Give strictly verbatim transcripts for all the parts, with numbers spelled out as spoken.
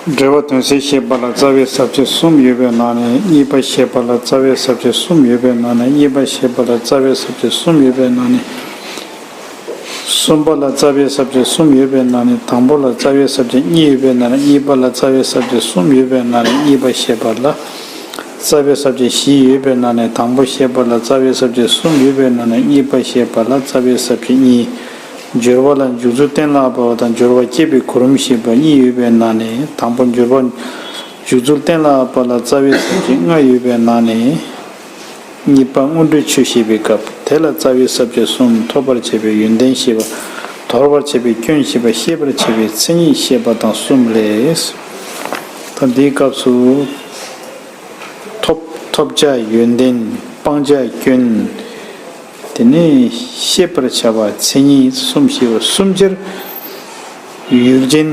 འབྲེལ་བ་དོན་གསལ་བཤད་པ་ལ་རྩ་བའི་ས་བཅད་གསུམ་ཡོད་པའི་ནང་ནས། གཉིས་པ་བཤད་པ་ལ་རྩ་བའི་ས་བཅད་གསུམ་ཡོད་པའི་ནང་ནས། གཉིས་པ་བཤད་པ་ལ་རྩ་བའི་ས་བཅད་གསུམ་ཡོད་པའི་ནང་ནས། གསུམ་པ་ལ་རྩ་བའི་ས་བཅད་གསུམ་ཡོད་པའི་ནང་ནས། དང་པོ་ལ་རྩ་བའི་ས་བཅད་གཉིས་ཡོད་པའི་ནང་ནས། གཉིས་པ་ལ་རྩ་བའི་ས་བཅད་གསུམ་ཡོད་པའི་ནང་ནས། གཉིས་པ་བཤད་པ་ལ་རྩ་བའི་ས་བཅད་བཞི་ཡོད་པའི་ནང་ནས། དང་པོ་བཤད་པ་ལ་རྩ་བའི་ས་བཅད་གསུམ་ཡོད་པའི་ནང་ནས། གཉིས་པ་བཤད་པ་ལ་རྩ་བའི་ས་བཅད་གཉིས། སྦྱོར་བ་ལ་འཇུག་ཚུལ་གཏན་ལ་དབབ་པ་དང་སྦྱོར་བ་བསྐྱེད་པའི་གོ་རིམ་བཤད་པ་གཉིས་ཡོད་པའི་ནང་ནས། དང་པོ་སྦྱོར་བ་འཇུག་ཚུལ་གཏན་ལ་དབབ་པ་ལ་རྩ་བའི་ས་བཅད་ལྔ་ཡོད་པའི་ནང་ནས། གཉིས་པ་སྔོན་འགྲོའི་ཆོས་བཤད་པའི་སྐབས། དེ་ལ་རྩ་བའི་ས་བཅད་གསུམ། ཐོབ་པར་བྱ་བའི་ཡོན་ཏན་བཤད་པ། དོར་བར་བྱ་བའི་སྐྱོན་བཤད་པ། ཤེས་པར་བྱ་བའི་མཚན་ཉིད་བཤད་པ་དང་གསུམ་ལས། ད་འདིའི་སྐབས་སུ་ཐོབ་ཐོབ་བྱ་ཡོན་ཏན། སྤང་བྱ་སྐྱོན། དེ་ནས་ཤེས་པར་བྱ་བ་མཚན་ཉིད་གསུམ་བཤད་པ། གསུམ་ཆར་ཡུལ་ཅན་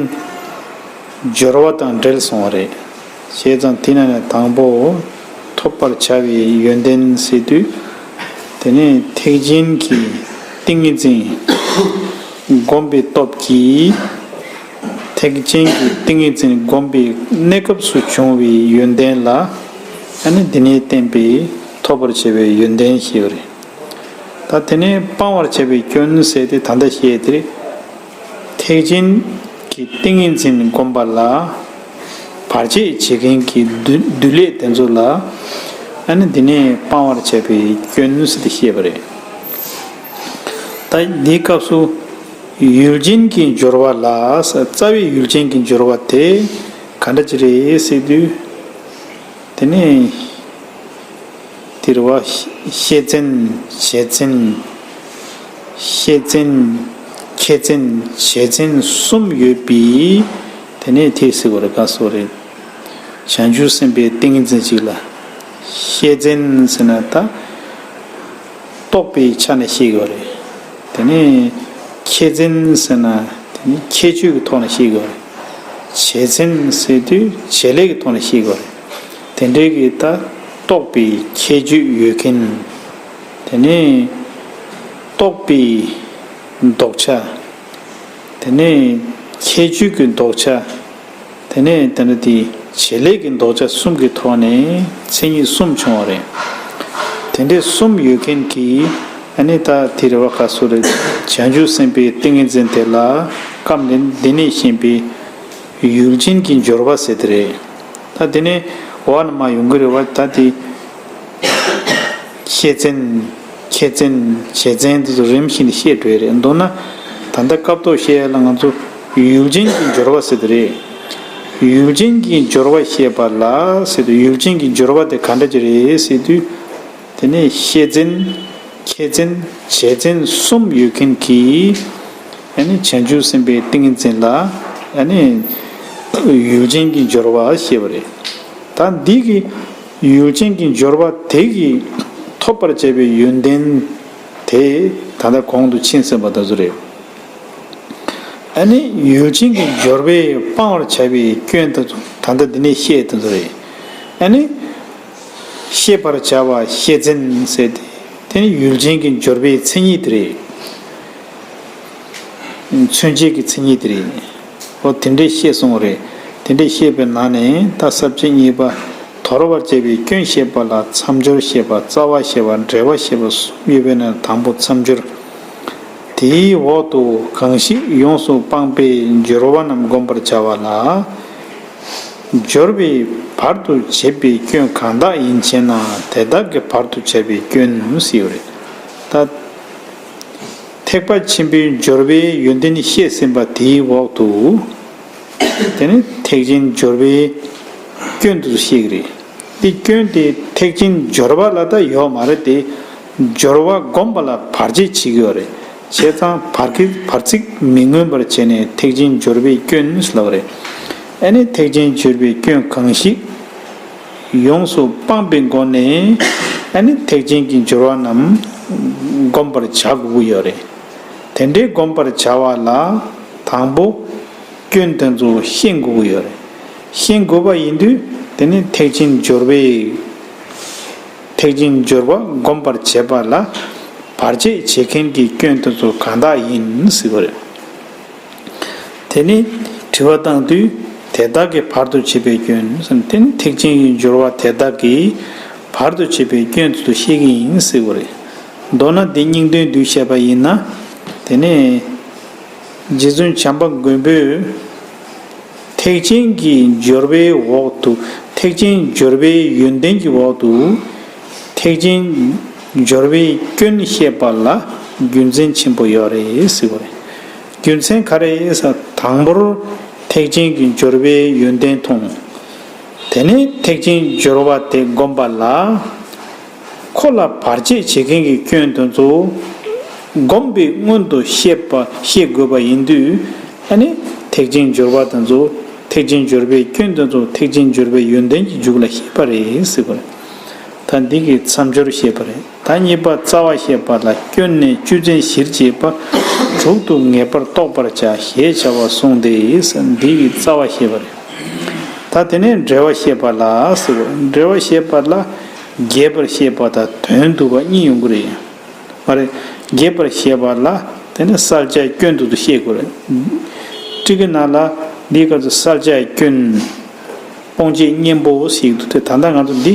སྦྱོར་བ་དང་འབྲེལ་སོང་བ་རེད། བྱས་ཙང་དེ་ནང་ནས་དང་པོ་ཐོབ་པར་བྱ་བའི་ཡོན་ཏན་ཟེར་དུས། དེ་ནས་ཐེག་ཆེན་གྱི་ཏིང་ངེ་འཛིན་སྒོམ་པའི་སྟོབས་ཀྱིས། ཐེག་ཆེན་གྱི་ཏིང་ངེ་འཛིན་སྒོམ་པའི་གནས་སྐབས་སུ་བྱུང་བའི་ཡོན་ཏན་ལ། ཨ་ནི་འདི་ནས་བསྟན་པའི་ཐོབ་པར་བྱ་བའི་ཡོན་ཏན་ཞེས་པ་རེད། ད་དེ་ནས་སྤང་བར་བྱ་བའི་སྐྱོན་ཟེར་ཏེ་ད་ལྟ་བཤད་དེ་རེད། ཐེག་ཆེན་གྱི་ཏིང་ངེ་འཛིན་བསྒོམ་པ་ལ། བར་ཆད་བྱེད་མཁན་གྱི་བདུད་བདུད་ལས་དེ་ཚོ་ལ། ཨ་ནི་འདི་ནས་སྤང་བར་བྱ་བའི་སྐྱོན་ཟེར་ཏེ་བཤད་པ་རེད། ད་འདིའི་སྐབས་སུ་ཡུལ་ཅན་གྱི་སྦྱོར་བ་ལ། རྩ་བའི་ཡུལ་ཅན་གྱི་སྦྱོར་བ་དེ་ག་འདྲ་ཅིག་རེད་ཟེར་དུས། དེ་ནས་དེ་རེད་བ། ཤེས་བཙན་བྱས་བཙན། ཤེས་བཙན་ཁྱད་བཙན་བྱས་བཙན་གསུམ་ཡོད་པའི། དེ་ནས་དེ་ཟེར་བ་རེད། ག་ཟེར་བ་རེད། བྱང་ཆུབ་སེམས་དཔའི་ཏིང་ངེ་འཛིན་གཅིག་ལ། ཤེས་བཙན་ཟེར་ན་ད་རྟོགས་པའི་ཆ་ནས་ཤེས་དགོས་རེད། དེ་ནས་ཁྱད་བཙན་ཟེར་ན་དེ་ནི་ཁྱད་ཆོས་ཀྱི་ཐོག་ནས་ཤེས་དགོས་རེད། བྱས་བཙན་ཟེར་དུས་བྱེད་ལས་ཀྱི་ཐོག་ནས་ཤེས་དགོས་རེད། དེ་འདྲའི་གི་ད་རྟོགས་པའི་ཁྱད་ཆོས་ཡོད་མཁན། དེ་ནས་རྟོགས་པའི་ལྡོག་ཆ། དེ་ནས་ཁྱད་ཆོས་ཀྱི་ལྡོག་ཆ། དེ་ནས་དེ་འདྲ་དེ་བྱེད་ལས་ཀྱི་ལྡོག་ཆ་གསུམ་གྱི་ཐོག་ནས་མཚན་ཉིད་གསུམ་བྱུང་བ་རེད། དེ་འདྲའི་གསུམ་ཡོད་མཁན་གྱི། ཨ་ནི་ད་དེ་རེད་བ། ག་ཟེར་རེད། བྱང་ཆུབ་སེམས་དཔའི་ཏིང་ངེ་འཛིན་དེ་ལ་སྐབས་འདི་འདི་ནས་བཤད་པའི་ཡུལ་ཅན་གྱི་སྦྱོར་བ་ཟེར་དེ་རེད། ད་དེ་ནས་འོག་ནས་མར་ཡོང་གི་རེད་བ། ད་དེ་ཤེས་བཙན། ཁྱད་བཙན། བྱས་བཙན་དེ་ཚོ་རིམ་བཞིན་བཤད་འགྲོ་ཡི་རེད། མདོར་ན་ད་ལྟ་སྐབས་ཐོག་བཤད་ཡ་ལ་ང་ཚོ་ཡུལ་ཅན་གྱི་སྦྱོར་བ་ཟེར་དེ་རེད། ཡུལ་ཅན་གྱི་སྦྱོར་བ་བཤད་པ་ལ་ཟེར་དུས། ཡུལ་ཅན་གྱི་སྦྱོར་བ་དེ་ག་འདྲ་ཅིག་རེད་ཟེར་དུས། དེ་ནས་ཤེས་བཙན། ཁྱད་བཙན། བྱས་བཙན་གསུམ་ཡོད་མཁན་གྱི། ཨ་ནི་བྱང་ཆུབ་སེམས་དཔའི་ཏིང་ངེ་འཛིན་ལ། ཨ་ནི་ཡུལ་ཅན་གྱི་སྦྱོར་བ་ཞེས་པ་རེད། ད་འདི་གི་ཡུལ་ཅན་གྱི་སྦྱོར་བ་དེ་གི་ཐོབ་པར་བྱ་བའི་ཡོན་ཏན་དེ་ད་ལྟ་གོང་དུ་ཕྱིན་ཟིན་པ་དེ་ཚོ་རེད། ཨ་ནི་ཡུལ་ཅན་གྱི་སྦྱོར་བས་སྤང་བར་བྱ་བའི་སྐྱོན་དེ་ཚོ་ད་ལྟ་འདི་ནས་བཤད་དེ་ཚོ་རེད། ཨ་ནི་ཤེས་པར་བྱ་བ་ཤེས་བཙན་ཟེར་ཏེ། དེ་ནི་ཡུལ་ཅན་གྱི་སྦྱོར་བའི་མཚན་ཉིད་དེ་རེད། མཚོན་བྱེད་ཀྱི་མཚན་ཉིད་དེ་རེད། འོ་དེ་འདྲས་བཤད་སོང་བ་རེད། དེ་འདྲས་བཤད་པའི་ནང་ནས་ད་ས་བཅད་གཉིས་པ། དོར་བར་བྱ་བའི་སྐྱོན་བཤད་པ་ལ་མཚམས་སྦྱོར་བཤད་པ། རྩ་བ་བཤད་པ། འགྲེལ་པ་བཤད་པ་གསུམ་ཡོད་པའི་ནང་མཚམས་སྦྱོར། དེའི་འོག་ཏུ་གང་ཞིག་ཡོངས་སུ་སྤངས་པའི་སྦྱོར་བ་རྣམས་བསྒོམ་པར་བྱ་བ་ལ། སྦྱོར་བའི་བར་དུ་བྱེད་པའི་སྐྱོན་གང་དག་ཡིན་ཞེ་ན། དེ་དག་གི་བར་དུ་བྱ་བའི་སྐྱོན་ཟེར་ཡོད་རེད། ད་ཐེག་པ་ཆེན་པོའི་སྦྱོར་བའི་ཡོན་ཏན་བཤད་ཟིན་པ་དེའི་འོག་ཏུ། དེ་ནི་ཐེག་ཆེན་སྦྱོར་བའི་སྐྱོན་དུ་བཤད་ཀྱི་རེད། འདི་སྐྱོན་དེ་ཐེག་ཆེན་སྦྱོར་བ་ལ་ད་ཡོད་མ་རེད་དེ། སྦྱོར་བ་བསྒོམ་པ་ལ་བར་ཆད་བྱེད་ཀྱི་ཡོད་རེད། བྱས་ཙང་བར་གྱི་བར་ཚིག་མི་མངོན་པར་བྱས་ནས་ཐེག་ཆེན་སྦྱོར་བའི་སྐྱོན་ལབ་རེད། ཨ་ནི་ཐེག་ཆེན་སྦྱོར་བའི་སྐྱོན་གང་ཞིག་ཡོངས་སུ་སྤངས་པའི་སྒོ་ནས། ཨ་ནི་ཐེག་ཆེན་གྱི་སྦྱོར་བ་རྣམས་བསྒོམ་པར་བྱ་དགོས་ཀྱི་ཡོད་རེད། དེ་འདྲའི་བསྒོམ་པར་བྱ་བ་ལ་དང་པོ་སྐྱོན་དེ་ཚོ་ཤེས་དགོས་ཀྱི་ཡོད་རེད། ཤེས་དགོས་པ་ཡིན་དུས་དེ་ནི་ཐེག་ཆེན་སྦྱོར་བའི། ཐེག་ཆེན་སྦྱོར་བ་བསྒོམ་པར་བྱེད་པ་ལ་བར་ཆད་བྱེད་མཁན་གྱི་སྐྱོན་དེ་ཚོ་གང་དག་ཡིན་ཟེར་བ་རེད། དེ་ནི་དྲི་བ་བཏང་དུས། དེ་དག་གི་བར་དུ་བྱེད་པའི་སྐྱོན་ཟེར་ན། དེ་ནི་ཐེག་ཆེན་གྱི་སྦྱོར་བ་དེ་དག་གི་བར་དུ་བྱེད་པའི་སྐྱོན་དེ་ཚོ་བཤད་ཀྱི་ཡིན་ཟེར་བ་རེད། མདོར་ན་འདི་སྙིང་དོན་བསྡུས་བཤད་པ་ཡིན་ན། དེ་ནས་རྗེ་བཙུན་བྱམས་པ་མགོན་པོས་ཐེག་ཆེན་གྱི་སྦྱོར་བའི་འོག་ཏུ། ཐེག་ཆེན་སྦྱོར་བའི་ཡོན་ཏན་གྱི་འོག་ཏུ། ཐེག་ཆེན་སྦྱོར་བའི་སྐྱོན་བཤད་པ་ལ་རྒྱུ་མཚན་ཆེན་པོ་ཡོད་རེད་ཟེར་བ་རེད། རྒྱུ་མཚན་ག་རེ་ཟེར། དང་པོར་ཐེག་ཆེན་གྱི་སྦྱོར་བའི་ཡོན་ཏན་མཐོང་། དེ་ནས་ཐེག་ཆེན་སྦྱོར་བ་དེ་བསྒོམ་པ་ལ། ཁོ་ལ་བར་ཆད་བྱེད་མཁན་གྱི་སྐྱོན་དེ་ཚོ་བསྒོམས་པའི་སྔོན་དུ་བཤད་པ་བཤད་དགོས་པ་ཡིན་དུས། ཨ་ནི་ཐེག་ཆེན་སྦྱོར་བ་དེ་ཚོ། ཐེག་ཆེན་སྦྱོར་བའི་སྐྱོན་དེ་ཚོ་ཐེག་ཆེན་སྦྱོར་བའི་ཡོན་ཏན་གྱི་མཇུག་ལ་བཤད་པ་རེད་ཟེར་བ་རེད། ད་འདི་གི་མཚམས་སྦྱོར་བཤད་པ་རེད། ད་གཉིས་པ་རྩ་བ་བཤད་པ་ལ། སྐྱོན་ནས་བཅུ་ཚན་བཞིར་འབྱེད་པ། དྲུག་ཏུ་ངེས་པར་རྟོགས་པར་བྱ། ཞེས་བྱ་བ་གསུངས་ཏེ། འདི་གི་རྩ་བ་བཤད་པ་རེད། ད་དེ་ནས་འགྲེལ་བ་བཤད་པ་ལ་ཟེར་བ། འགྲེལ་བ་བཤད་པ་ལ་རྒྱས་པར་བཤད་པ་དང་དོན་བསྡུ་བ་གཉིས་ཡོང་གི་རེད། མ་རེད། རྒྱས་པར་བཤད་པ་ལ་དེ་ནས་བསལ་བྱ་སྐྱོན་དུ་བཤད་དགོས་རེད། ཊཱི་ཀའི་ནང་ལ་འདིའི་སྐབས་སུ་བསལ་བྱ་སྐྱོན། སྤོང་བྱེད་གཉེན་པོ་ཞིག་ཏུ། དེ་ད་ལྟ་ང་ཚོ་འདི་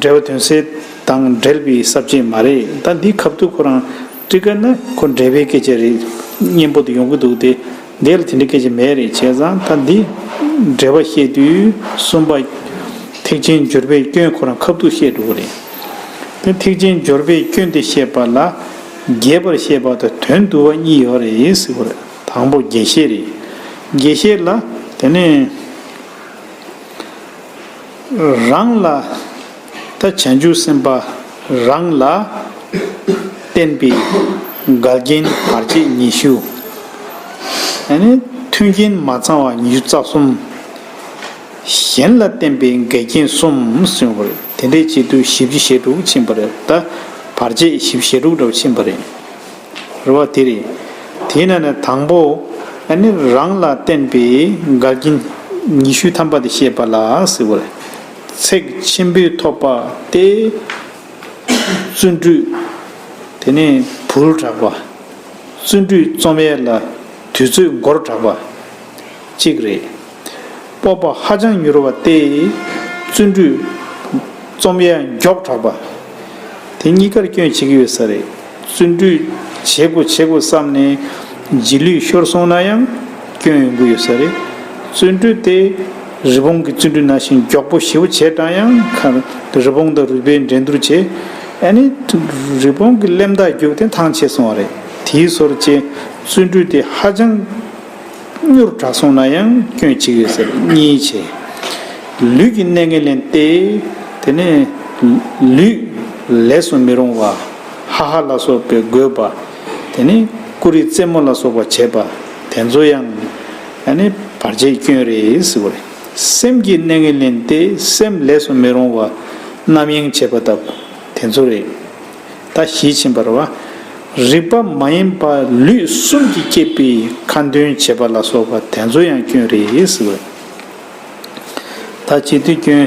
འགྲེལ་པ་དོན་གསལ་དང་འབྲེལ་བའི་ས་བཅད་མ་རེད། ད་འདི་ཁ་ཐུག་ཁོ་རང་ཊཱི་ཀ་ན་ཁོ་འགྲེལ་པའི་སྐད་ཆ་རེད། གཉེན་པོ་དེ་ཡོང་གི་འདུག་སྟེ། འདི་ལ་དེ་འདྲའི་སྐད་ཆ་མེད་རེད། བྱས་ཙང་ད་འདི་འགྲེལ་པ་བཤད་དུས་གསུམ་པ་ཐེག་ཆེན་སྦྱོར་པའི་སྐྱོན་ཁོ་རང་ཁ་ཐུག་བཤད་འགྲོ་གི་རེད། དེ་ཐེག་ཆེན་སྦྱོར་པའི་སྐྱོན་དེ་བཤད་པ་ལ་རྒྱས་པར་བཤད་པ་དང་དོན་བསྡུ་བ་གཉིས་ཡོད་རེད་ཟེར་བ་རེད། དང་པོ་རྒྱས་བཤད་རེད། རྒྱས་བཤད་ལ་དེ་ནས། རང་ལ། ད་བྱང་ཆུབ་སེམས་དཔའ་རང་ལ་བརྟེན་པའི་འགལ་རྐྱེན་བར་ཆད་ཉི་ཤུ། ཡང་ན་མཐུན་རྐྱེན་མ་ཚང་བ་ཉི་ཤུ་རྩ་གསུམ། གཞན་ལ་བརྟེན་པའི་འགལ་རྐྱེན་གསུམ་གསུངས་པ་རེད། དེ་འདྲའི་ཆེད་དུ་བཞི་བཅུ་ཞེ་དྲུག་ཕྱིན་པ་རེད། ད་བར་ཆད་བཞི་བཅུ་ཞེ་དྲུག་འདྲ་བོ་ཕྱིན་པ་རེད། རེད་བ། དེ་རེད། དེའི་ནང་ནས་དང་པོ། ཨ་ནི་རང་ལ་བརྟེན་པའི་འགལ་རྐྱེན་ཉི་ཤུ་ཐམ་པ་དེ་བཤད་པ་ལ་ཟེར་བ་རེད། ཚེགས་ཆེན་པོས་ཐོབ་པ་སྟེ། བརྩོན་འགྲུས་དེ་ནས་བུལ་དྲགས་པ། བརྩོན་འགྲུས་རྩོམ་ཡས་ལ་དུས་ཚོད་འགོར་དྲགས་པ་གཅིག་རེད། སྤོབས་པ་ཧ་ཅང་མྱུར་བ་སྟེ། བརྩོན་འགྲུས་རྩོམ་ཡས་མགྱོགས་དྲགས་པ། དེ་གཉིས་ཀར་སྐྱོན་བྱེད་ཀྱི་ཡོད་ས་རེད། བརྩོན་འགྲུས་བྱེད་དགོས་བྱེད་དགོས་བསམ་ནས་རྗེས་ལུས་ཤོར་སོང་ན་ཡང་སྐྱོན་ཡོང་གི་ཡོད་ས་རེད། བརྩོན་འགྲུས་དེ་རི་བོང་གི་བརྩོན་འགྲུས་ནང་བཞིན་མགྱོགས་པོ་ཞེ་པོ་བྱས་ཀྱང་ཡང་ཁ་རི་བོང་དང་རུས་སྦལ་འགྲན་བསྡུར་བྱས། ཨ་ནི་རི་བོང་གི་ལེབ་མདའ་རྒྱུག་སྟེ་ཐང་ཆད་སོང་བ་རེད། དེའི་སོར་བཅད་བརྩོན་འགྲུས་དེ་ཧ་ཅང་མྱུར་དྲགས་སོང་ན་ཡང་སྐྱོན་བྱེད་ཀྱི་ཡོད་ཟེར། གཉིས་བྱས། ལུས་ཀྱི་གནད་ངན་ལན་ཏེ། དེ་ནས་ལུས་ལས་སུ་མི་རུང་བ། ཧ་ཧ་ལ་སོགས་པའི་དགོད་པ། དེ་ནས་ཀུ་རེ་རྩེད་མོ་ལ་སོགས་པ་བྱེད་པ། དེ་ཚོ་ཡང་ཨ་ནི་བར་ཆད་སྐྱོན་རེད་ཟེར་བ་རེད། སེམས་ཀྱི་གནད་ངན་ལན་ཏེ། སེམས་ལས་སུ་མི་རུང་བ། རྣམ་གཡེང་བྱེད་པ་ལྟ་བུ་དེ་ཚོ་རེད། ད་བཞི་ཕྱིན་པ་རེད་བ། རིག་པ་མ་ཡིན་པ་ལུས་གསུམ་གྱིས་བསྐྱེད་པའི་ཁ་འདོན་བྱེད་པ་ལ་སོགས་པ་དེ་ཚོ་ཡང་སྐྱོན་རེད་ཟེར་བ་རེད། ད་བྱེད་དུས་སྐྱོན་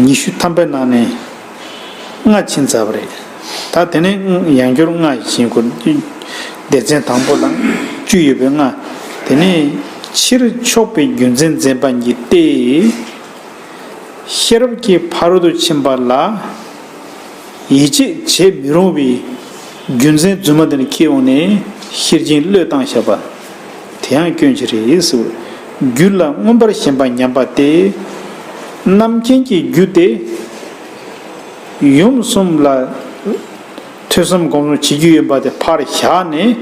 ཉི་ཤུ་ཐམ་པའི་ནང་ནས་ལྔ་ཕྱིན་ཚར་བ་རེད། ད་དེ་ནས་ཡང་བསྐྱར་ལྔ་ཞིག་ཕྱིན་དགོས། སྡེ་ཚན་དང་པོ་དང་བཅུ་ཡོད་པའི་ལྔ། དེ་ནས་ཕྱིར་ཕྱོགས་པའི་རྒྱུ་མཚན་འཛེམ་པ་ཉིད་དེ། ཤེས་རབ་ཀྱི་ཕ་རོལ་ཏུ་ཕྱིན་པ་ལ་ཡིད་ཆེས་བྱེད་མི་རུང་བའི་རྒྱུ་མཚན་རྫུན་མ་དེ་ནི་ཁྱེར་འོང་ནས་ཤེར་ཕྱིན་བློས་བཏང་བཞག་པ། དེ་ཡང་སྐྱོན་ཅིག་རེད་ཟེར། རྒྱུ་ལ་མངོན་པར་ཞེན་པ་ཉམས་པ་སྟེ། རྣམ་མཁྱེན་གྱི་རྒྱུ་དེ་ཡུམ་གསུམ་ལ་ཐོས་བསམ་སྒོམ་གསུམ་བྱེད་རྒྱུ་ཡིན་པ་དེ་ཕར་བཞག་ནས།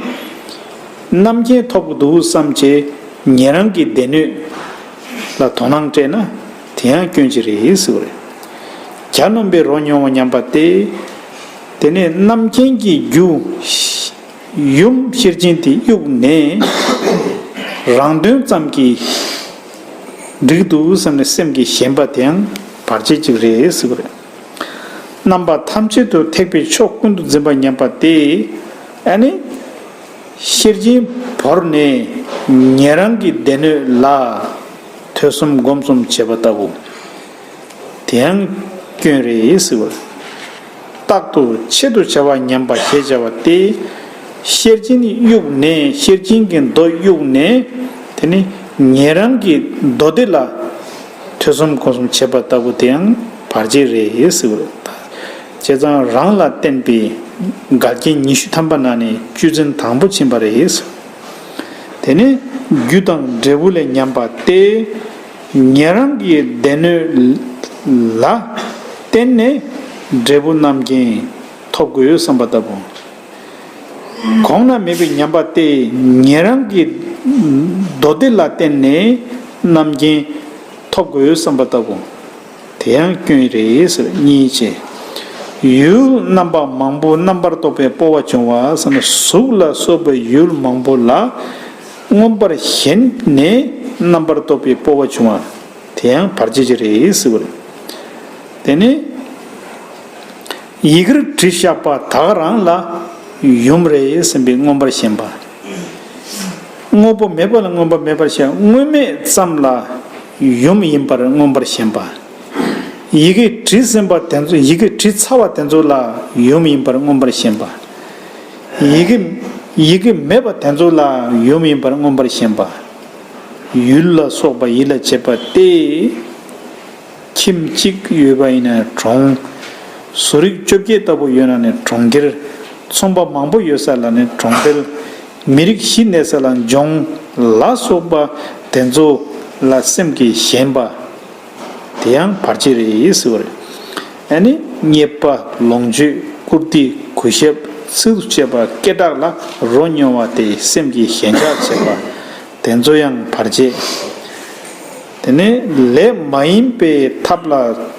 རྣམ་མཁྱེན་ཐོབ་ཀྱི་འདུག་བསམ་བྱས་ཉན་རང་གི་སྡེ་སྣོད་ལ་དོ་སྣང་སྤྲད་ན་དེ་ཡང་སྐྱོན་ཅིག་རེད་ཟེར་བ་རེད། གྱ་ནོམ་པའི་རོ་མྱོང་བ་ཉམས་པ་སྟེ། དེ་ནས་རྣམ་མཁྱེན་གྱི་རྒྱུ་ཡུམ་ཤེར་ཕྱིན་དེ་གཡུགས་ནས་རང་དོན་ཙམ་གྱིས་འགྲིག་འདུག་བསམ་ནས་སེམས་ཀྱིས་ཞེན་པ་དེ་ཡང་བར་ཆད་ཅིག་རེད་ཟེར་བ་རེད། རྣམ་པ་ཐམས་ཅད་དུ་ཐེག་པའི་ཕྱོགས་ཀུན་ཏུ་འཛིན་པ་ཉམས་པ་སྟེ། ཨ་ནི། ཤེར་ཕྱིན་བོར་ནས་ཉན་རང་གི་སྡེ་སྣོད་ལ་ཐོས་བསམ་སྒོམ་གསུམ་བྱེད་པ་ལྟ་བུ། དེ་ཡང་སྐྱོན་རེད་ཟེར་བ། རྟག་ཏུ་ཆེད་དུ་བྱ་བ་ཉམས་པ་ཞེས་བྱ་བ་སྟེ། ཤེར་ཕྱིན་གཡུགས་ནས་ཤེར་ཕྱིན་གྱི་མདོ་གཡུགས་ནས། དེ་ནི་ ཉན་རང་གི་མདོ་སྡེ་ལ་ཐོས་བསམ་སྒོམ་གསུམ་བྱེད་པ་ལྟ་བུ་དེའང་བར་ཆད་རེད་ཟེར་བ་རེད། བྱས་ཙང་རང་ལ་བརྟེན་པའི་འགལ་རྐྱེན་ཉི་ཤུ་ཐམ་པ་ནང་ནས་བཅུ་ཚན་དང་པོ་ཕྱིན་པ་རེད། དེ་ནི་རྒྱུ་དང་འབྲས་བུ་ལས་ཉམས་པ་སྟེ། ཉན་རང་གི་སྡེ་སྣོད་ལ་བརྟེན་ནས་འབྲས་བུ་རྣམ་མཁྱེན་ཐོབ་དགོས་བསམ་པ་ལྟ་བུ། གོང་ན་མེད་པའི་ཉམས་པ་སྟེ། ཉན་རང་གི་མདོ་སྡེ་ལ་བརྟེན་ནས་རྣམ་མཁྱེན་ཐོབ་དགོས་བསམ་པ་ལྟ་བུ། དེ་ཡང་སྐྱོན་རེད་ཟེར། གཉིས་བྱས། ཡུལ་རྣམ་པ་མང་པོ་རྣམ་པར་རྟོག་པའི་སྤོབས་པ་བྱུང་བ་ཟེར་ན། གཟུགས་ལ་སོགས་པའི་ཡུལ་མང་པོ་ལ་མངོན་པར་ཞེན་ནས་རྣམ་པར་རྟོག་པའི་སྤོབས་པ་བྱུང་བ། དེ་ཡང་བར་ཆད་ཅིག་རེད་ཟེར་བ་རེད། དེ་ནི། ཡི་གེར་བྲིས་བཞག་པ་དག་རང་ལ་ཡུམ་རེད་བསམ་པའི་མངོན་པར་ཞེན་པ། དངོས་པོ་མེད་པ་ལ་མངོན་པ་མེད་པར་ཞེན། དངོས་མེད་ཙམ་ལ་ཡུམ་ཡིན་པར་མངོན་པར་ཞེན་པ། ཡི་གེ་བྲིས་ཟིན་པ་དེ་ཚོ། ཡི་གེ་བྲིས་ཚར་བ་དེ་ཚོ་ལ་ཡུམ་ཡིན་པར་མངོན་པར་ཞེན་པ། ཡི་གེ། ཡི་གེ་མེད་པ་དེ་ཚོ་ལ་ཡུམ་ཡིན་པར་མངོན་པར་ཞེན་པ། ཡུལ་ལ་སོགས་པ་ཡིད་ལ་བྱེད་པ་སྟེ། ཁྱིམ་གཅིག་ཡོད་པ་ཡིན་ན་གྲོང་། བཟོ་རིག་བཅོ་བརྒྱད་ལྟ་བུ་ཡོད་ན་ནི་གྲོང་ཁྱེར། ཚོང་པ་མང་པོ་ཡོད་ས་ལ་ནི་གྲོང་རྡལ། མི་རིགས་བཞི་གནས་ས་ལ་ལྗོངས་ལ་སོགས་པ་དེ་ཚོ་ལ་སེམས་ཀྱིས་ཞེན་པ། དེ་ཡང་བར་ཆད་རེད་ཟེར་བ་རེད། ཨ་ནི་རྙེད་པ། ལོངས་སྤྱོད། བཀུར་སྟི། གུས་ཞབས། ཚིག་ཏུ་བཅད་པ། སྐད་གྲགས་ལ་རོ་མྱོང་བ་སྟེ་སེམས་ཀྱིས་ཞེན་ཆགས་བྱེད་པ། དེ་ཚོ་ཡང་བར་ཆད། དེ་ནས་ལས་མ་ཡིན་པའི་ཐབས་ལ།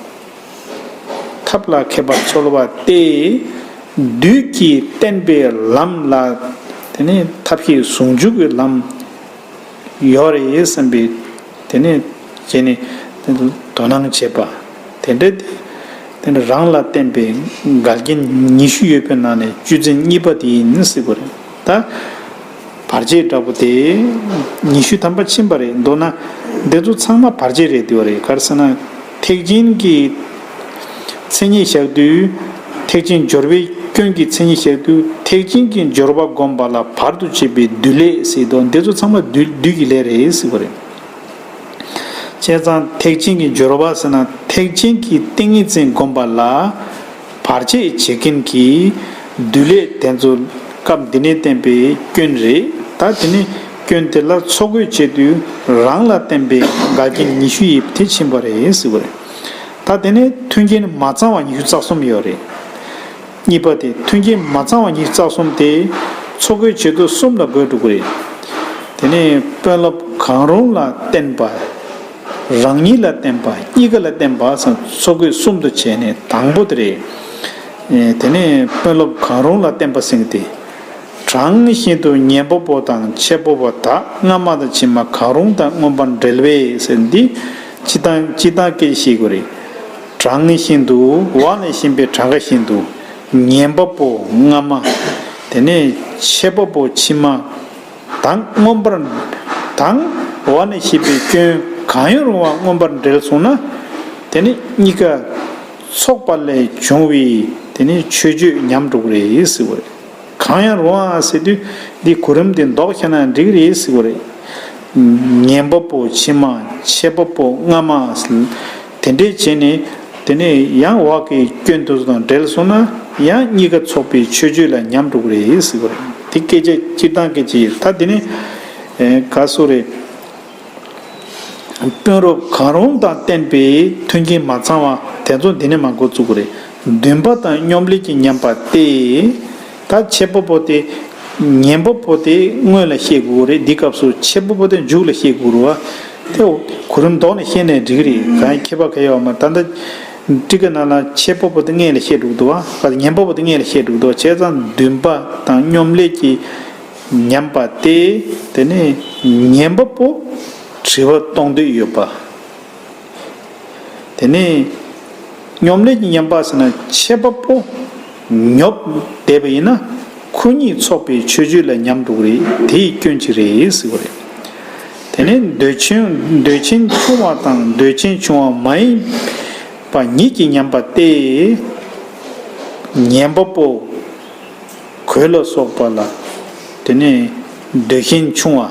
ཐབས་ལ་མཁས་པ་ཚོལ་བ་སྟེ། བདུད་ཀྱིས་བསྟན་པའི་ལམ་ལ། དེ་ནི་ཐབས་ཤེས་ཟུང་འཇུག་གི་ལམ་ཡོད་རེད་བསམ་པའི། དེ་ནི་བྱས་ནས་དོ་སྣང་བྱེད་པ། དེ་འདྲ་དེ། དེ་ནི་རང་ལ་བརྟེན་པའི་འགལ་རྐྱེན་ཉི་ཤུ་ཡོད་པའི་ནང་ནས་བཅུ་ཚན་གཉིས་པ་དེ་ཡིན་ཟེར་བ་རེད་ད། བར་ཆད་འདྲ་པོ་དེ་ཉི་ཤུ་ཐམ་པ་ཕྱིན་པ་རེད། མདོར་ན་འདི་ཚོ་ཚང་མ་བར་ཆད་རེད་འདུག་པ་རེད། ག་རེ་ཟེར་ན། ཐེག་ཆེན་གྱི་མཚན་ཉིད་བཞག་དུས། ཐེག་ཆེན་སྦྱོར་བའི་སྐྱོན་གྱི་མཚན་ཉིད་བཞག་དུས། ཐེག་ཆེན་གྱི་སྦྱོར་བ་བསྒོམ་པ་ལ་བར་དུ་གཅོད་པའི་བདུད་ལས་ཟེར་དུས། འདི་ཚོ་ཚང་མ་བདུད་བདུད་ཀྱི་ལས་རེད་ཟེར་བ་རེད། བྱས་ཙང་ཐེག་ཆེན་གྱི་སྦྱོར་བ་ཟེར་ན། ཐེག་ཆེན་གྱི་ཏིང་ངེ་འཛིན་བསྒོམ་པ་ལ་བར་ཆད་བྱེད་མཁན་གྱི་བདུད་ལས་དེ་ཚོ་སྐབས་འདི་ནས་བསྟན་པའི་སྐྱོན་རེད། ད་དེ་ནས་སྐྱོན་དེ་ལ་འཚོ་དགོས་བྱེད་དུས་རང་ལ་བསྟན་པའི་འགལ་རྐྱེན་ཉི་ཤུ་ཡིས་དེ་ཕྱིན་པ་རེད་ཟེར་བ་རེད། ད་དེ་ནས་མཐུན་རྐྱེན་མ་ཚང་བ་ཉི་ཤུ་རྩ་གསུམ་ཡོད་རེད། གཉིས་པ་དེ་མཐུན་རྐྱེན་མ་ཚང་བ་ཉི་ཤུ་རྩ་གསུམ་དེ་འཚོ་དགོས་བྱེད་དུས་གསུམ་ལ་བགོས་འགྲོ་གི་རེད། དེ་ནས་དཔོན་སློབ་གང་རུང་ལ་བརྟེན་པ། རང་ཉིད་ལ་བརྟེན་པ། གཉིས་ཀ་ལ་བརྟེན་པ་སོགས་འཚོ་དགོས་གསུམ་དུ་བྱས་ནས་དང་པོ་དེ་རེད། དེ་ནས་དཔོན་སློབ་གང་རུང་ལ་བརྟེན་པ་ཟེར་མཁན་དེ། གྲངས་བཞིན་དུ་ཉན་པ་པོ་དང་འཆད་པ་པོ་དག་སྔ་མ་དང་ཕྱི་མ་གང་རུང་དང་མངོན་པར་འབྲེལ་བས་ཟེར་འདི་སྤྱིར་བཏང་སྤྱིར་བཏང་སྐད་ཆ་བཤད་དགོས་རེད། གྲངས་བཞིན་དུ་བ་ལས་གཤིན་པའི་གྲངས་ཀ་བཞིན་དུ་ཉན་པ་པོ་སྔ་མ། དེ་ནས་འཆད་པ་པོ་ཕྱི་མ། དང་མངོན་པར། དང་བ་ནས་ཤེས་པའི་སྐྱོན་གང་ཡང་རུང་བ་མངོན་པར་འབྲེལ་སོང་ན། དེ་ནི་གཉིས་ཀ་ཚོགས་པ་ལས་བྱུང་བའི་དེ་ནི་མཆོད་བརྗོད་ཉམས་འགྲོ་གི་རེད་ཟེར་བ་རེད། གང་ཡང་རུང་བ་ཟེར་དུས་འདི་གོ་རིམ་དེ་འདོགས་བྱས་ན་འགྲིག་རེད་ཟེར་བ་རེད། ཉན་པ་པོ་ཕྱི་མ། འཆད་པ་པོ་སྔ་མ། དེ་འདྲས་བྱས་ནས་དེ་ནས་ཡང་འོག་གི་སྐྱོན་དེ་ཚོ་དང་འབྲེལ་སོང་ན་ཡང་གཉིས་ཀ་ཚོགས་པའི་མཆོད་བརྗོད་ལ་ཉམས་འགྲོ་གི་རེད་ཟེར་བ་རེད། དེ་སྐད་ཆ་སྤྱིར་བཏང་སྐད་ཆ་ཡིན། ད་དེ་ནས་ག་སོ་རེད། དཔོན་སློབ་གང་རུང་དང་བསྟེན་པའི་མཐུན་རྐྱེན་མ་ཚང་བ་དེ་ཚོ་འདི་ནས་མར་འགོ་བཙུགས་ཀྱི་རེད། འདུན་པ་དང་སྙོམ་ལས་ཀྱིས་ཉམས་པ་སྟེ། ད་འཆད་པ་པོ་དེ། ཉན་པ་པོ་དེ་སྔོན་ལ་བཤད་དགོས་རེད། འདི་སྐབས་སུ་འཆད་པ་པོ་དེ་མཇུག་ལ་བཤད་དགོས་རེད་བ། དེ་གོ་རིམ་ལྡོག་ནས་བཤད་ནས་འགྲིག་གི་རེད། གང་ཡང་ཁྱད་པར་གང་ཡང་ཡོད་མ་རེད། ད་ལྟ་ཊཱི་ཀ་ནང་ལ་འཆད་པ་པོ་དེ་སྔོན་ལ་བཤད་འགྲོ་གི་འདུག་བ། ཉན་པ་པོ་དེ་སྔོན་ལ་བཤད་འགྲོ་གི་འདུག་བ། བྱས་ཙང་འདུན་པ་དང་སྙོམ་ལས་ཀྱིས་ཉམས་པ་སྟེ། དེ་ནས་ཉན་པ་པོ་དྲི་བ་གཏོང་འདོད་ཡོད་པ། དེ་ནས་སྙོམ་ལས་ཀྱིས་ཉམས་པ་ཟེར་ན་འཆད་པ་པོ་ཉོབ་བསྡད་པ་ཡིན་ན་ཁོ་གཉིས་ཚོགས་པའི་མཆོད་བརྗོད་ལ་ཉམས་འགྲོ་གི་རེད། དེ་ཡི་སྐྱོན་གཅིག་རེད་ཟེར་བ་རེད། དེ་ནས་འདོད་ཆེན་འདོད་ཆེན་ཆུང་བ་དང་འདོད་ཆེན་ཆུང་བ་མ་ཡིན་པ་ཉིད་ཀྱིས་ཉམས་པ་སྟེ། ཉན་པ་པོ། གོས་ལ་སོགས་པ་ལ། དེ་ནས་འདོད་ཆེན་ཆུང་བ།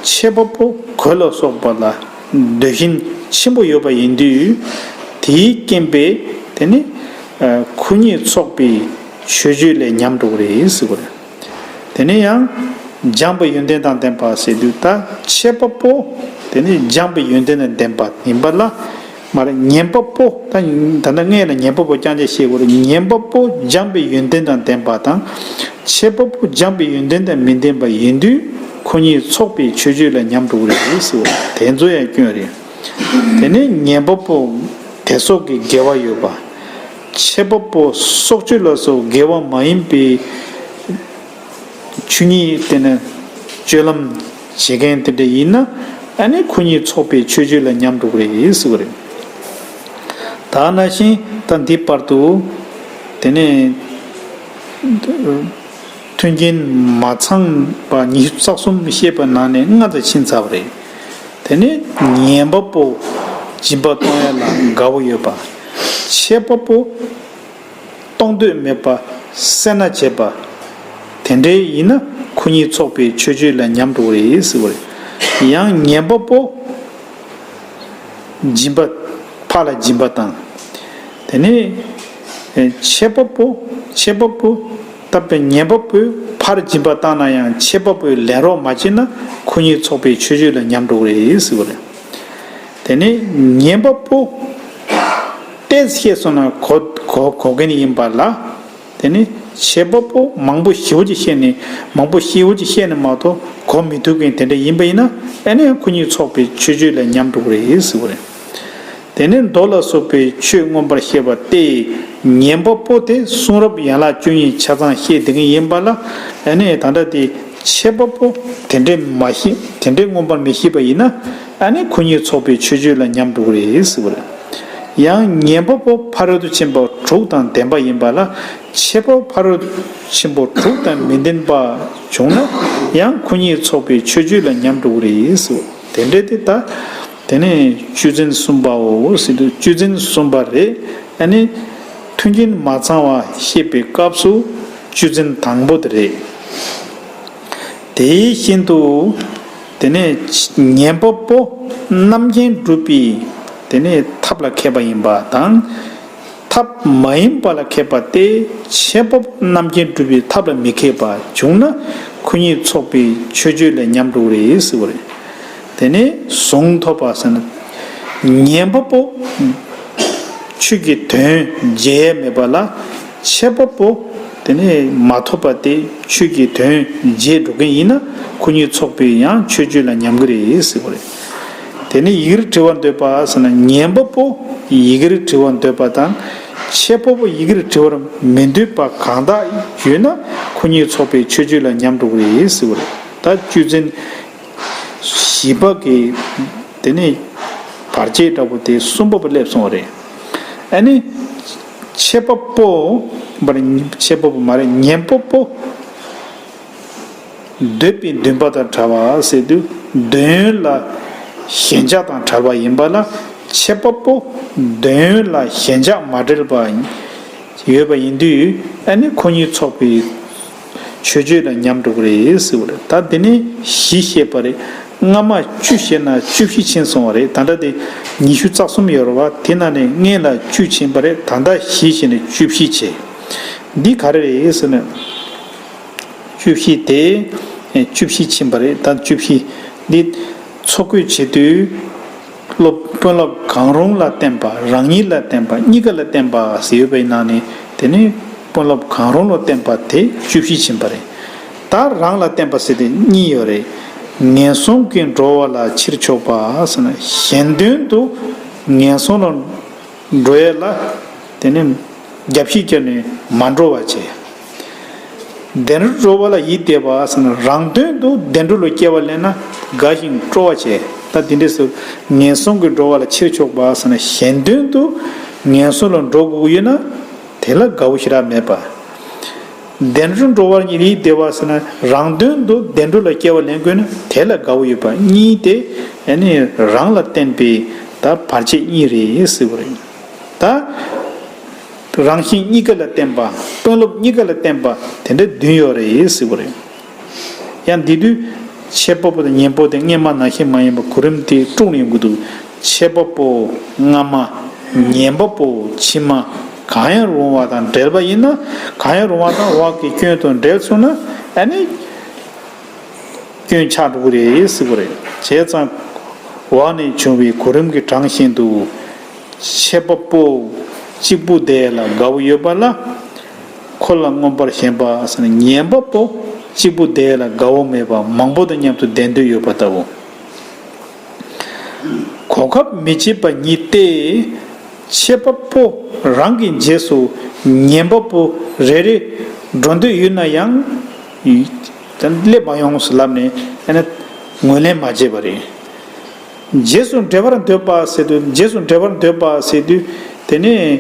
འཆད་པ་པོ་གོས་ལ་སོགས་པ་ལ་འདོད་ཞེན་ཆེན་པོ་ཡོད་པ་ཡིན་དུས། དེའི་རྐྱེན་པས་དེ་ནི་ཁོ་ཉིད་ཚོགས་པའི་མཆོད་བརྗོད་ལས་ཉམས་འགྲོ་གི་རེད་ཟེར་བ་རེད། དེ་ནས་ཡང་སྦྱངས་པའི་ཡོན་ཏན་དང་ལྡན་པ་ཟེར་དུས། ད་འཆད་པ་པོ་དེ་ནི་སྦྱངས་པའི་ཡོན་ཏན་དང་ལྡན་པ་ཡིན་པ་ལ། མ་རེད། ཉན་པ་པོ། ད་ད་ལྟ་སྔོན་ལ་ཉན་པ་པོ་རྐྱང་རྐྱང་བཤད་དགོས་རེད། ཉན་པ་པོ་སྦྱངས་པའི་ཡོན་ཏན་དང་ལྡན་པ་དང་། འཆད་པ་པོ་སྦྱངས་པའི་ཡོན་ཏན་དང་མི་ལྡན་པ་ཡིན་དུས། ཁོ་གཉིས་ཚོགས་པའི་མཆོད་བརྗོད་ལ་ཉམས་འགྲོ་གི་རེད་ཟེར་བ་དེ་ཚོ་ཡང་སྐྱོན་རེད། དེ་ནས་ཉན་པ་པོ་དེ་སོགས་ཀྱི་དགེ་བ་ཡོད་པ། འཆད་པ་པོ་སྲོག་གཅོད་ལ་སོགས་དགེ་བ་མ་ཡིན་པའི་ཆོས་ཉིད་དེ་ནི་སྤྱོད་ལམ་བྱེད་མཁན་དེ་འདྲ་ཡིན་ན། ཨ་ནི་ཁོ་གཉིས་ཚོགས་པའི་མཆོད་བརྗོད་ལ་ཉམས་འགྲོ་གི་རེད་ཟེར་བ་རེད། ད་ནང་བཞིན་ད་འདི་བར་དུ་དེ་ནས་མཐུན་རྐྱེན་མ་ཚང་བ་ཉི་ཤུ་རྩ་གསུམ་བཤད་པ་ནང་ནས་ལྔ་ཙམ་ཕྱིན་ཚར་བ་རེད། དེ་ནས་ཉན་པ་པོ་སྦྱིན་པ་གཏོང་ཡ་ལ་དགའ་བོ་ཡོད་པ། འཆད་པ་པོ་གཏོང་འདོད་མེད་པ། སེར་སྣ་བྱེད་པ། དེ་འདྲའི་ཡིན་ན་ཁོ་གཉིས་ཚོགས་པའི་མཆོད་བརྗོད་ལ་ཉམས་འགྲོ་གི་རེད་ཟེར་བ་རེད། ཡང་ཉན་པ་པོ་སྦྱིན་པ། ཕར་ལ་སྦྱིན་པ་བཏང་། དེ་ནས་ཨེ་འཆད་པ་པོ། འཆད་པ་པོ། ད་དཔེ་ཉན་པ་པོས་ཕར་སྦྱིན་པ་བཏང་ན་ཡང་འཆད་པ་པོས་ལན་རོགས་མ་བྱས་ན་ཁོ་གཉིས་ཚོགས་པའི་མཆོད་བརྗོད་ལ་ཉམས་འགྲོ་གི་རེད་ཟེར་བ་རེད། དེ་ནས་ཉན་པ་པོ་ཏོག་ཙམ་བཤད་སོང་ན་གོ་གོ་གོ་མཁན་ཡིན་པ་ལ། དེ་ནི་འཆད་པ་པོ་མང་པོ་ཞེ་པོ་ཅིག་བཤད་ནས། མང་པོ་ཞེ་པོ་ཅིག་བཤད་ནས་མ་གཏོགས་གོ་མི་ཐུབ་མཁན་དེ་འདྲ་ཡིན་པ་ཡིན་ན། ཨ་ནི་ཁོ་གཉིས་ཚོགས་པའི་མཆོད་བརྗོད་ལ་ཉམས་འགྲོ་གི་རེད་ཟེར་བ་རེད། དེ་ནས་མདོ་ལ་སོགས་པའི་ཆོས་མངོན་པར་བཤད་པ་སྟེ། ཉན་པ་པོ་དེ་གསུང་རབ་ཡན་ལག་བཅུ་གཉིས་ཆ་ཚང་བཤད་བསྡད་མཁན་ཡིན་པ་ལ། ཨ་ནི་ད་ལྟ་དེ་འཆད་པ་པོ་དེ་འདྲས་མ་ཤེས། དེ་འདྲས་མངོན་པར་མི་ཤེས་པ་ཡིན་ན། ཨ་ནི་ཁོ་གཉིས་ཚོགས་པའི་མཆོད་བརྗོད་ལ་ཉམས་འགྲོ་གི་རེད་ཟེར་བ་རེད། ཡང་ཉན་པ་པོ་ཕ་རོལ་ཏུ་ཕྱིན་པ་དྲུག་དང་ལྡན་པ་ཡིན་པ་ལ། འཆད་པ་ཕ་རོལ་ཏུ་ཕྱིན་པ་དྲུག་དང་མི་ལྡན་པ་བྱུང་ན། ཡང་ཁོ་གཉིས་ཚོགས་པའི་མཆོད་བརྗོད་ལ་ཉམས་འགྲོ་གི་རེད་ཟེར། དེ་འདྲ་དེ་ད། དེ་ནས་བཅུ་ཚན་གསུམ་པའོ་ཟེར་དུས། བཅུ་ཚན་གསུམ་པ་རེད། ཨ་ནི་མཐུན་རྐྱེན་མ་ཚང་བ་བཤད་པའི་སྐབས་སུ་བཅུ་ཚན་དང་པོ་དེ་རེད། དེ་བཞིན་དུ་དེ་ནས་ཉན་པ་པོ་རྣམ་མཁྱེན་སྒྲུབ་པའི་དེ་ནས་ཐབས་ལ་མཁས་པ་ཡིན་པ་དང་། ཐབས་མ་ཡིན་པ་ལ་མཁས་པ་སྟེ། འཆད་པ་པོ་རྣམ་མཁྱེན་སྒྲུབ་པའི་ཐབས་ལ་མི་མཁས་པ་བྱུང་ན། ཁོ་གཉིས་ཚོགས་པའི་མཆོད་བརྗོད་ལས་ཉམས་འགྲོ་གི་རེད་ཟེར་བ་རེད། དེ་ནས་གཟུངས་ཐོབ་པ་ཟེར་ན། ཉན་པ་པོ་ཆོས་ཀྱི་དོན་བྱེད་ཡས་མེད་པ་ལ། འཆད་པ་པོ་དེ་ནས་མ་ཐོབ་པ་སྟེ། ཆོས་ཀྱི་དོན་བྱེད་འགྲོ་མཁན་ཡིན་ན། ཁོ་གཉིས་ཚོགས་པའི་ཡང་མཆོད་བརྗོད་ལ་ཉམས་ཀྱི་རེད་ཟེར་བ་རེད། དེ་ནས་ཡི་གེར་བྲི་བར་འདོད་པ་ཟེར་ན། ཉན་པ་པོ་ཡི་གེར་བྲི་བར་འདོད་པ་དང་། འཆད་པ་པོ་ཡི་གེར་བྲི་བར་མི་འདོད་པ་གང་དག་ཡོད་ན། ཁོ་གཉིས་ཚོགས་པའི་མཆོད་བརྗོད་ལ་ཉམས་འགྲོ་གི་རེད་ཟེར་བ་རེད། ད་བཅུ་ཚན་བཞི་པ་གི་དེ་ནས་བར་ཆད་འདྲ་པོ་དེ་གསུམ་པ་པོ་སླེབས་སོང་བ་རེད། ཨ་ནི་འཆད་པ་པོ་མ་རེད། འཆད་པ་པོ་མ་རེད། ཉན་པ་པོ། འདོད་པའི་འདུན་པ་དང་བྲལ་བ་ཟེར་དུས། འདོད་ཡོན་ལ་ཞེན་ཆགས་དང་བྲལ་བ་ཡིན་པ་ལ། འཆད་པ་པོ་འདོད་ཡོན་ལ་ཞེན་ཆགས་མ་བྲལ་བ་ཡོད་པ་ཡིན་དུས། ཨ་ནི་ཁོ་གཉིས་ཚོགས་པའི་མཆོད་བརྗོད་ལ་ཉམས་འགྲོ་གི་རེད་ཟེར་བ་རེད། ད་དེ་ནས་བཞི་བཤད་པ་རེད། སྔ་མ་བཅུ་བཤད་ན་བཅུ་བཞི་ཕྱིན་སོང་བ་རེད། ད་ལྟ་དེ་ཉི་ཤུ་རྩ་གསུམ་ཡོད་རེད་བ། དེ་ནང་ནས་སྔོན་ལ་བཅུ་ཕྱིན་པ་རེད། ད་ལྟ་བཞི་བྱས་ནས་བཅུ་བཞི་བྱས། འདི་ག་རེ་རེད་ཟེར་ན། བཅུ་བཞི་དེ། ཨེ། བཅུ་བཞི་ཕྱིན་པ་རེད། ད་བཅུ་བཞི་འདི་ཚོགས་བཀོད་བྱེད་དུས། སློབ་དཔོན་སློབ་གང་རུང་ལ་བརྟེན་པ། རང་ཉིད་ལ་བརྟེན་པ། གཉིས་ཀ་ལ་བརྟེན་པ་ཟེར་ཡོད་པའི་ནང་ནས། དེ་ནི་དཔོན་སློབ་གང་རུང་ལ་བརྟེན་པ་དེ་བཅུ་བཞི་ཕྱིན་པ་རེད། ད་རང་ལ་བརྟེན་པ་ཟེར་དེ་གཉིས་ཡོད་རེད། ངན་སོང་གི་འགྲོ་བ་ལ་ཕྱིར་ཕྱོགས་པ་ཟེར་ན། གཞན་དོན་དུ་ངན་སོང་ལ་འགྲོ་ཡས་ལ་དེ་ནི་རྒྱབ་བཤིག་བརྒྱབ་ནས་མ་འགྲོ་བ་བྱས། བདེ་འགྲོར་འགྲོ་བ་ལ་ཡིད་གཏད་པ་ཟེར་ན། རང་དོན་དུ་བདེ་འགྲོ་ལ་སྐྱེ་བ་ལེན་ན་དགའ་ཞིང་སྤྲོ་བ་བྱས། ད་དེ་འདྲས་སུ་ངན་སོང་གི་འགྲོ་བ་ལ་ཕྱིར་ཕྱོགས་པ་ཟེར་ན། གཞན་དོན་དུ་ངན་སོང་ལ་འགྲོ་དགོས་ཀྱི་ཡོད་ན། དེ་ལ་དགའ་བོ་ཞེ་དྲག་མེད་པ། བདེ་འགྲོར་འགྲོ་བར་ཡིད་གཏད་པ་ཟེར་ན། རང་དོན་དུ་བདེ་འགྲོ་ལ་སྐྱེ་བ་ལེན་དགོས་ན་དེ་ལ་དགའ་བོ་ཡོད་པ། གཉིས་དེ་ཨ་ནི་རང་ལ་བརྟེན་པའི་ད་བར་ཆད་གཉིས་རེད་ཟེར་བ་རེད། ད་རང་གཞན་གཉིས་ཀ་ལ་བརྟེན་པ། དཔོན་སློབ་གཉིས་ཀ་ལ་བརྟེན་པ། དེ་འདྲ་བདུན་ཡོད་རེད་ཟེར་བ་རེད། ཡང་འདི་དུས་ འཆད་པ་པོ་དང་ཉན་པ་པོ་དེ་སྔ་མ་ནང་བཞིན་མ་ཡིན་པར་གོ་རིམ་དེ་དཀྲུགས་ནས་ཡོང་གི་འདུག་འཆད་པ་པོ་སྔ་མ། ཉན་པ་པོ་ཕྱི་མ། གང་ཡང་རུང་བ་དང་འབྲེལ་པ་ཡིན་ན། གང་ཡང་རུང་བ་དང་འོག་གི་སྐྱོན་དང་འབྲེལ་སོང་ན་ཨ་ནི། སྐྱོན་ཆགས་འགྲོ་གི་རེད་ཟེར་གི་རེད། བྱས་ཙང་། འོག་ནས་བྱུང་བའི་གོ་རིམ་གྱི་གྲངས་བཞིན་དུ། འཆད་པ་པོ་གཅིག་པུ་དེ་ལ་དགའ་བོ་ཡོད་པ་ལ། ཁོ་ལ་མངོན་པར་ཞེན་པ་ཟེར་ན་ཉན་པ་པོ་གཅིག་པུ་དེ་ལ་དགའ་བོ་མེད་པ་མང་པོ་དང་མཉམ་དུ་ལྡན་འདོད་ཡོད་པ་ལྟ་བུ། གོ་སྐབས་མི་བྱེད་པ་ཉིད་དེ། འཆད་པ་པོ་རང་གི་རྗེས་སུ་ཉན་པ་པོ་རེ་རེ་འགྲོ་འདོད་ཡོད་ན་ཡང་། སླེབས་མ་ཡོང་ཟེར་ལབ་ནས་ཨ་ནི་ངོས་ལེན་མ་བྱས་པ་རེད། རྗེས་སུ་འབྲེལ་བར་འདོད་པ་ཟེར་དུས། རྗེས་སུ་འབྲེལ་བར་འདོད་པ་ཟེར་དུས་དེ་ནས་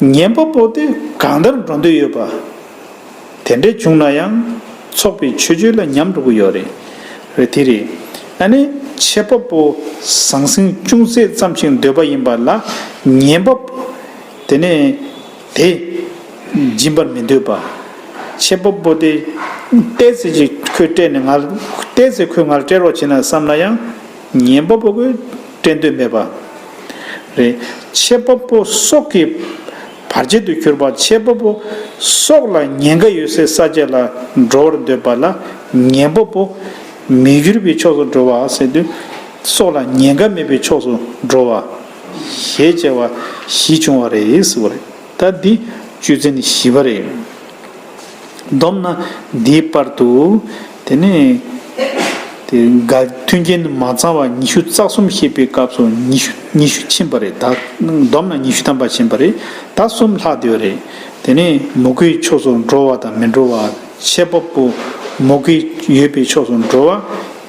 ཉན་པ་པོ་དེ་གང་ལྟར་འགྲོ་འདོད་ཡོད་པ། དེ་འདྲས་བྱུང་ན་ཡང་ཚོགས་པའི་མཆོད་བརྗོད་ལ་ཉམས་འགྲོ་གི་ཡོད་རེད། རེད་དེ་རེད། ཨ་ནི་འཆད་པ་པོ་ཟང་ཟིང་ཅུང་ཟད་ཙམ་ཞིག་འདོད་པ་ཡིན་པ་ལ་ཉན་པ་པོ་དེ་ནས་དེ་སྦྱིན་པར་མི་འདོད་པ། འཆད་པ་པོ་དེ་ཏོག་ཙམ་ཅིག་ཁོས་སྤྲད་ནས་ང་ལ་ཏོག་ཙམ་ཁོས་ང་ལ་སྤྲད་རོགས་བྱས་ན་བསམ་ན་ཡང་། ཉན་པ་པོ་གིས་སྤྲད་འདོད་མེད་པ། རེད། འཆད་པ་པོ་སྲོག་གི་བར་ཆད་དུ་གྱུར་པ། འཆད་པ་པོ་སྲོག་ལ་ཉེན་ཁ་ཡོད་སའི་ས་ཆ་ལ་འགྲོ་བར་འདོད་པ་ལ་ཉན་པ་པོ་མི་འགྱུར་བའི་ཕྱོགས་སུ་འགྲོ་བ་ཟེར་དུས། སྲོག་ལ་ཉེན་ཁ་མེད་པའི་ཕྱོགས་སུ་འགྲོ་བ། ཞེས་བྱ་བ་བཞི་བྱུང་བ་རེད་ཟེར་བ་རེད། ད་འདི་བཅུ་ཚན་བཞི་པ་རེད། བསྡོམས་ན་འདིའི་བར་དུ། དེ་ནས། དེ་འགལ་མཐུན་རྐྱེན་མ་ཚང་བ་ཉི་ཤུ་རྩ་གསུམ་བཤད་པའི་སྐབས་སུ་ཉི་ཤུ་ཉི་ཤུ་ཕྱིན་པ་རེད། ད་བསྡོམས་ན་ཉི་ཤུ་ཐམ་པ་ཕྱིན་པ་རེད། ད་གསུམ་ལྷག་བསྡད་ཡོད་རེད། དེ་ནས་མུ་གེའི་ཕྱོགས་སུ་འགྲོ་བ་དང་མི་འགྲོ་བ། འཆད་པ་པོ་མུ་གེ་ཡོད་པའི་ཕྱོགས་སུ་འགྲོ་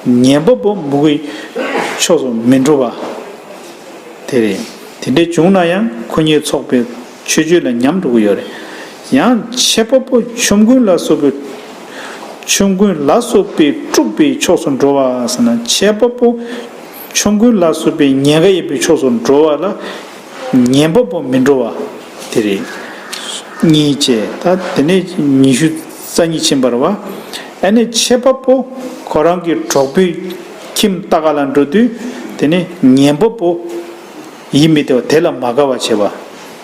བ། ཉན་པ་པོ་མུ་གེའི་ཕྱོགས་སུ་མི་འགྲོ་བ། དེ་རེད། དེ་འདྲས་བྱུང་ན་ཡང་ཁོ་གཉིས་ཚོགས་པའི་མཆོད་བརྗོད་ལ་ཉམས་འགྲོ་གི་ཡོད་རེད། ཡང་འཆད་པ་པོ་ཆོམ་རྐུན་ལ་སོགས་པའི། ཆོམ་རྐུན་ལ་སོགས་པའི་དཀྲུགས་པའི་ཕྱོགས་སུ་འགྲོ་བ་ཟེར་ན། འཆད་པ་པོ་ཆོམ་རྐུན་ལ་སོགས་པའི་ཉེན་ཁ་ཡོད་པའི་ཕྱོགས་སུ་འགྲོ་བ་ལ་ཉན་པ་པོ་མི་འགྲོ་བ། དེ་རེད། གཉིས་བྱས། ད་དེ་ནས་ཉི་ཤུ་རྩ་གཉིས་ཕྱིན་པ་རེད་བ། ཨ་ནི་འཆད་པ་པོ་ཁོ་རང་གི་གྲོགས་པོའི་ཁྱིམ་ལྟ་ག་ལ་འགྲོ་དུས། དེ་ནས་ཉན་པ་པོ་ཡིད་མི་བདེ་བ་དེ་ལ་མ་དགའ་བ་བྱེད་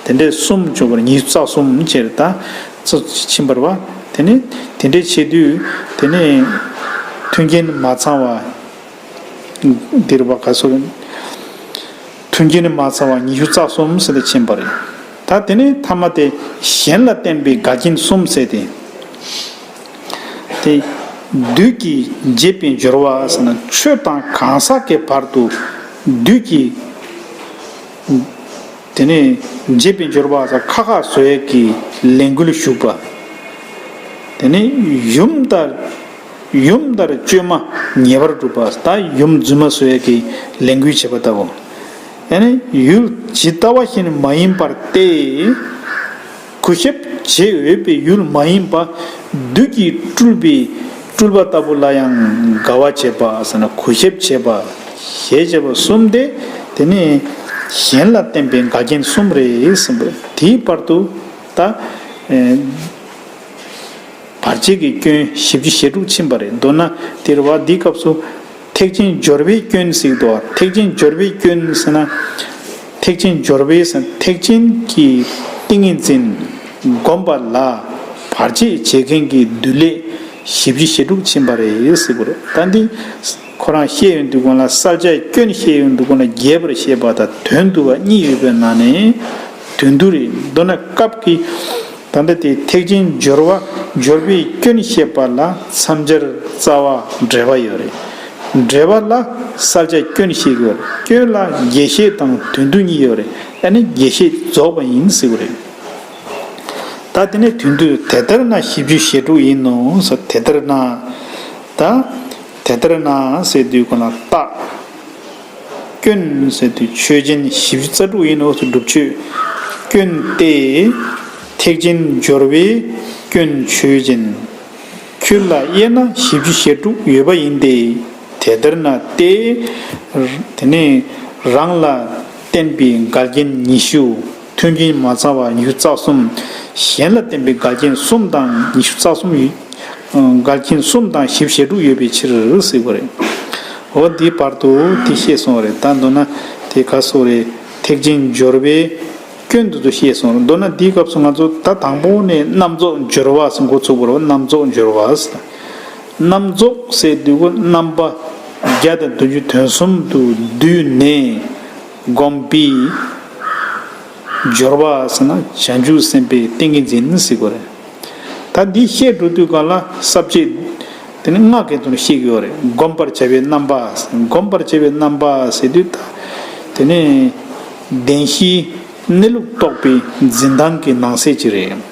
པ། དེ་འདྲས་གསུམ་བྱུང་བར་ཉི་ཤུ་རྩ་གསུམ་བྱས། ད་ཚོ་ཕྱིན་པ་རེད་བ། དེ་ནས་དེ་འདྲས་བྱེད་དུས། དེ་ནས་མཐུན་རྐྱེན་མ་ཚང་བ། འདིར་བ་ག་སོ། མཐུན་རྐྱེན་མ་ཚང་བ་ཉི་ཤུ་རྩ་གསུམ་ཟེར་ཏེ་ཕྱིན་པ་རེད། ད་དེ་ནས་ཐ་མ་དེ་གཞན་ལ་བརྟེན་པའི་འགལ་རྐྱེན་གསུམ་ཟེར་ཏེ། དེ། བདུད་ཀྱིས་བྱེད་པའི་སྦྱོར་བ་ཟེར་ན། ཆོས་དང་གང་ཟག་གི་བར་དུ་བདུད་ཀྱིས། དེ་ནས་བྱེད་པའི་སྦྱོར་བ་ཟེར་ཁ་ཁ་བཟོ་ཡས་ཀྱི་ལས་འགུལ་ཞུགས་པ། དེ་ནས་ཡུམ་ལྟར། ཡུམ་ལྟར་བཅོས་མ་ཉེ་བར་སྒྲུབ་པ། ད་ཡུམ་རྫུན་མ་བཟོ་ཡས་ཀྱི་ལས་འགུལ་བྱེད་པ་ལྟ་བུ། ཨ་ནི་ཡུལ་ཇི་ལྟ་བ་བཞིན་མ་ཡིན་པར་ཏེ། གུས་ཞབས་བྱེད་འོས་པའི་ཡུལ་མ་ཡིན་པ། བདུད་ཀྱིས་སྤྲུལ་པའི་སྤྲུལ་པ་ལྟ་བུ་ལ་ཡང་དགའ་བ་བྱེད་པ་ཟེར་ན། གུས་ཞབས་བྱེད་པ། ཞེས་བྱ་བ་གསུམ་སྟེ། དེ་ནི་གཞན་ལ་བརྟེན་པའི་འགལ་རྐྱེན་གསུམ་རེད་གསུངས་པས། དེའི་བར་དུ་ད། ཨེ། བར་ཆད་ཀྱི་སྐྱོན་བཞི་བཅུ་ཞེ་དྲུག་ཕྱིན་པ་རེད། མདོར་ན་དེ་རེད་བ། འདིའི་སྐབས་སུ་ཐེག་ཆེན་སྦྱོར་བའི་སྐྱོན་ཟེར་གྱི་འདུག་ཐེག་ཆེན་སྦྱོར་བའི་སྐྱོན་ཟེར་ན། ཐེག་ཆེན་སྦྱོར་བའི་ཟེར་ན། ཐེག་ཆེན་གྱི་ཏིང་ངེ་འཛིན་བསྒོམ་པ་ལ་བར་ཆད་བྱེད་མཁན་གྱི་བདུད་ལས་བཞི་བཅུ་ཞེ་དྲུག་ཕྱིན་པ་རེད་ཟེར་གྱི་རེད། ད་འདི་ཁོ་རང་བཤད་ཡོང་དུས་སྒང་ལ། བསལ་བྱའི་སྐྱོན་བཤད་ཡོང་དུས་སྒང་ལ་རྒྱས་པར་བཤད་པ་དང་དོན་བསྡུ་བ་གཉིས་ཡོད་པའི་ནང་ནས་དོན་བསྡུ་རེད། མདོར་ན་སྐབས་ཀྱི། ད་ལྟ་དེ་ཐེག་ཆེན་སྦྱོར་བ། སྦྱོར་བའི་སྐྱོན་བཤད་པ་ལ་མཚམས་སྦྱར་རྩ་བ་འགྲེལ་པ་ཡོད་རེད། འགྲེལ་པ་ལ་བསལ་བྱ་སྐྱོན་བཤད་ཀྱི་ཡོད་རེད། སྐྱོན་ལ་རྒྱས་བཤད་དང་དོན་བསྡུ་གཉིས་ཡོད་རེད། ཨ་ནི་རྒྱས་བཤད་རྫོགས་པ་ཡིན་ཟེར་གྱི་རེད། ད་དེ་ནས་དོན་བསྡུ། དེ་ལྟར་ན་བཞི་བཅུ་ཞེ་དྲུག་ཡིན་ནོ་ཟེར། དེ་ལྟར་ན། ད། དེ་ལྟར་ན་ཟེར་དུས་སྒང་ལ་རྟགས། སྐྱོན་ཟེར་དུས་ཆོས་ཅན། བཞི་བཅུ་རྩ་དྲུག་ཡིན་ནོ་ཟེར། སྒྲུབ་ཆོས་སྐྱོན་ཏེ། ཐེག་ཆེན་སྦྱོར་བའི་སྐྱོན་ཆོས་ཅན། ཁྱོད་ལ་དབྱེ་ན་བཞི་བཅུ་ཞེ་དྲུག་ཡོད་པ་ཡིན་ཏེ། དེ་ལྟར་ན་སྟེ། དེ་ནས་རང་ལ་བརྟེན་པའི་འགལ་རྐྱེན་ཉི་ཤུ། མཐུན་རྐྱེན་མ་ཚང་བ་ཉི་ཤུ་རྩ་གསུམ། གཞན་ལ་བརྟེན་པའི་འགལ་རྐྱེན་གསུམ་དང་ཉི་ཤུ་རྩ་གསུམ་ཡོད། འགལ་རྐྱེན་གསུམ་དང་བཞི་བཅུ་ཞེ་དྲུག་ཡོད་པའི་ཕྱིར་ཟེར་བ་རེད། འོ་འདིའི་བར་དུ་དེ་བཤད་སོང་བ་རེད། ད་མདོར་ན་དེ་ག་སོགས་རེད། ཐེག་ཆེན་སྦྱོར་བའི་སྐྱོན་དེ་ཚོ་བཤད་སོང་རེད། མདོར་ན་འདིའི་སྐབས་སུ་ང་ཚོ་ད་དང་པོ་ནས་རྣམ་རྫོགས་སྦྱོར་བ་ཟེར་འགོ་ཚུགས་པ་རེད། རྣམ་རྫོགས་སྦྱོར་བ་ཟེར། རྣམ་རྫོགས་ཟེར་དུས་ཀོ་རྣམ་པ་བརྒྱ་དང་བདུན་ཅུ་དོན་གསུམ་དུ་བསྡུས་ནས་བསྒོམ་པའི་སྦྱོར་བ་ཟེར་ན་བྱང་ཆུབ་སེམས་དཔའི་ཏིང་ངེ་འཛིན་ཟེར་དགོས་རེད། ད་འདི་བཤད་འགྲོ་དུས་གང་ལ་ས་བཅད་དེ་ནི་སྔགས་ཀྱི་དོན་བཤད་ཀྱི་ཡོད་རེད། བསྒོམ་པར་བྱ་བའི་རྣམ་པ། བསྒོམ་པར་བྱ་བའི་རྣམ་པ་ཟེར་དུས་ད་དེ་ནི་བདེན་བཞིའི་གནས་ལུགས་རྟོགས་པའི་འཛིན་སྟངས་ཀྱི་ནང་གསེས་ཅིག་རེད།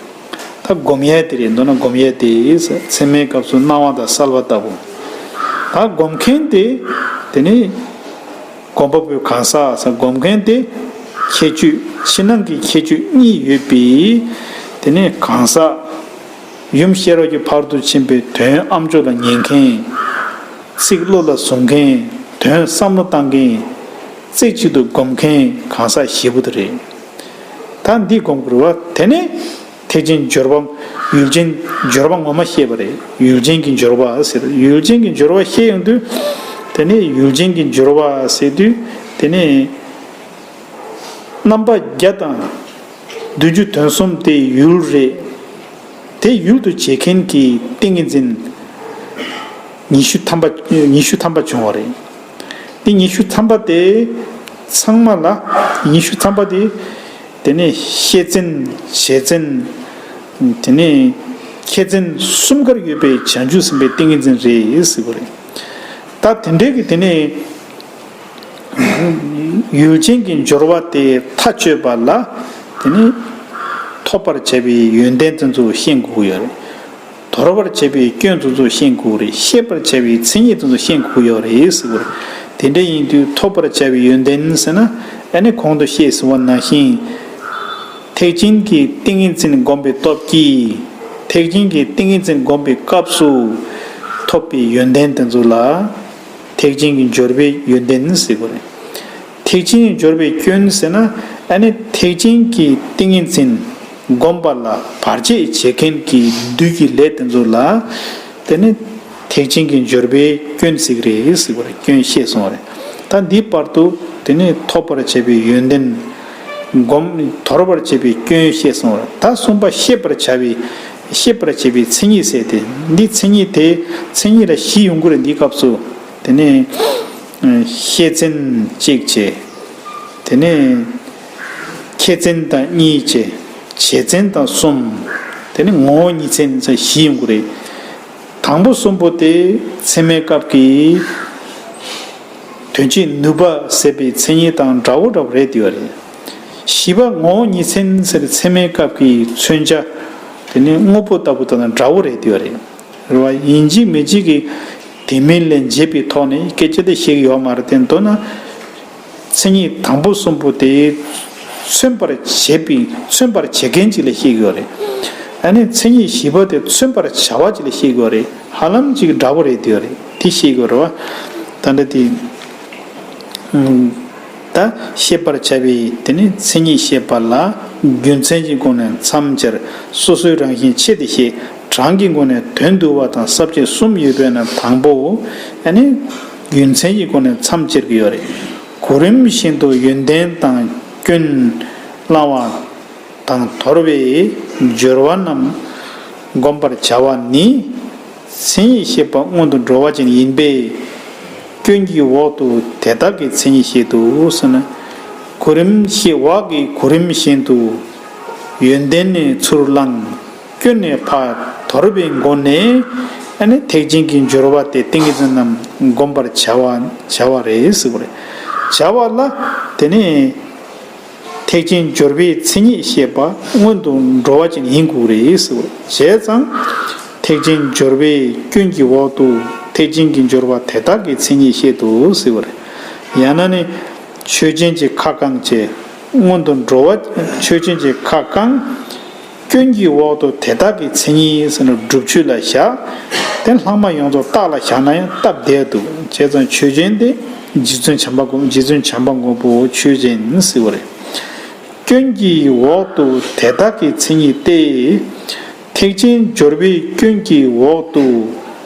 ད་སྒོམ་ཡས་དེ་རེད། མདོར་ན་སྒོམ་ཡས་དེ་ཚད་མའི་སྐབས་སུ་སྣང་བ་དང་གསལ་བ་ལྟ་བུ། ད་སྒོམ་མཁན་དེ་དེ་ནི་སྒོམ་པ་པོའི་གང་ཟག་ཟེར། སྒོམ་མཁན་དེ་ཁྱད་ཆོས་ཕྱི་ནང་གི་ཁྱད་ཆོས་གཉིས་ཡོད་པའི་དེ་ནི་གང་ཟག་ཡུམ་ཤེས་རབ་ཀྱི་ཕ་རོལ་ཏུ་ཕྱིན་པའི་དོན་ཨ་མཆོག་ལ་ཉན་མཁན། ཚིག་བློ་ལ་བཟུང་མཁན། དོན་བསམ་བློ་བཏང་མཁན། རྩེ་གཅིག་ཏུ་སྒོམ་མཁན་གང་ཟག་བཞི་པོ་དེ་རེད། ད་འདི་སྒོམ་དགོས་རེད་བ། དེ་ནས་ཐེག་ཆེན་སྦྱོར་བ། ཡུལ་ཅན་སྦྱོར་བ་ངོ་མ་བཤད་པ་རེད། ཡུལ་ཅན་གྱི་སྦྱོར་བ་ཟེར། ཡུལ་ཅན་གྱི་སྦྱོར་བ་བཤད་ཡོང་དུས་དེ་ནས་ཡུལ་ཅན་གྱི་སྦྱོར་བ་ཟེར་དུས་དེ་ནས་རྣམ་པ་བརྒྱ་དང་བདུན་ཅུ་དོན་གསུམ་དེ་ཡུལ་རེད། དེ་ཡུལ་དུ་བྱེད་མཁན་གྱི་ཏིང་ངེ་འཛིན་ཉི་ཤུ་ཐམ་པ། ཉི་ཤུ་ཐམ་པ་བྱུང་བ་རེད། དེ་ཉི་ཤུ་ཐམ་པ་དེ་ཚང་མ་ལ། ཉི་ཤུ་ཐམ་པ་དེ་དེ་ནས་ཤེས་བཙན། བྱེད་བཙན། དེ་ནས་མཁས་བཙན་གསུམ་ཀར་ཡོད་པའི་བྱང་ཆུབ་སེམས་དཔའི་ཏིང་ངེ་འཛིན་རེད་ཟེར་བ་རེད། ད་དེ་འདྲའི་གི་དེ་ནས་ཡུལ་ཅན་གྱི་སྦྱོར་བ་དེ་མཐའ་གཅོད་པ་ལ་དེ་ནི་ཐོབ་པར་བྱ་བའི་ཡོན་ཏན་དེ་ཚོ་ཤེས་དགོས་ཀྱི་ཡོད་རེད། དོར་བར་བྱ་བའི་སྐྱོན་དེ་ཚོ་ཤེས་དགོས་རེད། ཤེས་པར་བྱ་བའི་མཚན་ཉིད་དེ་ཚོ་ཤེས་དགོས་ཀྱི་ཡོད་རེད་ཟེར་བ་རེད། དེ་འདྲ་ཡིན་དུས་ཐོབ་པར་བྱ་བའི་ཡོན་ཏན་ཟེར་ན་ཨ་ནི་གོང་དུ་བཤད་ཟིན་པ་ནང་བཞིན་ཐེག་ཆེན་གྱི་ཏིང་ངེ་འཛིན་བསྒོམ་པའི་སྟོབས་ཀྱིས། ཐེག་ཆེན་གྱི་ཏིང་ངེ་འཛིན་བསྒོམ་པའི་སྐབས་སུ་ཐོབ་པའི་ཡོན་ཏན་དེ་ཚོ་ལ། ཐེག་ཆེན་གྱི་སྦྱོར་བའི་ཡོན་ཏན་ཟེར་དགོས་རེད། ཐེག་ཆེན་གྱི་སྦྱོར་བའི་སྐྱོན་ཟེར་ན་ཨ་ནི་ཐེག་ཆེན་གྱི་ཏིང་ངེ་འཛིན་བསྒོམ་པ་ལ་བར་ཆད་བྱེད་མཁན་གྱི་བདུད་ཀྱི་ལས་དེ་ཚོ་ལ་དེ་ནི་ཐེག་ཆེན་གྱི་སྦྱོར་བའི་སྐྱོན་ཟེར་གྱི་རེད་ཟེར་བ་རེད། སྐྱོན་བཤད་སོང་བ་རེད། ད་འདིའི་བར་དུ་དེ་ནི་ཐོབ་པར་བྱ་བའི་ཡོན་ཏན། སྒོམ། དོར་བར་བྱེད་པའི་སྐྱོན་བཤད་སོང་བ་རེད། ད་གསུམ་པ་ཤེས་པར་བྱ་བའི། ཤེས་པར་བྱེད་པའི་མཚན་ཉིད་ཟེར་ཏེ། འདི་མཚན་ཉིད་དེ་མཚན་ཉིད་ལ་བཞི་ཡོང་གི་རེད། འདིའི་སྐབས་སུ། དེ་ནས་ཤེས་བཙན་གཅིག་བྱས། དེ་ནས་མཁས་བཙན་དང་གཉིས་བྱས། བྱེད་བཙན་དང་གསུམ། དེ་ནས་ངོ་བོ་ཉིད་བཙན་ཟེར་བཞི་ཡོང་གི་རེད། དང་པོ་གསུམ་པོ་དེ་ཚད་མའི་སྐབས་ཀྱི་དོན་བྱེད་ནུས་པ་ཟེར་བའི་མཚན་ཉིད་དང་འདྲ་བོ་འདྲ་བོ་རེད་དེ་ཡོད་རེད། བཞི་པ་ངོ་བོ་ཉིད་བཙན་ཟེར་བའི་ཚད་མའི་སྐབས་ཀྱི་མཚོན་བྱ་དེ་ནི་དངོས་པོ་ལྟ་བུ་དང་འདྲ་བོ་རེད་དེ་ཡོད་རེད། རེད་བ། ཡིན་གཅིག་མིན་གཅིག་གི་དེ་མིན་ལས་འབྱེད་པའི་ཐོག་ནས་སྐད་ཆ་དེ་བཤད་ཀྱི་ཡོད་མ་རེད་དེ། མདོར་ན་མཚན་ཉིད་དང་པོ་གསུམ་པོ་དེ་མཚོན་པར་བྱེད་པའི། མཚོན་པར་བྱེད་མཁན་ཅིག་ལ་བཤད་ཀྱི་ཡོད་རེད། ཨ་ནི་མཚན་ཉིད་བཞི་པ་དེ་མཚོན་པར་བྱ་བ་ཅིག་ལ་བཤད་ཀྱི་ཡོད་རེད། ཧ་ལམ་ཅིག་འདྲ་བོ་རེད་དེ་ཡོད་རེད། དེ་བཤད་ཀྱི་ཡོད་རེད་བ། ད་འདྲ་དེ། ད་ཤེས་པར་བྱ་བའི་དེ་ནི་མཚན་ཉིད་བཤད་པ་ལ་རྒྱུ་མཚན་གྱི་སྒོ་ནས་མཚམས་སྦྱར། སོ་སོའི་རང་བཞིན་ཕྱེ་སྟེ་བཤད། གྲངས་ཀྱི་སྒོ་ནས་དོན་བསྡུ་བ་དང་ས་བཅད་གསུམ་ཡོད་པས་ན་དང་པོ། ཨ་ནི་རྒྱུ་མཚན་གྱི་སྒོ་ནས་མཚམས་སྦྱར་གྱི་ཡོད་རེད། གོ་རིམས་བཞིན་དུ་ཡོན་ཏན་དང་སྐྱོན་བླང་བ་དང་དོར་བའི་སྦྱོར་བ་རྣམས་བསྒོམ་པར་བྱ་བ་ནི། མཚན་ཉིད་བཤད་པ་སྔོན་དུ་འགྲོ་བ་ཅན་ཡིན་པས། སྐྱོན་གྱི་འོག་ཏུ་དེ་དག་གི་མཚན་ཉིད་བཤད་དོ་ཟེར་ན། གོ་རིམ་བཤད་འོག་གི་གོ་རིམ་བཞིན་དུ་ཡོན་ཏན་ནས་ཚུར་བླངས། སྐྱོན་ནས་ཕར་དོར་བའི་སྒོ་ནས་ཨ་ནི་ཐེག་ཆེན་གྱི་སྦྱོར་བ་དེ་ཏིང་ངེ་འཛིན་རྣམས་བསྒོམ་པར་བྱ་བ་བྱ་བ་རེད་ཟེར་བ་རེད། བྱ་བ་ལ་དེ་ནས། ཐེག་ཆེན་སྦྱོར་བའི་མཚན་ཉིད་བཤད་པ་སྔོན་དུ་འགྲོ་བ་ཅན་ཡིན་དགོས་རེད་ཟེར་བ། བྱས་ཙང་། ཐེག་ཆེན་སྦྱོར་བའི་སྐྱོན་གྱི་འོག་ཏུ་ཐེག་ཆེན་གྱི་སྦྱོར་བ་དེ་དག་གི་མཚན་ཉིད་བཤད་དོ་ཟེར་བ་རེད། ཡང་ན་ནི། ཆོས་ཅན་གྱི་ཁ་བསྐང་བྱས། སྔོན་དུ་འགྲོ་བ། ཆོས་ཅན་གྱི་ཁ་བསྐང་། སྐྱོན་གྱི་འོག་ཏུ་དེ་དག་གི་མཚན་ཉིད་ཟེར་ན་སྒྲུབ་ཆོས་ལ་བཞག། དེ་ལྷག་མ་ཡོངས་རྫོགས་རྟགས་ལ་བཞག་ན་ཡང་སྟབས་བདེ་འདུག། བྱས་ཙང་ཆོས་ཅན་དེ་རྗེ་བཙུན་བྱམས་པ་མགོན། རྗེ་བཙུན་བྱམས་པ་མགོན་པོ་ཆོས་ཅན་ཟེར་བ་རེད། སྐྱོན་གྱི་འོག་ཏུ་དེ་དག་གི་མཚན་ཉིད་ཏེ། ཐེག་ཆེན་སྦྱོར་བའི་སྐྱོན་གྱི་འོག་ཏུ་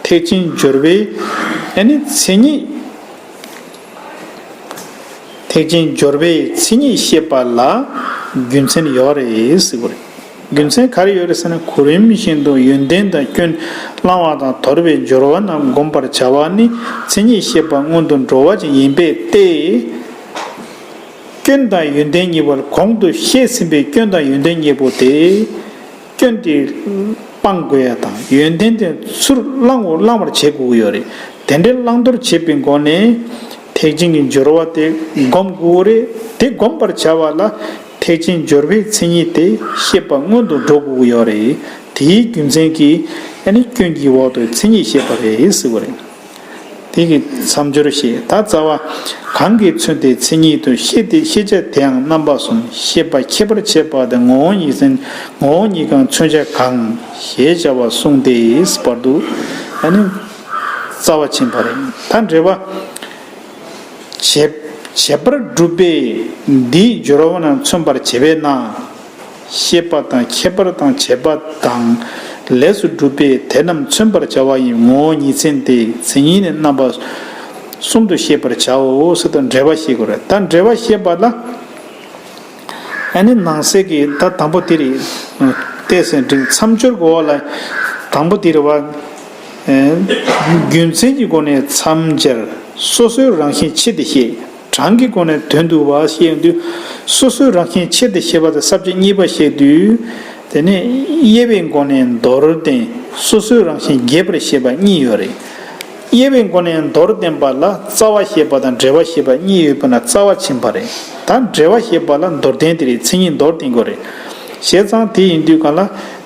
ཐེག་ཆེན་སྦྱོར་བའི་ཨ་ནི་མཚན་ཉིད། ཐེག་ཆེན་སྦྱོར་བའི་མཚན་ཉིད་བཤད་པ་ལ་རྒྱུ་མཚན་ཡོད་རེད་ཟེར་བ་རེད། རྒྱུ་མཚན་ག་རེ་ཡོད་རེད་ཟེར་ན། གོ་རིམ་བཞིན་དུ་ཡོན་ཏན་དང་སྐྱོན་བླང་བ་དང་དོར་བའི་སྦྱོར་བ་རྣམས་བསྒོམ་པར་བྱ་བ་ནི་མཚན་ཉིད་བཤད་པ་སྔོན་དུ་འགྲོ་བ་ཅན་ཡིན་པས་ཏེ། སྐྱོན་དང་ཡོན་ཏན་གཉིས་པོ། གོང་དུ་བཤད་ཟིན་པའི་སྐྱོན་དང་ཡོན་ཏན་གཉིས་པོ་དེ། སྐྱོན་དེ་སྤང་དགོས་ཡ་དང་ཡོན་ཏན་དེ་ཚུར་བླང་བ་བླང་བར་བྱེད་དགོས་ཀྱི་ཡོད་རེད། དེ་འདྲའི་བླང་དོར་བྱེད་པའི་སྒོ་ནས་ཐེག་ཆེན་གྱི་སྦྱོར་བ་དེ་སྒོམ་དགོས་རེད། དེ་སྒོམ་པར་བྱ་བ་ལ་ཐེག་ཆེན་སྦྱོར་བའི་མཚན་ཉིད་དེ་བཤད་པ་སྔོན་དུ་འགྲོ་དགོས་ཀྱི་ཡོད་རེད། དེའི་རྒྱུ་མཚན་གྱིས་ཨ་ནི་སྐྱོན་གྱི་འོག་ཏུ་མཚན་ཉིད་བཤད་པ་རེད་ཟེར་བ་རེད། དེ་གི་མཚམས་སྦྱོར་ཞེས། ད་རྩ་བ། གང་གིས་མཚོན་ཏེ་མཚན་ཉིད་དུ་ཤེས་ཏེ། ཤེས་བྱ་དེའང་རྣམ་པ་གསུམ། ཤེས་པ་ཁྱད་པར་ཕྱེད་པ་དང་ངོ་བོ་ཉིད་ཅན། ངོ་བོ་ཉིད་གང་མཚོན་བྱ་གང་ཞེས་བྱ་བ་གསུངས་ཏེ། བར་དུ་ཨ་ནི་རྩ་བ་ཕྱིན་པ་རེད། ད་འགྲེལ་པ། བྱེད་བྱེད་པར་སྒྲུབ་པས་འདིའི་སྦྱོར་བ་རྣམས་མཚོན་པར་བྱེད་པས་ན། ཤེས་པ་དང་ཁྱད་པར་དང་བྱེད་པ་དང་ལས་སུ་སྒྲུབ་པས་དེ་རྣམས་མཚོན་པར་བྱ་བ་ཡི་ངོ་བོ་ཉིད་ཅན་ཏེ། མཚན་ཉིད་ནི་རྣམ་པ་གསུམ་དུ་ཤེས་པར་བྱའོ་ཟེར་དུས་འགྲེལ་པ་ཤེས་དགོས་རེད། ད་འགྲེལ་པ་ཤེས་པ་ལ་ཨ་ནི་ནང་གསེས་ཀྱི་ད་དང་པོ་དེ་རེད། ཏེ་ཟེར་འབྲིང་མཚམས་སྦྱོར་གྱི་འོག་ལ་དང་པོ་དེ་རེད་བ། རྒྱུ་མཚན་གྱི་སྒོ་ནས་མཚམས་སྦྱར། སོ་སོའི་རང་བཞིན་ཕྱེ་སྟེ་བཤད། གྲངས་ཀྱི་སྒོ་ནས་དོན་བསྡུ་བ་ཞེས་ཡོང་དུས། སོ་སོའི་རང་བཞིན་ཕྱེ་སྟེ་བཤད་པ་དང་ས་བཅད་གཉིས་པ་བཤད་དུས། དེ་ནས་དབྱེ་བའི་སྒོ་ནས་མདོར་བསྟན། སོ་སོའི་རང་བཞིན་རྒྱས་པར་བཤད་པ་གཉིས་ཡོད་རེད། དབྱེ་བའི་སྒོ་ནས་མདོར་བསྟན་པ་ལ་རྩ་བ་བཤད་པ་དང་འགྲེལ་པ་བཤད་པ་གཉིས་ཡོད་པ་ན་རྩ་བ་ཕྱིན་པ་རེད། ད་འགྲེལ་པ་བཤད་པ་ལ་མདོར་བསྟན་དེ་རེད། མཚན་ཉིད་མདོར་བསྟན་དགོས་རེད། བྱས་ཙང་དེ་ཡིན་དུས་གང་ལ་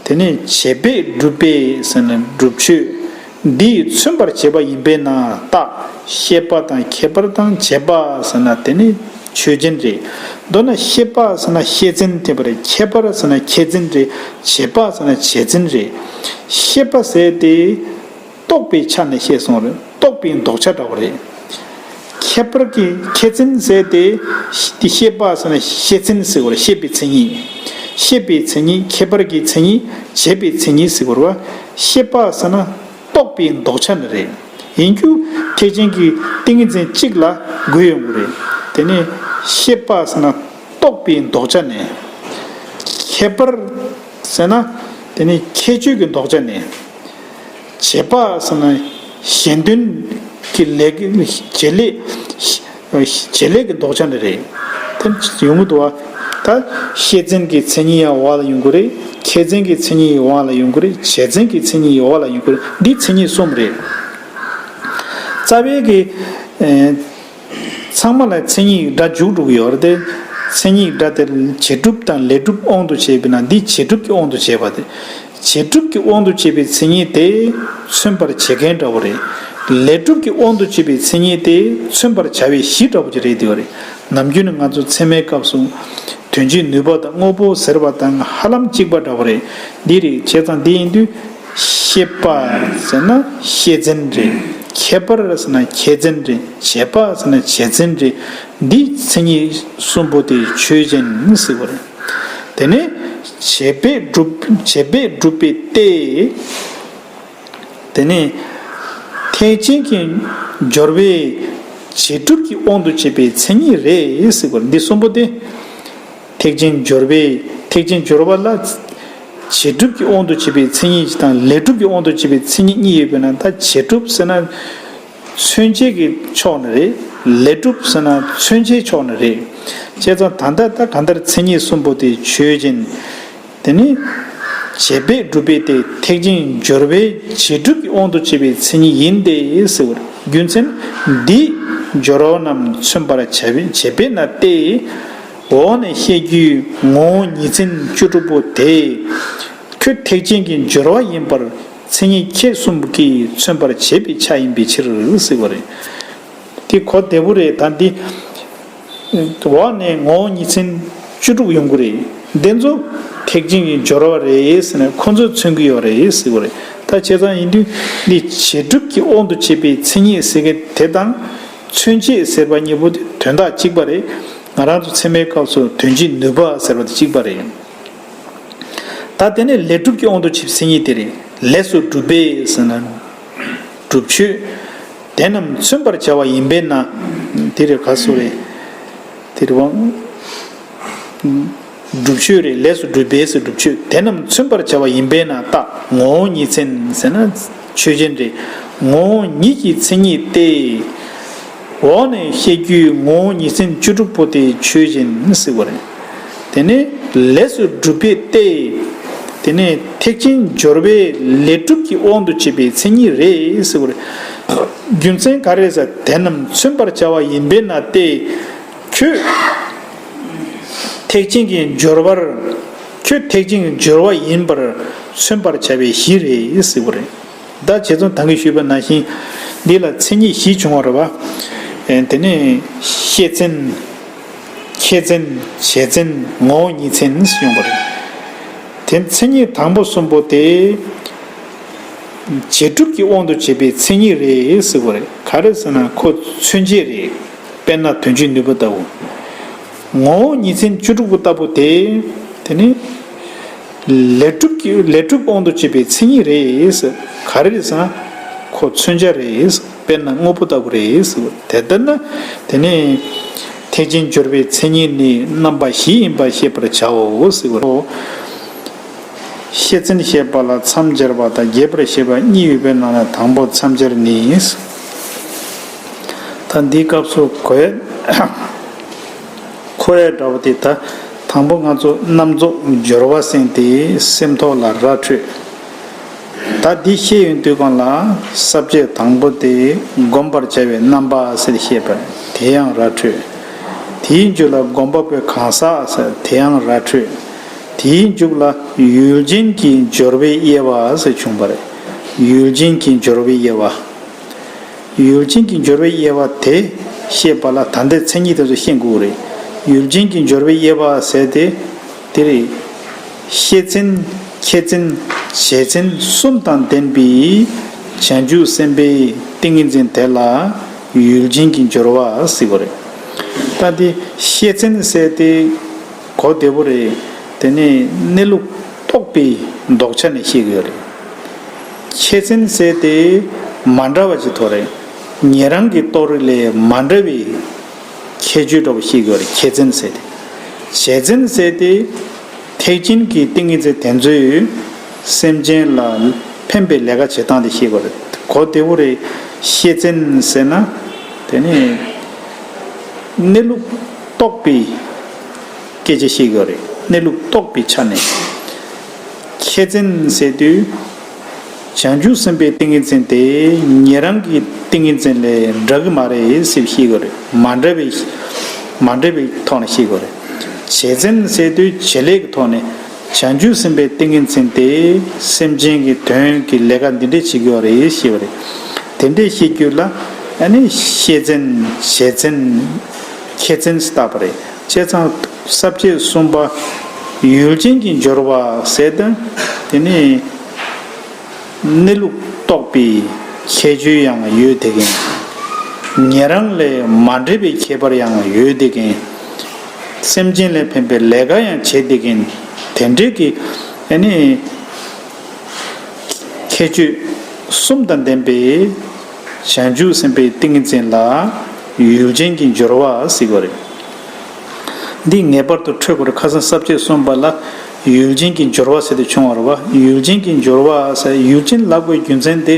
དེ་ནས་བྱེད་པས་སྒྲུབ་པས་ཟེར་ན་སྒྲུབ་ཆོས། འདི་ཡིས་མཚོན་པར་བྱེད་པ་ཡིན་པས་ན་རྟགས། ཤེས་པ་དང་ཁྱད་པར་དང་བྱེད་པ་ཟེར་ན་དེ་ནི་ཆོས་ཅན་རེད། མདོར་ན་ཤེས་པ་ཟེར་ན་ཤེས་ཅན་དེ་པ་རེད། ཁྱད་པར་ཟེར་ན་ཁྱད་ཅན་རེད། བྱེད་པ་ཟེར་ན་བྱེད་ཅན་རེད། ཤེས་པ་ཟེར་དེ་རྟོགས་པའི་ཆ་ནས་བཤད་སོང་རེད། རྟོགས་པའི་ལྡོག་ཆ་འདྲ་བོ་རེད། ཁྱད་པར་གྱི་ཁྱད་ཅན་ཟེར་དེ་དེ་ཤེས་པ་ཟེར་ན་ཤེས་ཅན་ཟེར་བ་རེད། ཤེས་པའི་མཚན་ཉིད། ཤེས་པའི་མཚན་ཉིད། ཁྱད་པར་གྱི་མཚན་ཉིད། བྱེད་པའི་མཚན་ཉིད་ཟེར་བ་རེད་བ། ཤེས་པ་ཟེར་ན་རྟོགས་པའི་ལྡོག་ཆ་ནི་རེད། ཡིན་རྒྱུ་ཐེག་ཆེན་གྱི་ཏིང་ངེ་འཛིན་གཅིག་ལ་དགོས་ཡོང་གི་རེད། དེ་ནས་ཤེས་པ་ཟེར་ན་རྟོགས་པའི་ལྡོག་ཆ་ནས། ཁྱད་པར་ཟེར་ན་དེ་ནི་ཁྱད་ཆོས་ཀྱི་ལྡོག་ཆ་ནས། བྱེད་པ་ཟེར་ན་གཞན་དོན་གྱི་ལས་ཀྱི་བྱེད་ལས། བྱེད་ལས་ཀྱི་ལྡོག་ཆ་འདི་རེད། དེ་ཡོང་གི་འདུག་བ། ད་ཤེས་ཅན་གྱི་མཚན་ཉིད་ཡང་འོག་ལ་ཡོང་གི་རེད། ཁྱད་ཅན་གྱི་མཚན་ཉིད་ཡང་འོག་ལ་ཡོང་གི་རེད། བྱེད་ཅན་གྱི་མཚན་ཉིད་ཡང་འོག་ལ་ཡོང་གི་རེད། འདི་མཚན་ཉིད་གསུམ་རེད། རྩ་བའི་གི་ཚང་མ་ལ་མཚན་ཉིད་སྒྲ་འཇུག་འགྲོ་གི་ཡོད་རེད་དེ། མཚན་ཉིད་སྒྲ་དེ་བྱེད་སྒྲུབ་དང་ལས་སྒྲུབ་དབང་དུ་བྱས་པས་ན་འདི་བྱེད་སྒྲུབ་ཀྱི་དབང་དུ་བྱས་པ་དེ། བྱེད་སྒྲུབ་ཀྱི་དབང་དུ་བྱས་པའི་མཚན་ཉིད་དེ་མཚོན་པར་བྱེད་མཁན་འདྲ་བོ་རེད། ལས་སྒྲུབ་ཀྱི་དབང་དུ་བྱས་པའི་མཚན་ཉིད་དེ་མཚོན་པར་བྱ་བའི་གཞི་འདྲ་བོ་ཅིག་རེད་དེ་བ་རེད། ནམ་རྒྱུན་ནི་ང་ཚོ་ཚད་མའི་སྐབས་སུ་དོན་སྤྱིའི་ནུས་པ་དང་དངོས་པོ་ཟེར་བ་དང་ཧ་ལམ་གཅིག་པ་འདྲ་བོ་རེད། འདི་རེད། བྱས་ཙང་འདི་ཡིན་དུས་ཤེས་པ་ཟེར་ན་ཤེས་ཅན་རེད། ཁྱད་པར་ཟེར་ན་ཁྱད་ཅན་རེད། བྱེད་པ་ཟེར་ན་བྱེད་ཅན་རེད། འདི་མཚན་ཉིད་གསུམ་པོ་དེ་ཆོས་ཅན་ཟེར་བ་རེད། དེ་ནས་བྱེད་པས་སྒྲུབ། བྱེད་པས་སྒྲུབ་པའི་སྟེ། དེ་ནས་ཐེག་ཆེན་གྱི་སྦྱོར་བས་བྱེད་སྒྲུབ་ཀྱི་དབང་དུ་བྱས་པའི་མཚན་ཉིད་རེད་ཟེར་བ་འདི་གསུམ་པོ་སྟེ། ཐེག་ཆེན་སྦྱོར་བས། ཐེག་ཆེན་སྦྱོར་བ་ལ་བྱེད་སྒྲུབ་ཀྱི་དབང་དུ་བྱས་པའི་མཚན་ཉིད་ཅིག་དང་ལས་སྒྲུབ་ཀྱི་དབང་དུ་བྱས་པའི་མཚན་ཉིད་གཉིས་ཡོད་པས་ན། ད་བྱེད་སྒྲུབ་ཟེར་ན་མཚོན་བྱེད་ཀྱི་ཕྱོགས་ནས་རེད། ལས་སྒྲུབ་ཟེར་ན་མཚོན་བྱའི་ཕྱོགས་ནས་རེད། བྱས་ཙང་ད་ལྟ་ད་གང་ལྟར་མཚན་ཉིད་གསུམ་པོ་དེ་ཆོས་ཅན། དེ་ནི་བྱེད་པས་སྒྲུབ་པའི་སྟེ། ཐེག་ཆེན་སྦྱོར་བས་བྱེད་སྒྲུབ་ཀྱི་དབང་དུ་བྱས་པའི་མཚན་ཉིད་ཡིན་ཏེ་ཟེར་བར་རྒྱུ་མཚན། འདིས་སྦྱོར་བ་རྣམས་མཚོན་པར་བྱ་བའི་བྱེད་པས་ན་སྟེ། འོག་ནས་བཤད་རྒྱུའི་ངོ་བོ་ཉིད་ཅན་བཅུ་དྲུག་པོ་དེས་ཁྱོད་ཐེག་ཆེན་གྱི་སྦྱོར་བ་ཡིན་པར་མཚན་ཉིད་ཁྱེད་གསུམ་གྱིས་མཚོན་པར་བྱེད་པའི་ཆ་ཡིན་པའི་ཕྱིར་ཟེར་བ་རེད། དེ་གོ་བདེ་པོ་རེད། ད་འདི་འོག་ནས་ངོ་བོ་ཉིད་ཅན་བཅུ་དྲུག་ཡོང་གི་རེད། འདི་ཚོ་ཐེག་ཆེན་གྱི་སྦྱོར་བ་རེད་ཟེར་ནས་ཁོ་ཚོས་མཚོན་གྱི་ཡོད་རེད་ཟེར་བ་རེད། ད་བྱས་ཙང་ཡིན་དུས་འདི་བྱེད་སྒྲུབ་ཀྱི་དབང་དུ་བྱས་པའི་མཚན་ཉིད་ཟེར་མཁན་དེ་དང་མཚོན་བྱེད་ཟེར་བ་གཉིས་པོ་དེ་དོན་དག་གཅིག་པ་རེད། ང་རང་ཚོ་ཚད་མའི་སྐབས་སུ་དོན་སྤྱིའི་ནུས་པ་ཟེར་བ་དེ་གཅིག་པ་རེད། ད་དེ་ནས་ལས་གྲུབ་ཀྱི་དབང་དུ་བྱས་པའི་མཚན་ཉིད་དེ་རེད། ལས་སུ་གྲུབ་པས་ཟེར་ན། སྒྲུབ་ཆོས་དེ་རྣམས་མཚོན་པར་བྱ་བ་ཡིན་པས་ན། དེ་རེད་ག་སུ་རེད། དེ་རེད་བ། སྒྲུབ་ཆོས་རེད། ལས་སུ་གྲུབ་པས་སུ་སྒྲུབ་ཆོས་དེ་རྣམས་མཚོན་པར་བྱ་བ་ཡིན་པས་ན་རྟགས་ངོ་བོ་ཉིད་མཚན་ཟེར་ན་ཆོས་ཅན་རེད། ངོ་བོ་ཉིད་ཀྱི་མཚན་ཉིད་ཏེ། འོག་ནས་བཤད་རྒྱུའི་ངོ་བོ་ཉིད་མཚན་བཅུ་དྲུག་པོ་དེ་ཆོས་ཅན་ཟེར་བ་རེད། དེ་ནས་ལས་སུ་གྲུབ་པས་ཏེ། དེ་ནས་ཐེག་ཆེན་སྦྱོར་བའི་ལས་གྲུབ་ཀྱི་དབང་དུ་བྱས་པའི་མཚན་ཉིད་རེད་ཟེར་བ་རེད། རྒྱུ་མཚན་ག་རེ་ཟེར་དེ་རྣམས་མཚོན་པར་བྱ་བ་ཡིན་པས་ན་སྟེ། ཁྱོད་ཐེག་ཆེན་གྱི་སྦྱོར་བར། ཁྱོད་ཐེག་ཆེན་གྱི་སྦྱོར་བ་ཡིན་པར་མཚོན་པར་བྱ་བའི་གཞི་རེད་ཟེར་བ་རེད། ད་བྱས་ཙང་ད་གིན་ཞུས་པ་ནང་བཞིན་འདི་ལ་མཚན་ཉིད་བཞི་བྱུང་བ་རེད་བ། དེ་ནས་ཤེས་མཚན། ཁྱད་མཚན། བྱས་མཚན། ངོ་བོ་ཉིད་མཚན་ཡོང་བ་རེད། དེ་མཚན་ཉིད་དང་པོ་གསུམ་པོ་དེ། རྗེས་གྲུབ་ཀྱི་དབང་དུ་བྱས་པའི་མཚན་ཉིད་རེད་ཟེར་བ་རེད། ག་རེ་ཟེར་ན་ཁོ་མཚོན་བྱེད་རེད། དཔེར་ན་དོན་བྱེད་ནུས་པ་ལྟ་བུ། ངོ་བོ་ཉིད་མཚན་བཅུ་དྲུག་པོ་ལྟ་བུ་དེ། དེ་ནི། ལས་གྲུབ་ཀྱི་ལས་གྲུབ་དབང་དུ་བྱས་པའི་མཚན་ཉིད་རེད། ག་རེ་རེད་ཟེར་ན། ཁོ་མཚོན་བྱ་རེད། དཔེར་ན་དངོས་པོ་ལྟ་བུ་རེད། དེ་ལྟར་ན། དེ་ནི། ཐེག་ཆེན་སྦྱོར་བའི་མཚན་ཉིད་ནི་རྣམ་པ་བཞི་ཡིན་པ་ཤེས་པར་བྱའོ་ཟེར་བ་རེད། ཤེས་མཚན་ཞེས་པ་ལ་མཚམས་སྦྱར་བ་དང་རྒྱས་པར་བཤད་པ་གཉིས་ཡོད་པའི་ནང་ནས་དང་པོ་མཚམས་སྦྱར་ནི། ད་འདིའི་སྐབས་སུ་གོ་ཡ། ཁོ་ཡ་འདྲ་བོ་དེ་ད་དང་པོ་ང་ཚོ་རྣམ་རྫོགས་སྦྱོར་བ་ཟེར་དེ་སེམས་ཐོག་ལ་ར་འཕྲོད། ད་འདི་ཤེས་ཡོང་དུས་གང་ལ་ས་བཅད་དང་པོ་དེ་བསྒོམ་པར་བྱ་བའི་རྣམ་པ་ཟེར་བཤད་པ་དེ་ཡང་ར་འཕྲོད། དེའི་མཇུག་ལ་བསྒོམ་པ་པོའི་གང་ཟག་ཟེར་དེ་ཡང་ར་འཕྲོད། དེའི་མཇུག་ལ་ཡུལ་ཅན་གྱི་སྦྱོར་བའི་དབྱེ་བ་ཟེར་བྱུང་བ་རེད། ཡུལ་ཅན་གྱི་སྦྱོར་བའི་དབྱེ་བ། ཡུལ་ཅན་གྱི་སྦྱོར་བའི་དབྱེ་བ་དེ་ཤེས་པ་ལ་ད་ལྟའི་མཚན་ཉིད་དེ་ཚོ་ཤེས་དགོས་རེད། ཡུལ་ཅན་གྱི་སྦྱོར་བའི་དབྱེ་བ་ཟེར་དེ་དེ་རེད། ཤེས་མཚན། ཁྱད་མཚན། བྱས་མཚན་གསུམ་དང་ལྡན་པའི་བྱང་ཆུབ་སེམས་དཔའི་ཏིང་ངེ་འཛིན་དེ་ལ་ཡུལ་ཅན་གྱི་སྦྱོར་བ་ཟེར་བ་རེད། ད་དེ་ཤེས་མཚན་ཟེར་དེ་གོ་བདེ་པོ་རེད། དེ་ནས་གནས་ལུགས་རྟོགས་པའི་ལྡོག་ཆ་ནས་ཤེས་དགོས་རེད། ཁྱད་མཚན་ཟེར་དེ་མ་འདྲ་བ་ཅིག་ཐོག་རེད། ཉན་རང་གི་རྟོགས་རིགས་ལས་མ་འདྲ་བའི་ཁྱད་ཆོས་འདྲ་བོ་ཤེས་དགོས་རེད། ཁྱད་མཚན་ཟེར་དེ། བྱས་མཚན་ཟེར་དེ་ཐེག་ཆེན་གྱི་ཏིང་ངེ་འཛིན་དེ་ཚོས་སེམས་ཅན་ལ་ཕན་པའི་ལས་ཀ་བྱེད་སྟངས་དེ་ཤེས་དགོས་རེད། གོ་བདེ་པོ་རེད། ཤེས་མཚན་ཟེར་ན་དེ་ནི་གནས་ལུགས་རྟོགས་པའི་སྐད་ཆ་བཤད་ཀྱི་ཡོད་རེད། གནས་ལུགས་རྟོགས་པའི་ཆ་ནས། ཁྱད་མཚན་ཟེར་དུས། བྱང་ཆུབ་སེམས་དཔའི་ཏིང་ངེ་འཛིན་དེ་ཉན་རང་གི་ཏིང་ངེ་འཛིན་ལས་འདྲ་གི་མ་རེད་ཟེར་བཤད་ཀྱི་ཡོད་རེད། མ་འདྲ་བའི། མ་འདྲ་བའི་ཐོག་ནས་བཤད་ཀྱི་ཡོད་རེད། བྱས་མཚན་ཟེར་དུས་བྱེད་ལས་ཀྱི་ཐོག་ནས་བྱང་ཆུབ་སེམས་དཔའི་ཏིང་ངེ་འཛིན་དེ་སེམས་ཅན་གྱི་དོན་གྱི་ལས་ཀ་འདི་འདྲས་བྱེད་ཀྱི་ཡོད་རེད་ཞེས་པ་རེད། དེ་འདྲས་བཤད་རྒྱུ་ལ་ཨ་ནི་ཤེས་མཚན། བྱས་མཚན། ཁྱད་མཚན་བཏགས་པ་རེད། བྱས་ཙང་ས་བཅད་གསུམ་པ་ཡུལ་ཅན་གྱི་སྦྱོར་བ་ཟེར་ཏེ་དེ་ནི་གནས་ལུགས་རྟོགས་པའི་ཁྱད་ཆོས་ཡང་ཡོད་དེ་གིན། ཉན་རང་ལས་མ་འདྲེས་པའི་ཁྱད་པར་ཡང་ཡོད་དེ་གིན། སེམས་ཅན་ལ་ཕན་པའི་ལས་ཀ་ཡང་བྱེད་དེ་གིན། དེ་འདྲའི་གི་ཨ་ནི། ཁྱད་ཆོས་གསུམ་དང་ལྡན་པའི་བྱང་ཆུབ་སེམས་དཔའི་ཏིང་ངེ་འཛིན་ལ་ཡུལ་ཅན་གྱི་སྦྱོར་བ་ཟེར་བ་རེད། འདི་ངེས་པར་དུ་འཕྲོད་དགོས་རེད། ཁ་སང་ས་བཅད་གསུམ་པ་ལ་ཡུལ་ཅན་གྱི་སྦྱོར་བ་ཟེར་ཏེ་བྱུང་བ་རེད་བ། ཡུལ་ཅན་གྱི་སྦྱོར་བ་ཟེར་ཡུལ་ཅན་ལབ་དགོས་རྒྱུ་མཚན་དེ།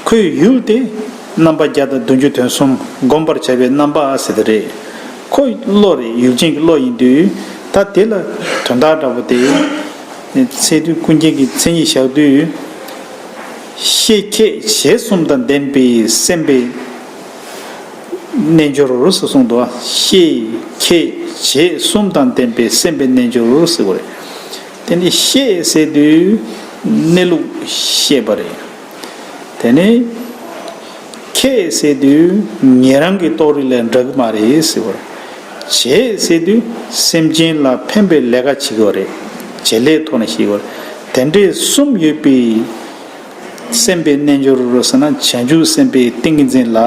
ཁོའི་ཡུལ་དེ་རྣམ་པ་བརྒྱ་དང་བདུན་ཅུ་དོན་གསུམ་བསྒོམ་པར་བྱ་བའི་རྣམ་པ་ཟེར་དེ་རེད། ཁོ་བློ་རེད། ཡུལ་ཅན་གྱི་བློ་ཡིན་དུས་ད་དེ་ལ་དོན་དག་འདྲ་པོ་དེ། ཚད་རྡུལ་ཀུན་མཁྱེན་གྱི་མཚན་ཉིད་བཞག་དུས། ཤེས་ཁྱད་བྱས་གསུམ་དང་ལྡན་པའི་སེམས་དཔའི་རྣལ་འབྱོར་རོ་ཟེར་གསུངས་འདུག་ཤེས་ཁྱད་བྱས་གསུམ་དང་ལྡན་པའི་སེམས་དཔའི་རྣལ་འབྱོར་རོ་ཟེར་བ་རེད། དེ་ནི་ཤེས་ཟེར་དུས་གནས་ལུགས་ཤེས་པ་རེད། དེ་ནི་ཁྱད་ཟེར་དུས་ཉན་རང་གི་རྟོགས་རིགས་ལས་འདྲ་གི་མ་རེད་ཟེར་བ་རེད། བྱས་ཟེར་དུས་སེམས་ཅན་ལ་ཕན་པའི་ལས་ཀ་བྱེད་ཀྱི་ཡོད་རེད། བྱེད་ལས་ཐོག་ནས་བཤད་ཀྱི་ཡོད་རེད། དེ་འདྲའི་གསུམ་ཡོད་པའི་སེམས་དཔའི་རྣལ་འབྱོར་རོ་ཟེར་ན་བྱང་ཆུབ་སེམས་དཔའི་ཏིང་ངེ་འཛིན་ལ་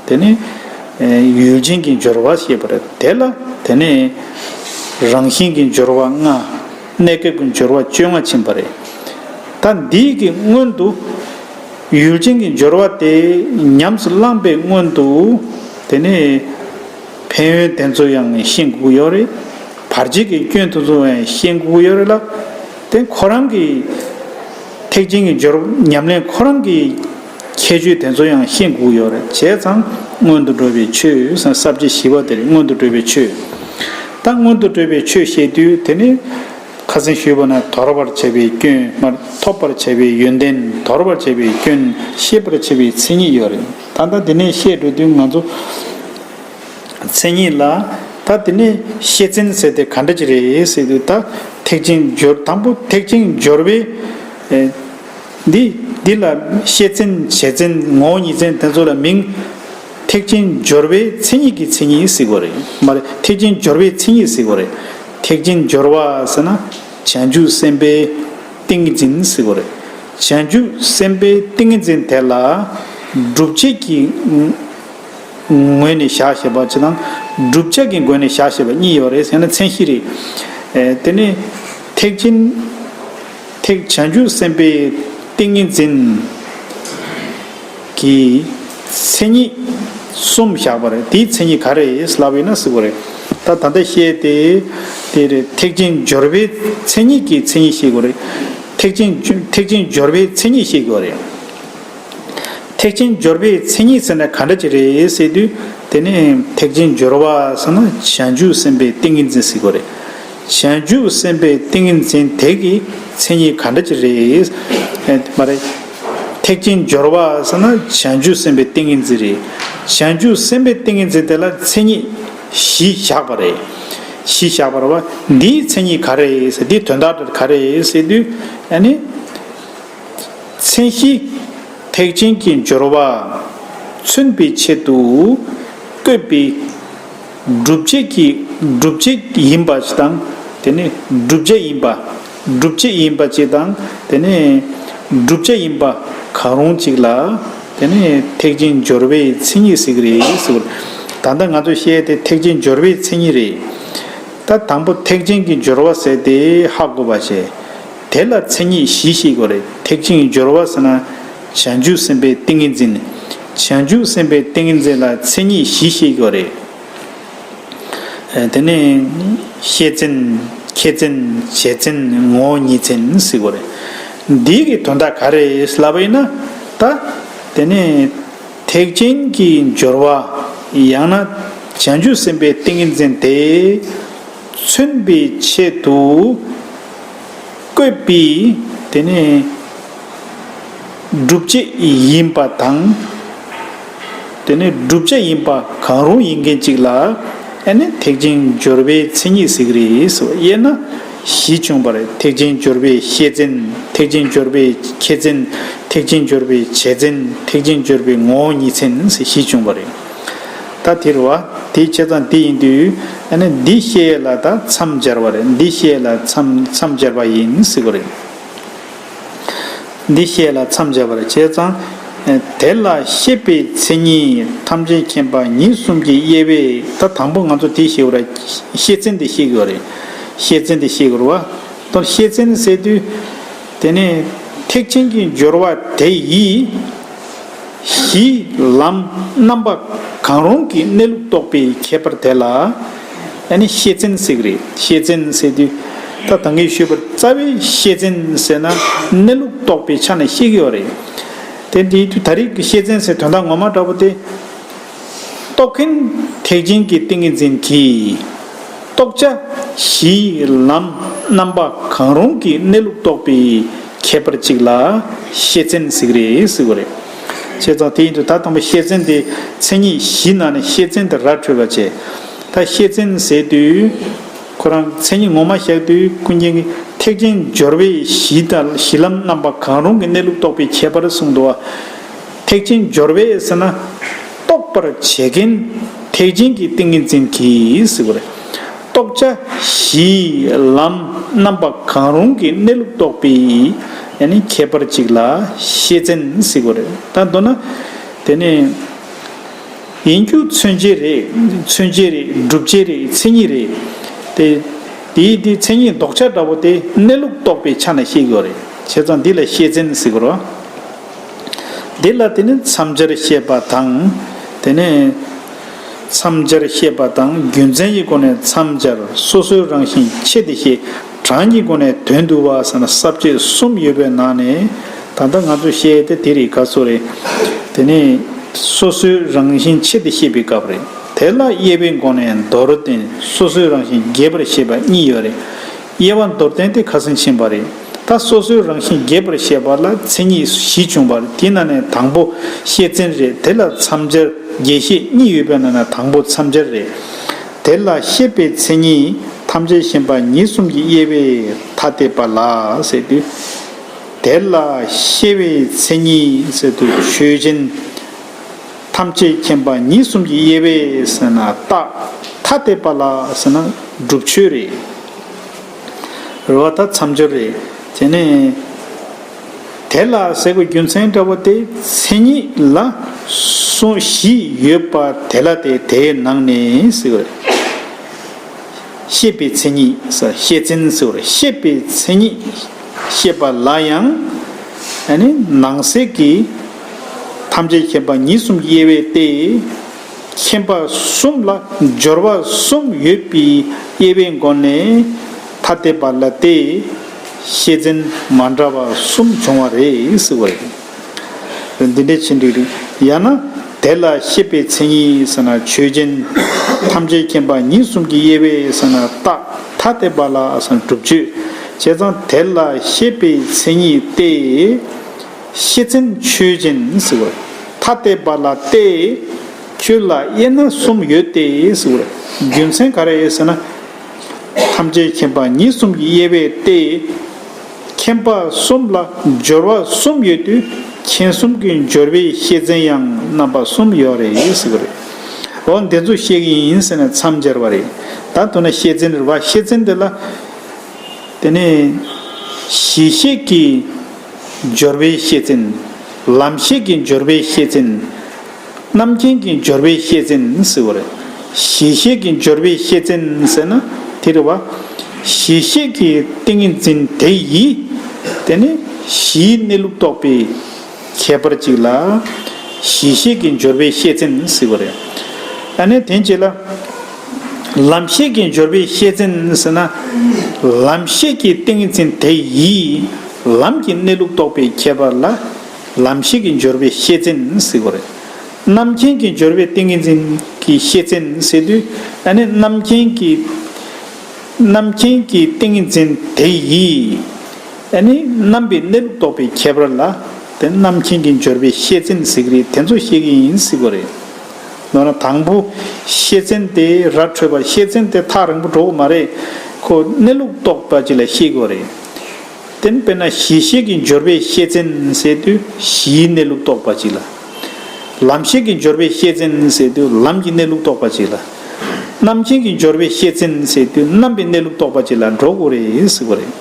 དེ་ནི་ཡུལ་ཅན་གྱི་སྦྱོར་བ་ཞེས་པ་རེད། དེ་ལ་དེ་ནི་རང་བཞིན་གྱི་སྦྱོར་བ་ལྔ། གནས་སྐབས་ཀྱི་སྦྱོར་བ་བཅོ་ལྔ་ཕྱིན་པ་རེད། ད་འདིའི་གི་སྔོན་དུ་ཡུལ་ཅན་གྱི་སྦྱོར་བ་དེ་ཉམས་སུ་བླངས་པའི་སྔོན་དུ། དེ་ནས་ཕན་ཡོན་དེ་ཚོ་ཡང་ཤེས་དགོས་ཀྱི་ཡོད་རེད། བར་ཆད་ཀྱི་སྐྱོན་དེ་ཚོ་ཡང་ཤེས་དགོས་ཀྱི་ཡོད་རེད་ལ། དེ་ཁོ་རང་གི་ཐེག་ཆེན་གྱི་སྦྱོར་ཉམས་ལེན་ཁོ་རང་གི་ཁྱད་ཆོས་དེ་ཚོ་ཡང་ཤེས་དགོས་ཀྱི་ཡོད་རེད། བྱས་ཙང་སྔོན་དུ་འགྲོ་བའི་ཆོས་ཟེར་ས་བཅད་བཞི་པ་དེ་རེད། སྔོན་དུ་འགྲོ་བའི་ཆོས། ད་སྔོན་དུ་འགྲོ་བའི་ཆོས་བཤད་དུས་དེ་ནི། ཁ་སང་ཞུས་པ་ན་དོར་བར་བྱ་བའི་སྐྱོན། མ་ཐོབ་པར་བྱ་བའི་ཡོན་ཏན། དོར་བར་བྱ་བའི་སྐྱོན། ཤེས་པར་བྱ་བའི་མཚན་ཉིད་ཡོད་རེད། ད་ལྟ་འདི་ནས་བཤད་འགྲོ་དུས་ང་ཚོ་མཚན་ཉིད་ལ། ད་འདི་ནས་ཤེས་བཙན་ཟེར་དེ་ག་འདྲ་ཅིག་རེད་ཟེར་དུས། ད་ཐེག་ཆེན་སྦྱོར་དང་པོ་ཐེག་ཆེན་སྦྱོར་བའི་ཨེ་འདི་འདི་ལ་ཤེས་བཙན་བྱེད་བཙན་ངོ་བོ་ཉིད་བཙན་དེ་ཚོ་ལ་མིང་། ཐེག་ཆེན་སྦྱོར་བའི་མཚན་ཉིད་ཀྱི་མཚན་ཉིད་ཟེར་དགོས་རེད། མ་རེད། ཐེག་ཆེན་སྦྱོར་བའི་མཚན་ཉིད་ཟེར་དགོས་རེད། ཐེག་ཆེན་སྦྱོར་བ་ཟེར་ན་བྱང་ཆུབ་སེམས་དཔའི་ཏིང་ངེ་འཛིན་ཟེར་དགོས་རེད། བྱང་ཆུབ་སེམས་དཔའི་ཏིང་ངེ་འཛིན་དེ་ལ་སྒྲུབ་བྱེད་ཀྱི་ངོས་ནས་བཞག་བཞག་པ་ཅིག་དང་། བསྒྲུབ་བྱ་གི་ངོས་ནས་བཞག་བཞག་པ་གཉིས་ཡོད་རེད་ཟེར་ན་མཚན་གཞི་རེད། ཨེ་དེ་ནས་ཐེག་ཆེན། ཐེག་བྱང་ཆུབ་སེམས་དཔའི་ཏིང་ངེ་འཛིན་གྱི་མཚན་ཉིད་གསུམ་བཞག་པ་རེད། དེའི་མཚན་ཉིད་ག་རེ་ལབ་ཡིན་ན་ཟེར་བ་རེད། ད་ད་ལྟ་བཤད་དེ་དེ་རེད། ཐེག་ཆེན་སྦྱོར་བའི་མཚན་ཉིད་ཀྱི་མཚན་ཉིད་བཤད་དགོས་རེད། ཐེག་ཆེན་ཐེག་ཆེན་སྦྱོར་བའི་མཚན་ཉིད་བཤད་དགོས་རེད། ཐེག་ཆེན་སྦྱོར་བའི་མཚན་ཉིད་ཟེར་ན་ག་འདྲ་ཅིག་རེད་ཟེར་དུས། དེ་ནི་ཐེག་ཆེན་སྦྱོར་བ་ཟེར་ན་བྱང་ཆུབ་སེམས་དཔའི་ཏིང་ངེ་འཛིན་ཟེར་དགོས་རེད། བྱང་ཆུབ་སེམས་དཔའི་ཏིང་ངེ་འཛིན་དེ་གི་མཚན་ཉིད་ག་འདྲ་ཅིག་རེད། ཨེ་མ་རེད། ཐེག་ཆེན་སྦྱོར་བ་ཟེར་ན་བྱང་ཆུབ་སེམས་དཔའི་ཏིང་ངེ་འཛིན་རེད། བྱང་ཆུབ་སེམས་དཔའི་ཏིང་ངེ་འཛིན་དེ་ལ་མཚན་ཉིད་བཞི་བཞག་པ་རེད། བཞི་བཞག་པ་རེད་བ། འདིའི་མཚན་ཉིད་ག་རེད་ཟེར། འདིའི་དོན་དག་དེ་ག་རེ་རེད་ཟེར་དུས། ཨ་ནི། མཚན་གཞི། ཐེག་ཆེན་གྱི་སྦྱོར་བ་མཚོན་པའི་ཆེད་དུ་བཀོད་པའི་སྒྲུབ་བྱེད་ཀྱི་སྒྲུབ་བྱེད་ཡིན་པ་ཞིག་དང་། དེ་ནི་བསྒྲུབ་བྱ་ཡིན་པ། བསྒྲུབ་བྱེད་ཡིན་པ་ཅིག་དང་། དེ་ནི་བསྒྲུབ་བྱ་ཡིན་པ་གང་རུང་ཅིག་ལ། དེ་ནི་ཐེག་ཆེན་སྦྱོར་བའི་མཚན་ཉིད་ཟེར་གྱི་རེད་ཟེར་བ། ད་ལྟ་ང་ཚོ་བཤད་དེ་ཐེག་ཆེན་སྦྱོར་བའི་མཚན་ཉིད་རེད། ད་དང་པོ་ཐེག་ཆེན་གྱི་སྦྱོར་བ་ཟེར་དེ་ཧ་གོ་བ་བྱས། དེ་ལ་མཚན་ཉིད་བཞི་ཤེས་དགོས་རེད། ཐེག་ཆེན་གྱི་སྦྱོར་བ་ཟེར་ན་བྱང་ཆུབ་སེམས་དཔའི་ཏིང་ངེ་འཛིན། བྱང་ཆུབ་སེམས་དཔའི་ཏིང་ངེ་འཛིན་ལ་མཚན་ཉིད་བཞི་ཤེས་དགོས་རེད། ཨ་དེ་ནས་ཤེས་བཙན། ཁྱད་བཙན། བྱེད་བཙན། ངོ་བོ་ཉིད་བཙན་ཟེར་དགོས་རེད། འདི་གི་དོན་དག་ག་རེ་ལབ་པ་ཡིན་ན། ད་དེ་ནས་ཐེག་ཆེན་གྱི་སྦྱོར་བ་ཡང་ན་བྱང་ཆུབ་སེམས་དཔའི་ཏིང་ངེ་འཛིན་དེ་མཚོན་པའི་ཆེད་དུ་བཀོད་པའི་དེ་ནས་སྒྲུབ་བྱེད་ཡིན་པ་དང་། དེ་ནས་བསྒྲུབ་བྱ་ཡིན་པ་གང་རུང་ཡིན་མཁན་ཅིག་ལ། ཨ་ནི་ཐེག་ཆེན་སྦྱོར་བའི་མཚན་ཉིད་ཟེར་གྱི་རེད་ཟེར་བ། དབྱེ་ན་བཞི་བྱུང་བ་རེད། ཐེག་ཆེན་སྦྱོར་བའི་ཤེས་བཙན། ཐེག་ཆེན་སྦྱོར་བའི་ཁྱད་བཙན། ཐེག་ཆེན་སྦྱོར་བའི་བྱེད་བཙན། ཐེག་ཆེན་སྦྱོར་བའི་ངོ་བོ་ཉིད་བཙན་ཟེར་བཞི་བྱུང་བ་རེད། ད་དེ་རེད་བ། དེ་བྱས་ཙང་དེ་ཡིན་དུས། ཨ་ནི་འདི་བཤད་ཡས་ལ་ད་མཚམས་སྦྱར་བ་རེད། འདི་བཤད་ཡས་ལ་མཚམས་མཚམས་སྦྱར་བ་ཡིན་ཟེར་གྱི་རེད། འདི་བཤད་ལ་མཚམས་སྦྱར་བར་བྱས་ཙང་། དེ་ལ་ཤེས་པའི་མཚན་ཉིད་ཐམས་ཅད་མཁྱེན་པ་ཉིད་གསུམ་གྱི་དབྱེ་བས། ད་དང་པོ་ང་ཚོ་དེ་ཤེས་དགོས་རེད། ཤེས་བཙན་དེ་ཤེས་དགོས་རེད། ཤེས་བཙན་དེ་ཤེས་དགོས་རེད་བ། ད་ཤེས་བཙན་ཟེར་དུས། དེ་ནས་ཐེག་ཆེན་གྱི་སྦྱོར་བ་དེ་ཡི། གཞི་ལམ་རྣམ་པ་གང་རུང་གི་གནས་ལུགས་རྟོགས་པའི་ཁྱད་པར་དེ་ལ། ཨ་ནི་ཤེས་བཙན་ཟེར་གྱི་རེད། ཤེས་བཙན་ཟེར་དུས། ད་ད་གིན་ཞུས་པ་རྩ་བའི་ཤེས་བཙན་ཟེར་ན་གནས་ལུགས་རྟོགས་པའི་ཆ་ནས་ཤེས་ཀྱི་ཡོད་རེད། དེ་འདི་དུས་ད་རེས་ཀྱི་ཤེས་བཙན་ཟེར་དོན་དག་ངོ་མ་འདྲ་པོ་དེ། རྟོགས་མཁན་ཐེག་ཆེན་གྱི་ཏིང་ངེ་འཛིན་གྱིས། རྟོགས་བྱ་གཞིའི་ལམ་རྣམ་པ་གང་རུང་གི་གནས་ལུགས་རྟོགས་པའི་ཁྱད་པར་གཅིག་ལ་ཤེས་བཙན་ཟེར་གྱི་རེད་ཟེར་གྱི་རེད། བྱས་ཙང་དེ་ཡིན་དུས་ད་དང་པོ་ཤེས་བཙན་དེ་མཚན་ཉིད་བཞི་ནང་ནས་ཤེས་བཙན་དེ་ར་འཕྲོད་པ་བྱས། ད་ཤེས་བཙན་ཟེར་དུས། ཁོ་རང་མཚན་ཉིད་ངོ་མ་བཞག་དུས་ཀུན་མཁྱེན་གྱིས་ཐེག་ཆེན་སྦྱོར་བའི་གཞི་དང་གཞི་ལམ་རྣམ་པ་གང་རུང་གི་གནས་ལུགས་རྟོགས་པའི་ཁྱད་པར་གསུངས་འདུག་བ། ཐེག་ཆེན་སྦྱོར་བའི་ཟེར་ན། རྟོགས་པར་བྱེད་མཁན་ཐེག་ཆེན་གྱི་ཏིང་ངེ་འཛིན་གྱིས་ཟེར་བ་རེད། རྟོགས་བྱ་གཞིའི་ལམ་རྣམ་པ་གང་རུང་གི་གནས་ལུགས་རྟོགས་པའི་ཡ་ནི་ཁྱད་པར་གཅིག་ལ་ཤེས་བཙན་ཟེར་བ་རེད། ད་མདོར་ན། དེ་ནས་ཡིན་རྒྱུ་མཚོན་བྱེད་རེད། མཚོན་བྱེད་རེད། སྒྲུབ་བྱེད་རེད། མཚན་ཉིད་རེད། དེ། དེའི་དེའི་མཚན་ཉིད་ལྡོག་ཆ་འདྲ་པོ་དེ་གནས་ལུགས་རྟོགས་པའི་ཆ་ནས་བཤད་ཀྱི་ཡོད་རེད། བྱས་ཙང་འདི་ལ་བཤད་རྫུན་ཟེར་གྱི་རེད། འདི་ལ་དེ་ནི་མཚམས་སྦྱར་བཤད་པ་དང་། དེ་ནས་མཚམས་སྦྱར་བཤད་པ་དང་རྒྱུ་མཚན་གྱི་སྒོ་ནས་མཚམས་སྦྱར། སོ་སོའི་རང་བཞིན་ཕྱེ་སྟེ་བཤད། གྲངས་ཀྱི་སྒོ་ནས་དོན་བསྡུ་བ་ཟེར་ན་ས་བཅད་གསུམ་ཡོད་པའི་ནང་ནས་ད་ལྟ་ང་ཚོ་བཤད་དེ་དེ་རེད། ག་སོ་རེད། དེ་ནས་སོ་སོའི་རང་བཞིན་ཕྱེ་སྟེ་བཤད་པའི་སྐབས་རེད། དེ་ལ་དབྱེ་བའི་སྒོ་ནས་མདོར་བསྟན། སོ་སོའི་རང་བཞིན་རྒྱས་པར་བཤད་པ་གཉིས་ཡོད་རེད། དབྱེ་བ་མདོར་བསྟན་དེ་ཁ་སང་ཕྱིན་པ་རེད། ད་སོ་སོའི་རང་བཞིན་རྒྱས་པར་བཤད་པ་ལ་མཚན་ཉིད་བཞི་བྱུང་བ་རེད། དེ་ནང་ནས་དང་པོ་བཤད་རྫུན་རེད། དེ་ལ་མཚམས་སྦྱར་རྒྱས་བཤད་གཉིས་ཡོད་པའི་ནང་ནས་དང་པོ་མཚམས་སྦྱར་རེད། དེ་ལ་བཤད་པའི་མཚན་ཉིད་ཐམས་ཅད་མཁྱེན་པ་ཉིད་གསུམ་གྱི་དབྱེ་བས་ཐ་དད་པ་ལ་ཟེར་དུས། དེ་ལ་བཤད་པའི་མཚན་ཉིད་ཟེར་དུས་ཆོས་ཅན། ཐམས་ཅད་མཁྱེན་པ་ཉིད་གསུམ་གྱི་དབྱེ་བས་ཟེར་ན་རྟགས། ཐ་དད་པ་ལ་ཟེར་ན་སྒྲུབ་ཆོས་རེད། རེད་བ། ད་མཚམས་སྦྱར་རེད། དེ་ནས་དེ་ལ་ཟེར་དགོས་རྒྱུ་མཚན་འདྲ་བོ་དེ་མཚན་ཉིད་ལ་གསུང་བཞི་ཡོད་པ་དེ་ལ་དེ་དེའི་ནང་ནས་ཟེར་བ་རེད། བཤད་པའི་མཚན་ཉིད་ཟེར། བཤད་རྫུན་ཟེར་བ་རེད། བཤད་པའི་མཚན་ཉིད་བཤད་པ་ལ་ཡང་ཨ་ནི་ནང་གསེས་ཀྱི་ཐམས་ཅད་མཁྱེན་པ་ཉིད་གསུམ་གྱི་དབྱེ་བས་ཏེ། མཁྱེན་པ་གསུམ་ལ་སྦྱོར་བ་གསུམ་ཡོད་པའི་དབྱེ་བའི་སྒོ་ནས་ཐ་དད་པ་ལ་སྟེ་བཤད་རྫུན་མ་འདྲ་བ་གསུམ་བྱུང་བ་རེད་ཟེར་བ་རེད། འདི་འདྲའི་ཆེ་འགྲིག་རེད། ཡང་ན་དེ་ལ་བཤད་པའི་མཚན་ཉིད་ཟེར་ན་ཆོས་ཅན། ཐམས་ཅད་མཁྱེན་པ་ཉིད་གསུམ་གྱི་དབྱེ་བས་ཟེར་ན་རྟགས། ཐ་དད་པ་ལ་ཟེར་ན་སྒྲུབ་ཆོས། བྱས་ཙང་དེ་ལ་བཤད་པའི་མཚན་ཉིད་སྟེ། བཤད་རྫུན་ཆོས་ཅན་ཟེར་བ། ཐ་དད་པ་ལ་སྟེ། ཁྱོད་ལ་དབྱེ་ན་གསུམ་ཡོད་དེ་ཟེར་བ། རྒྱུ་མཚན་ག་རེ་ཡོད་ཟེར་ན། ཐམས་ཅད་མཁྱེན་པ་ཉིད་གསུམ་གྱི་དབྱེ་བས་ཏེ། མཁྱེན་པ་གསུམ་ལ་སྦྱོར་བ་གསུམ་ཡོད་དུས་མཁྱེན་གསུམ་གྱི་སྦྱོར་བའི་བཤད་རྫུན་ཡང་རྣམ་པ་གསུམ་ཡོད་རེད་ཟེར་བ་རེད། འོ་འདི་ཚོ་བཤད་ཀྱི་ཡིན་ཟེར་ནས་མཚམས་སྦྱར་བ་རེད། ད་དོན་ན་བཤད་རྫུན་རེད་བ། བཤད་རྫུན་འདི་ལ། དེ་ནས་གཞི་ཤེས་ཀྱི་སྦྱོར་བའི་བཤད་རྫུན། ལམ་ཤེས་ཀྱི་སྦྱོར་བའི་བཤད་རྫུན། རྣམ་མཁྱེན་གྱི་སྦྱོར་བའི་བཤད་རྫུན་ཟེར་བ་རེད། གཞི་ཤེས་ཀྱི་སྦྱོར་བའི་བཤད་རྫུན་ཟེར་ན་དེ་རེད་བ། གཞི་ཤེས་ཀྱི་ཏིང་ངེ་འཛིན་དེ་ཡིས་དེ་ནི་གཞིའི་གནས་ལུགས་རྟོགས་པའི་ཁྱད་པར་གཅིག་ལ་གཞི་ཤེས་ཀྱི་སྦྱོར་བའི་བཤད་རྫུན་ཟེར་བ་རེད། ཨ་ནི་དེ་རྗེས་ལ་ལམ་ཤེས་ཀྱི་སྦྱོར་བའི་བཤད་རྫུན་ཟེར་ན། ལམ་ཤེས་ཀྱི་ཏིང་ངེ་འཛིན་དེ་ཡིས་ལམ་གྱི་གནས་ལུགས་རྟོགས་པའི་ཁྱད་པར་ལ་ལམ་ཤེས་ཀྱི་སྦྱོར་བའི་བཤད་རྫུན་ཟེར་བ་རེད། རྣམ་མཁྱེན་གྱི་སྦྱོར་བའི་ཏིང་ངེ་འཛིན་གྱི་བཤད་རྫུན་ཟེར་དུས་ཨ་ནི་རྣམ་མཁྱེན་གྱི། རྣམ་མཁྱེན་གྱི་ཏིང་ངེ་འཛིན་དེ་ཡིས་ཨ་ནི་རྣམ་པའི་གནས་ལུགས་རྟོགས་པའི་ཁྱད་པར་ལ་དེ་རྣམ་མཁྱེན་གྱི་སྦྱོར་བའི་བཤད་རྫུན་ཟེར་གྱི་རེད། དེ་ཚོ་བཤད་ཀྱི་ཡིན་ཟེར་གྱི་རེད། ལོ་ན་དང་པོ་བཤད་རྫུན་དེ་ར་འཕྲོད་པ། བཤད་རྫུན་དེ་ཐག་རིང་པོ་འགྲོ་གི་མ་རེད། ཁོ་གནས་ལུགས་རྟོགས་པ་ཅིག་ལ་བཤད་དགོས་རེད། དེ་ནི་དཔེར་ན་གཞི་ཤེས་ཀྱི་སྦྱོར་བའི་བཤད་རྫུན་ཟེར་དུས་གཞིའི་གནས་ལུགས་རྟོགས་པ་ཅིག་ལ། ལམ་ཤེས་ཀྱི་སྦྱོར་བའི་བཤད་རྫུན་ཟེར་དུས་ལམ་གྱི་གནས་ལུགས་རྟོགས་པ་ཅིག་ལ། རྣམ་མཁྱེན་གྱི་སྦྱོར་བའི་བཤད་རྫུན་ཟེར་དུས་རྣམ་པའི་གནས་ལུགས་རྟོགས་པ་ཅིག་ལ་འགྲོ་དགོས་རེད་ཟེར་བ་རེད།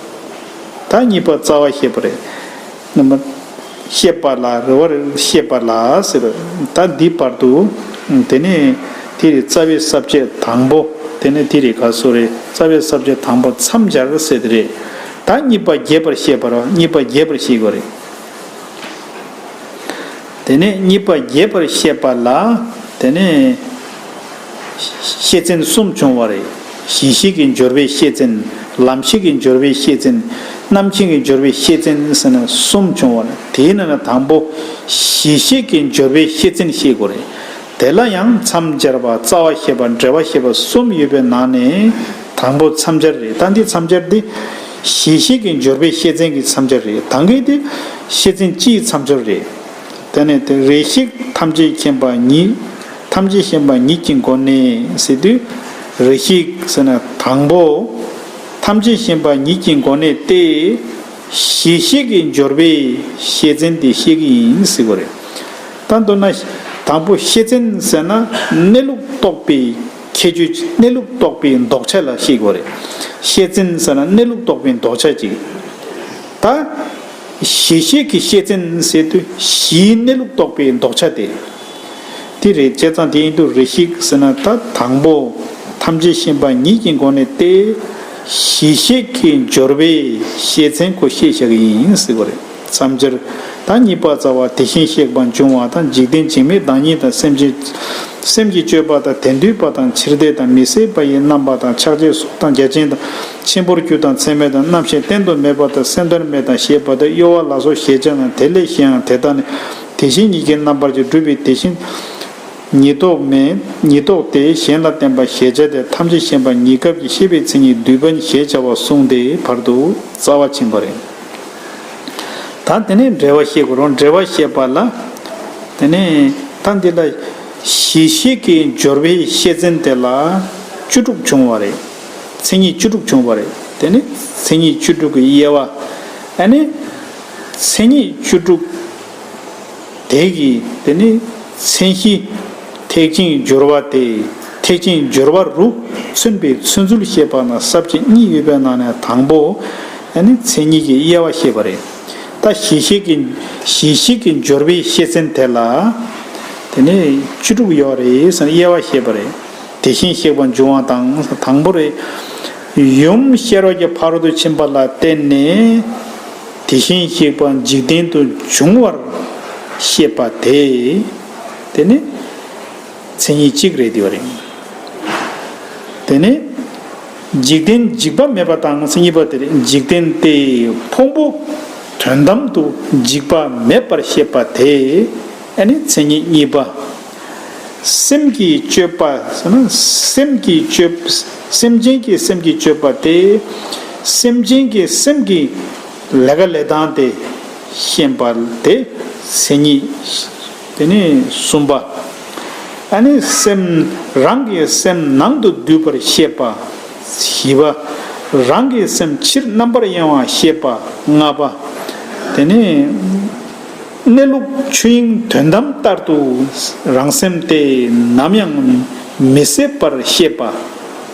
ད་གཉིས་པ་རྩ་བ་བཤད་པ་རེད། རྣམ་པ་བཤད་པ་ལ་རེ་བ་རེ་བཤད་པ་ལ་ཟེར། ད་འདི་བར་དུ་དེ་ནས་དེ་རེད། རྩ་བའི་ས་བཅད་དང་པོ། དེ་ནས་དེ་རེད། ག་སོ་རེད། རྩ་བའི་ས་བཅད་དང་པོ་མཚམས་སྦྱར་ཟེར་དེ་རེད། ད་གཉིས་པ་རྒྱས་པར་བཤད་པ་རེད། གཉིས་པ་རྒྱས་པར་བཤད་དགོས་རེད། དེ་ནས་གཉིས་པ་རྒྱས་པར་བཤད་པ་ལ་དེ་ནས་བཤད་རྫུན་གསུམ་བྱུང་བ་རེད། གཞི་ཤེས་ཀྱི་སྦྱོར་བའི་བཤད་རྫུན། ལམ་ཤེས་ཀྱི་སྦྱོར་བའི་བཤད་རྫུན། རྣམ་མཁྱེན་གྱི་སྦྱོར་བའི་བཤད་རྫུན་ཟེར་ནས་གསུམ་བྱུང་བ་རེད། དེའི་ནང་ནས་དང་པོ་གཞི་ཤེས་ཀྱི་སྦྱོར་བའི་བཤད་རྫུན་བཤད་དགོས་རེད། དེ་ལ་ཡང་མཚམས་སྦྱར་བ། རྩ་བ་བཤད་པ། འགྲེལ་བ་བཤད་པ་གསུམ་ཡོད་པའི་ནང་ནས་དང་པོ་མཚམས་སྦྱར་རེད། ད་འདི་མཚམས་སྦྱར་འདི་གཞི་ཤེས་ཀྱི་སྦྱོར་བའི་བཤད་རྫུན་གྱི་མཚམས་སྦྱར་རེད། ད་གིན་དེ་བཤད་རྫུན་སྤྱིའི་མཚམས་སྦྱོར་རེད། དེ་ནས་དེ་རེ་ཞིག་ཐམས་ཅད་མཁྱེན་པ་ཉིད། ཐམས་ཅད་མཁྱེན་པ་ཉིད་ཀྱི་སྒོ་ནས་ཟེར་དུས་རེ་ཞིག་ཟེར་ན་དང་པོ། ཐམས་ཅད་མཁྱེན་པ་ཉིད་ཀྱི་སྒོ་ནས་ཏེ། གཞི་ཤེས་ཀྱི་སྦྱོར་བའི་བཤད་རྫུན་དེ་བཤད་ཀྱི་ཡིན་ཟེར་གྱི་རེད། ད་མདོར་ན་དང་པོ་བཤད་རྫུན་ཟེར་ན་གནས་ལུགས་རྟོགས་པའི་ཁྱད་ཆོས། གནས་ལུགས་རྟོགས་པའི་ལྡོག་ཆ་ལ་བཤད་ཀྱི་རེད། བཤད་རྫུན་ཟེར་ན་གནས་ལུགས་རྟོགས་པའི་ལྡོག་ཆ་གཅིག། ད་གཞི་ཤེས་ཀྱི་བཤད་རྫུན་ཟེར་དུས་གཞིའི་གནས་ལུགས་རྟོགས་པའི་ལྡོག་ཆ་དེ། དེ་རེད། བྱས་ཙང་དེ་ཡིན་དུས་རེ་ཞིག་ཟེར་ན་ད་དང་པོ་ཐམས་ཅད་མཁྱེན་པ་ཉིད་ཀྱི་སྒོ་ནས་ཏེ། གཞི་ཤེས་ཀྱི་སྦྱོར་བའི་བཤད་ཚན་ཁོ་བཤད་བཞག་གི་ཡིན་ཟེར་བ་རེད། མཚམས་སྦྱར། ད་གཉིས་པ་རྩ་བ་དེ་བཞིན་གཤེགས་པ་འབྱུང་བ་དང་འཇིག་རྟེན་འཇིག་མེད་བདག་ཉིད་དང་སེམས་ཅན། སེམས་ཀྱི་སྤྱོད་པ་དང་དེ་འདུས་པ་དང་ཕྱིར་འདེད་དང་མི་ཟད་པ་ཡི་རྣམ་པ་དང་ཆགས་བྱའི་གཟུགས་དང་རྒྱ་ཅན་དང་ཆེན་པོར་གྱུར་དང་ཚད་མེད་དང་རྣམ་ཤེས་བསྟན་དུ་མེད་པ་དང་སེམས་དོན་མེད་དང་ཞེས་པ་དང་གཡོ་བ་ལ་སོགས་ཞེས་བྱ་རྣམས་དེ་ལས་གཞན་ཡང་དེ་དག་ནི་དེ་བཞིན་ཉིད་ཀྱི་རྣམ་པར་གྱུར་སྒྲུབ་པའི་དེ་བཞིན་ཉིད་རྟོག་མེད་ཉིད་རྟོག་སྟེ་གཞན་ལ་བརྟེན་པ་ཞེས་བྱ་སྟེ་ཐམས་ཅད་མཁྱེན་པ་ཉིད་སྐབས་ཀྱི་ཤེས་པའི་མཚན་ཉིད་བསྡུས་པ་ཞེས་བྱ་བ་གསུངས་ཏེ་བར་དུ་རྩ་བ་ཕྱིན་པ་རེད། ད་དེ་ནས་འགྲེལ་བ་བཤད་དགོས་རུང་འགྲེལ་བ་བཤད་པ་ལ། དེ་ནས་ད་འདི་ལ་གཞི་ཤེས་ཀྱི་སྦྱོར་བའི་བཤད་ཚན་དེ་ལ་བཅུ་དྲུག་བྱུང་བ་རེད། མཚན་ཉིད་བཅུ་དྲུག་བྱུང་བ་རེད། དེ་ནས་མཚན་ཉིད་བཅུ་དྲུག་གི་དབྱེ་བ། ཨ་ནི་མཚན་ཉིད་བཅུ་དྲུག་དེ་གི་དེ་ནི་མཚན་གཞི་ཐེག་ཆེན་སྦྱོར་བ་སྟེ། ཐེག་ཆེན་སྦྱོར་བ་རུ་མཚོན་པའི་མཚོན་ཚུལ་བཤད་པ་ན་ས་བཅད་གཉིས་ཡོད་པའི་ནང་ནས་དང་པོ་ཨ་ནི་མཚན་ཉིད་ཀྱི་དབྱེ་བ་བཤད་པ་རེད། ད་གཞི་ཤེས་ཀྱི་གཞི་ཤེས་ཀྱི་སྦྱོར་བའི་བཤད་ཚན་དེ་ལ་དེ་ནི་བཅུ་དྲུག་ཡོད་རེད་ཟེར་ནས་དབྱེ་བ་བཤད་པ་རེད། དེ་བཞིན་གཤེགས་པ་འབྱུང་བ་དང་དང་པོ་རེད། ཡུམ་ཤེས་རབ་ཀྱི་ཕ་རོལ་ཏུ་ཕྱིན་པ་ལ་བརྟེན་ནས་དེ་བཞིན་གཤེགས་པ་འཇིག་རྟེན་དུ་འབྱུང་བར་བཤད་པ་དེ། དེ་ནི་མཚན་ཉིད་གཅིག་རེད་དེ་བ་རེད། དེ་ནི་འཇིག་རྟེན་འཇིག་པ་མེད་པ་དང་མཚན་ཉིད་པ་དེ་རེད། འཇིག་རྟེན་ཏེ་ཕུང་པོ་དོན་དམ་དུ་འཇིག་པ་མེད་པར་བཤད་པ་དེ་ཨ་ནི་མཚན་ཉིད་གཉིས་པ། སེམས་ཀྱི་སྤྱོད་པ་ཟེར་ན་སེམས་ཀྱི་སྤྱོད་སེམས་ཅན་གྱི་སེམས་ཀྱི་སྤྱོད་པ་སྟེ། སེམས་ཅན་གྱི་སེམས་ཀྱི་ལས་ཀ་ལས་སྟངས་དེ་ཤེས་པ་དེ་མཚན་ཉིད། དེ་ནས་གསུམ་པ། ཨ་ནི་སེམས་རང་གི་སེམས་ནང་དུ་འདུས་པར་ཤེས་པ། བཞི་པ། རང་གི་སེམས་ཕྱིར་རྣམ་པར་གཡེང་བ་ཤེས་པ། ལྔ་པ། དེ་ནས། གནས་ལུགས་ཆོས་དབྱིངས་དོན་དམ་ལྟར་དུ་རང་སེམས་དེ་ནམ་ཡང་མི་ཟད་པར་ཤེས་པ།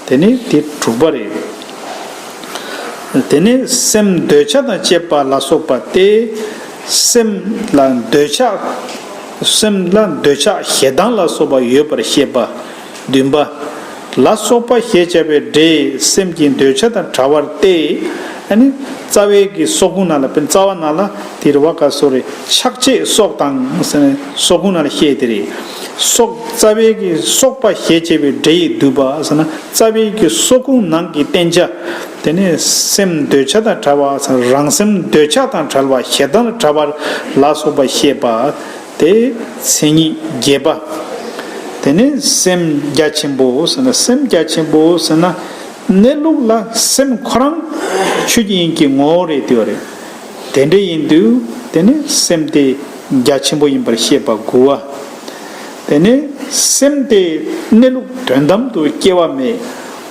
དེ་ནི་དེ་དྲུག་པ་རེད། དེ་ནི་སེམས་འདོད་ཆགས་དང་བཅས་པ་ལ་སོགས་པ་སྟེ། སེམས་ལ་འདོད་ཆགས། སེམས་ལ་འདོད་ཆགས་ཞེ་སྡང་ལ་སོགས་པ་ཡོད་པར་ཤེས་པ། བདུན་པ། ལ་སོགས་པ་ཞེས་བྱ་བའི་སྒྲས་སེམས་ཀྱི་འདོད་ཆགས་དང་བྲལ་བ་སྟེ། ཨ་ནི་རྩ་བའི་གི་སོག་ཀུན་ནང་ལ་བན་རྩ་བ་ནང་ལ་དེ་རུ་བ་ཀ་སོགས་རེ་ཆགས་བཅས་སོགས་དང་ཟེར་ནས་སོག་ཀུན་ནང་ལ་བཤད་དེ་རེད། སོག་རྩ་བའི་གི་སོག་པ་ཞེས་བྱ་བའི་སྒྲས་བསྡུས་པ་ཟེར་ན་རྩ་བའི་གི་སོག་ཀུན་ནང་གི་བསྟན་བྱ། དེ་ནས་སེམས་འདོད་ཆགས་དང་བྲལ་བ་ཟེར་རང་སེམས་འདོད་ཆགས་དང་བྲལ་བ་ཞེ་སྡང་དང་བྲལ་བ་ལ་སོགས་པ་བཤད་པ། དེ་མཚན་ཉིད་བརྒྱད་པ། དེ་ནི་སེམས་རྒྱ་ཆེན་པོ་ཟེར་ན་སེམས་རྒྱ་ཆེན་པོ་ཟེར་ན་གནས་ལུགས་ལ་སེམས་ཁོ་རང་ཆོས་ཀྱི་དབྱིངས་ཀྱི་ངོ་བོ་རེད་དེ་བ་རེད། དེ་འདྲ་ཡིན་དུས་དེ་ནི་སེམས་དེ་རྒྱ་ཆེན་པོ་ཡིན་པར་ཤེས་པ་དགུ་བ། དེ་ནི་སེམས་དེ་གནས་ལུགས་དོན་དམ་དུ་སྐྱེ་བ་མེད།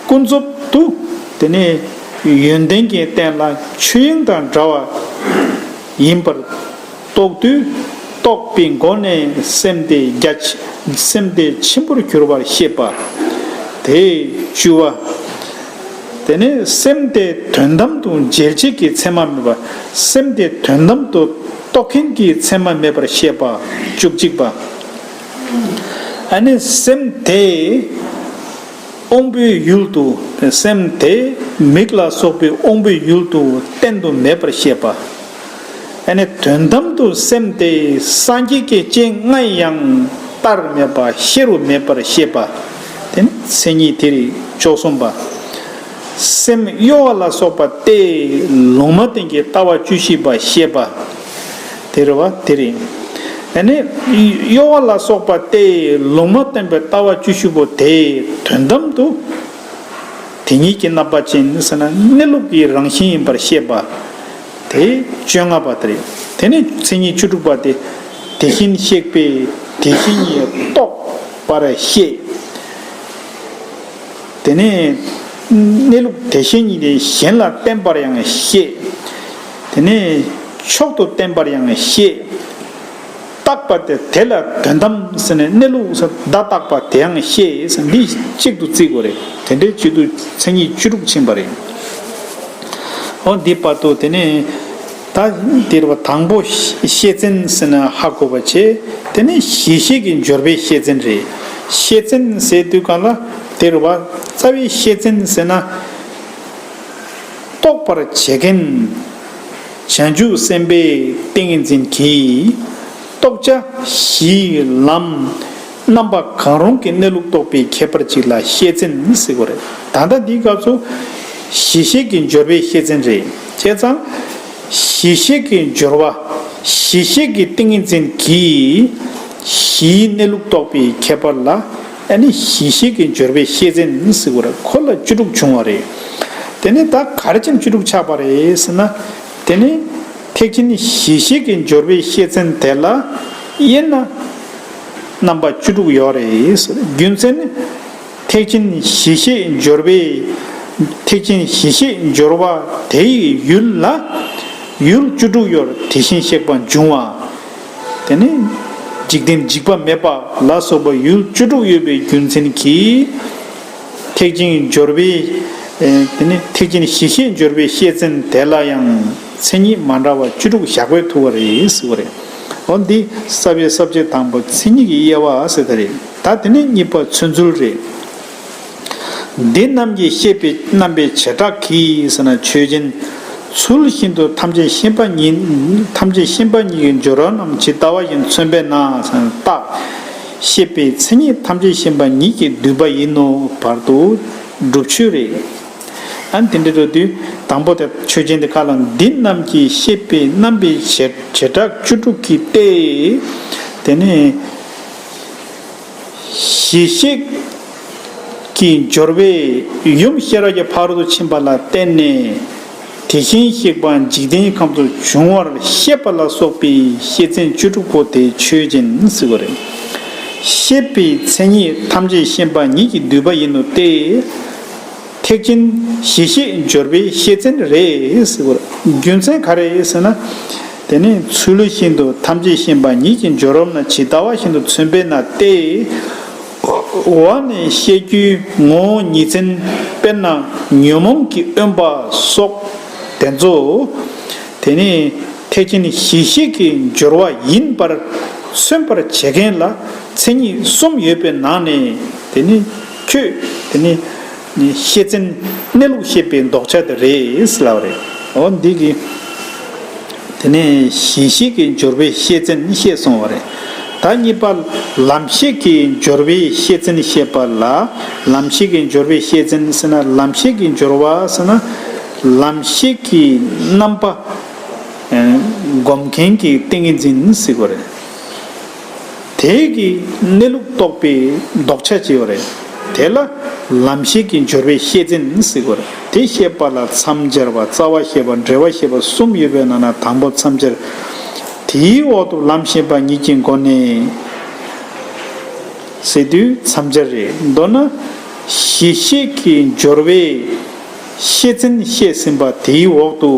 ཀུན་རྫོབ་ཏུ་དེ་ནི་ཡོན་ཏན་གྱི་རྟེན་ལ་ཆོས་དབྱིངས་དང་འདྲ་བ་ཡིན་པར། རྟོགས་དུས་རྟོགས་པའི་སྒོ་ནས་སེམས་དེ་རྒྱ་ཆེ་སེམས་དེ་ཆེན་པོར་གྱུར་པར་ཤེས་པ། དེ་བཅུ་བ། དེ་ནས་སེམས་དེ་དོན་དམ་དུ་འཇལ་བྱེད་ཀྱི་མཚན་མ་མེད་པ། སེམས་དེ་དོན་དམ་དུ་རྟོགས་མཁན་གྱི་མཚན་མ་མེད་པར་ཤེས་པ། བཅུ་གཅིག་པ། ཨ་ནི་སེམས་དེ། དབང་པོའི་ཡུལ་དུ་སེམས་དེ་མིག་ལ་སོགས་པའི་དབང་པོའི་ཡུལ་དུ་གཏན་དུ་མེད་པར་ཤེས་པ། ཨ་ནི་དོན་དམ་དུ་སེམས་དེ་སངས་རྒྱས་ཀྱི་སྤྱན་སྔར་ཡང་བལྟར་མེད་པ་ཤེས་རུ་མེད་པར་ཤེས་པ། དེ་ནི་མཚན་ཉིད་དེ་རིགས་བཅུ་གསུམ་པ། སེམས་གཡོ་བ་ལ་སོགས་པ་སྟེ་ལུང་མ་བསྟན་གྱི་ལྟ་བ་བཅུ་བཞི་པ་ཤེས་པ། དེ་རེད་བ་དེ་རེད། ཨ་ནི་གཡོ་བ་ལ་སོགས་པ་སྟེ་ལུང་མ་བསྟན་པའི་ལྟ་བ་བཅུ་བཞི་པོ་དེ་དོན་དམ་དུ་དེ་ཉིད་ཀྱི་རྣམ་པ་ཅན་ཟེར་ན་གནས་ལུགས་ཀྱི་རང་བཞིན་ཡིན་པར་ཤེས་པ། དེ་བཅོ་ལྔ་པ་དེ་རེད། དེ་ནས་མཚན་ཉིད་བཅུ་དྲུག་པ་དེ་དེ་བཞིན་གཤེགས་པས་དེ་བཞིན་ཉིད་རྟོགས་པར་བཤད། དེ་ནས་གནས་ལུགས་དེ་བཞིན་ཉིད་དེ་གཞན་ལ་བསྟན་པར་ཡང་བཤད། དེ་ནས་མཆོག་ཏུ་བསྟན་པར་ཡང་བཤད། བརྟགས་པ་དེ་དེ་ལ་དོན་དམ་ཟེར་ནས་གནས་ལུགས་སུ་བརྡ་བཏགས་པ་དེ་ཡང་བཤད་ཟེར་འདི་གཅིག་ཏུ་བརྩི་དགོས་རེད། དེ་འདྲའི་བཅུད་དུ་མཚན་ཉིད་བཅུ་དྲུག་ཕྱིན་པ་རེད། འོ་འདི་བར་དུ་དེ་ནས་ད་འདིར་བ་དང་པོ་བཤད་ཚན་ཟེར་ན་ཧ་གོ་བ་བྱས། དེ་ནས་གཞི་ཤེས་ཀྱི་སྦྱོར་བའི་བཤད་ཚན་རེད། བཤད་ཚན་ཟེར་དུས་གང་ལ་དེར་བ་རྩ་བའི་བཤད་ཚན་ཟེར་ན། རྟོགས་པར་བྱེད་མཁན། བྱང་ཆུབ་སེམས་དཔའི་ཏིང་ངེ་འཛིན་གྱིས། རྟོགས་བྱ་གཞིའི་ལམ་རྣམ་པ་གང་རུང་གི་གནས་ལུགས་རྟོགས་པའི་ཁྱད་པར་གཅིག་ལ་ཤེས་བཙན་ཟེར་གྱི་ཡོད་རེད། ད་ལྟ་འདིའི་སྐབས་སུ་གཞི་ཤེས་ཀྱི་སྦྱོར་བའི་ཤེས་བཙན་རེད། བྱས་ཙང་གཞི་ཤེས་ཀྱི་སྦྱོར་བ། གཞི་ཤེས་ཀྱི་ཏིང་ངེ་འཛིན་གྱིས་གཞིའི་གནས་ལུགས་རྟོགས་པའི་ཁྱད་པར་ལ། ཨ་ནི་གཞི་ཤེས་ཀྱི་སྦྱོར་བའི་ཤེས་བཙན་ཟེར་གྱི་ཡོད་རེད། ཁོ་ལ་བཅུ་དྲུག་བྱུང་བ་རེད། དེ་ནས་ད་ག་རེ་བྱས་ནས་བཅུ་དྲུག་ཆགས་པ་རེད་ཟེར་ན། དེ་ནི་ཐེག་ཆེན་གཞི་ཤེས་ཀྱི་སྦྱོར་བའི་ཤེས་བཙན་དེ་ལ་དབྱེ་ན་རྣམ་པ་བཅུ་དྲུག་ཡོད་རེད། རྒྱུ་མཚན་ནི། ཐེག་ཆེན་གཞི་ཤེས་སྦྱོར་བའི། ཐེག་ཆེན་གཞི་ཤེས་སྦྱོར་བ་དེ་ཡི་ཡུལ་ལ། ཡུལ་བཅུ་དྲུག་ཡོད། དེ་བཞིན་གཤེགས་པ་འབྱུང་བ། དེ་ནི་འཇིག་རྟེན་འཇིག་པ་མེད་པ་ལ་སོགས་པ་ཡུལ་བཅུ་དྲུག་ཡོད་པའི་རྒྱུ་མཚན་གྱིས། ཐེག་ཆེན་སྦྱོར་བའི། ཨེ། དེ་ནི་ཐེག་ཆེན་གཞི་ཤེས་སྦྱོར་བའི་ཤེས་བཙན་དེ་ལ་ཡང་མཚན་ཉིད་མ་འདྲ་བ་བཅུ་དྲུག་བཞག་པས་ཐུབ་པ་རེད་ཟེར་བ་རེད། འོ་འདི་ས་བཅད་ས་བཅད་དང་པོ་མཚན་ཉིད་ཀྱི་དབྱེ་བ་ཟེར་ད་རེད། ད་དེ་ནས་གཉིས་པ་མཚོན་ཚུལ་རེད། འདི་རྣམས་ཀྱིས་ཤེས་པའི་རྣམ་པའི་བྱེ་བྲག་གིས་ཟེར་ན་ཆོས་ཅན། ཚུལ་བཞིན་དུ་ཐམས་ཅད་ཤེས་པ་ཉིད། ཐམས་ཅད་ཤེས་པ་ཉིད་ཀྱི་སྦྱོར་བ་རྣམས་ཇི་ལྟ་བ་བཞིན་མཚོན་པས་ན་ཟེར་ན་རྟགས། ཤེས་པའི་མཚན་ཉིད་ཐམས་ཅད་ཤེས་པ་ཉིད་ཀྱིས་བསྡུས་པ་ཡིན་ནོ། བར་དུ་སྒྲུབ་ཆོས་རེད། ཨ་ནི་དེ་འདྲ་འགྲོ་དུས་དང་པོ་དེ་ཆོས་ཅན་དེ་ཁ་ལ་འདི་རྣམས་ཀྱིས་ཤེས་པའི་རྣམ་པའི་བྱེ་བྱེ་བྲག་བཅུ་དྲུག་གིས་ཏེ། དེ་ནས་གཞི་ཤེས་ཀྱི་སྦྱོར་བས་ཡུམ་ཤེས་རབ་ཀྱི་ཕ་རོལ་ཏུ་ཕྱིན་པ་ལ་བརྟེན་ནས་དེ་བཞིན་གཤེགས་པ་འཇིག་རྟེན་གྱི་ཁམས་སུ་བྱུང་བར་བཤད་པ་ལ་སོགས་པའི་ཤེས་བཙན་བཅུ་དྲུག་པོ་དེ་ཆོས་ཅན་ཟེར་བ་རེད། ཤེས་པའི་མཚན་ཉིད་ཐམས་ཅད་ཤེས་པ་ཉིད་ཀྱིས་བསྡུས་པ་ཡིན་ནོ་སྟེ། ཐེག་ཆེན་གཞི་ཤེས་སྦྱོར་བའི་ཤེས་བཙན་རེད་ཟེར་བ་རེད། རྒྱུ་མཚན་ག་རེ་ཟེར་ན། དེ་ནི་ཚུལ་བཞིན་དུ་ཐམས་ཅད་ཤེས་པ་ཉིད་ཀྱི་སྦྱོར་བ་རྣམས་ཇི་ལྟ་བ་བཞིན་དུ་མཚོན་པས་ན་སྟེ། འོག་ནས་བཤད་རྒྱུའི་ངོ་བོ་ཉིད་མཚན། དཔེར་ན་ཉོན་མོངས་ཀྱིས་དབེན་པ་སོགས་དེ་ཚོ། དེ་ནི་ཐེག་ཆེན་གཞི་ཤེས་ཀྱི་སྦྱོར་བ་ཡིན་པར་མཚོན་པར་བྱེད་མཁན་ལ་མཚན་ཉིད་གསུམ་ཡོད་པའི་ནང་ནས་དེ་ནི་ཁྱོད་དེ་ནི་ཤེས་བཙན་གནས་ལུགས་ཤེས་པའི་ལྡོག་ཆ་དེ་རེད་ལབ་རེད། འོ་འདི་གི་དེ་ནས་གཞི་ཤེས་ཀྱི་སྦྱོར་བའི་ཤེས་བཙན་བཤད་སོང་བ་རེད། ད་གཉིས་པ་ལམ་ཤེས་ཀྱི་སྦྱོར་བའི་ཤེས་བཙན་བཤད་པ་ལ། ལམ་ཤེས་ཀྱི་སྦྱོར་བའི་ཤེས་བཙན་ཟེར་ན་ལམ་ཤེས་ཀྱི་སྦྱོར་བ་ཟེར་ན་ལམ་ཤེས་ཀྱི་རྣམ་པ། ཨ། སྒོམ་མཁན་གྱི་ཏིང་ངེ་འཛིན་ཟེར་གྱི་ཡོད་རེད། དེ་གི་གནས་ལུགས་རྟོགས་པའི་ལྡོག་ཆ་ཅིག་ཡོད་རེད། དེ་ལ་ལམ་ཤེས་ཀྱི་སྦྱོར་བའི་ཤེས་བཙན་ཟེར་གྱི་ཡོད་རེད། དེ་བཤད་པ་ལ་མཚམས་སྦྱར་བ། རྩ་བ་བཤད་པ། འགྲེལ་བ་བཤད་པ་གསུམ་ཡོད་པའི་ནང་ན་དང་པོ་མཚམས་སྦྱར། དེའི་འོག་ཏུ་ལམ་ཤེས་པ་ཉིད་ཀྱི་སྒོ་ནས་ཟེར་དུས་མཚམས་སྦྱར་རེད། མདོར་ན་གཞི་ཤེས་ཀྱི་སྦྱོར་བའི་ཤེས་བཙན་བཤད་ཟིན་པ་དེའི་འོག་ཏུ་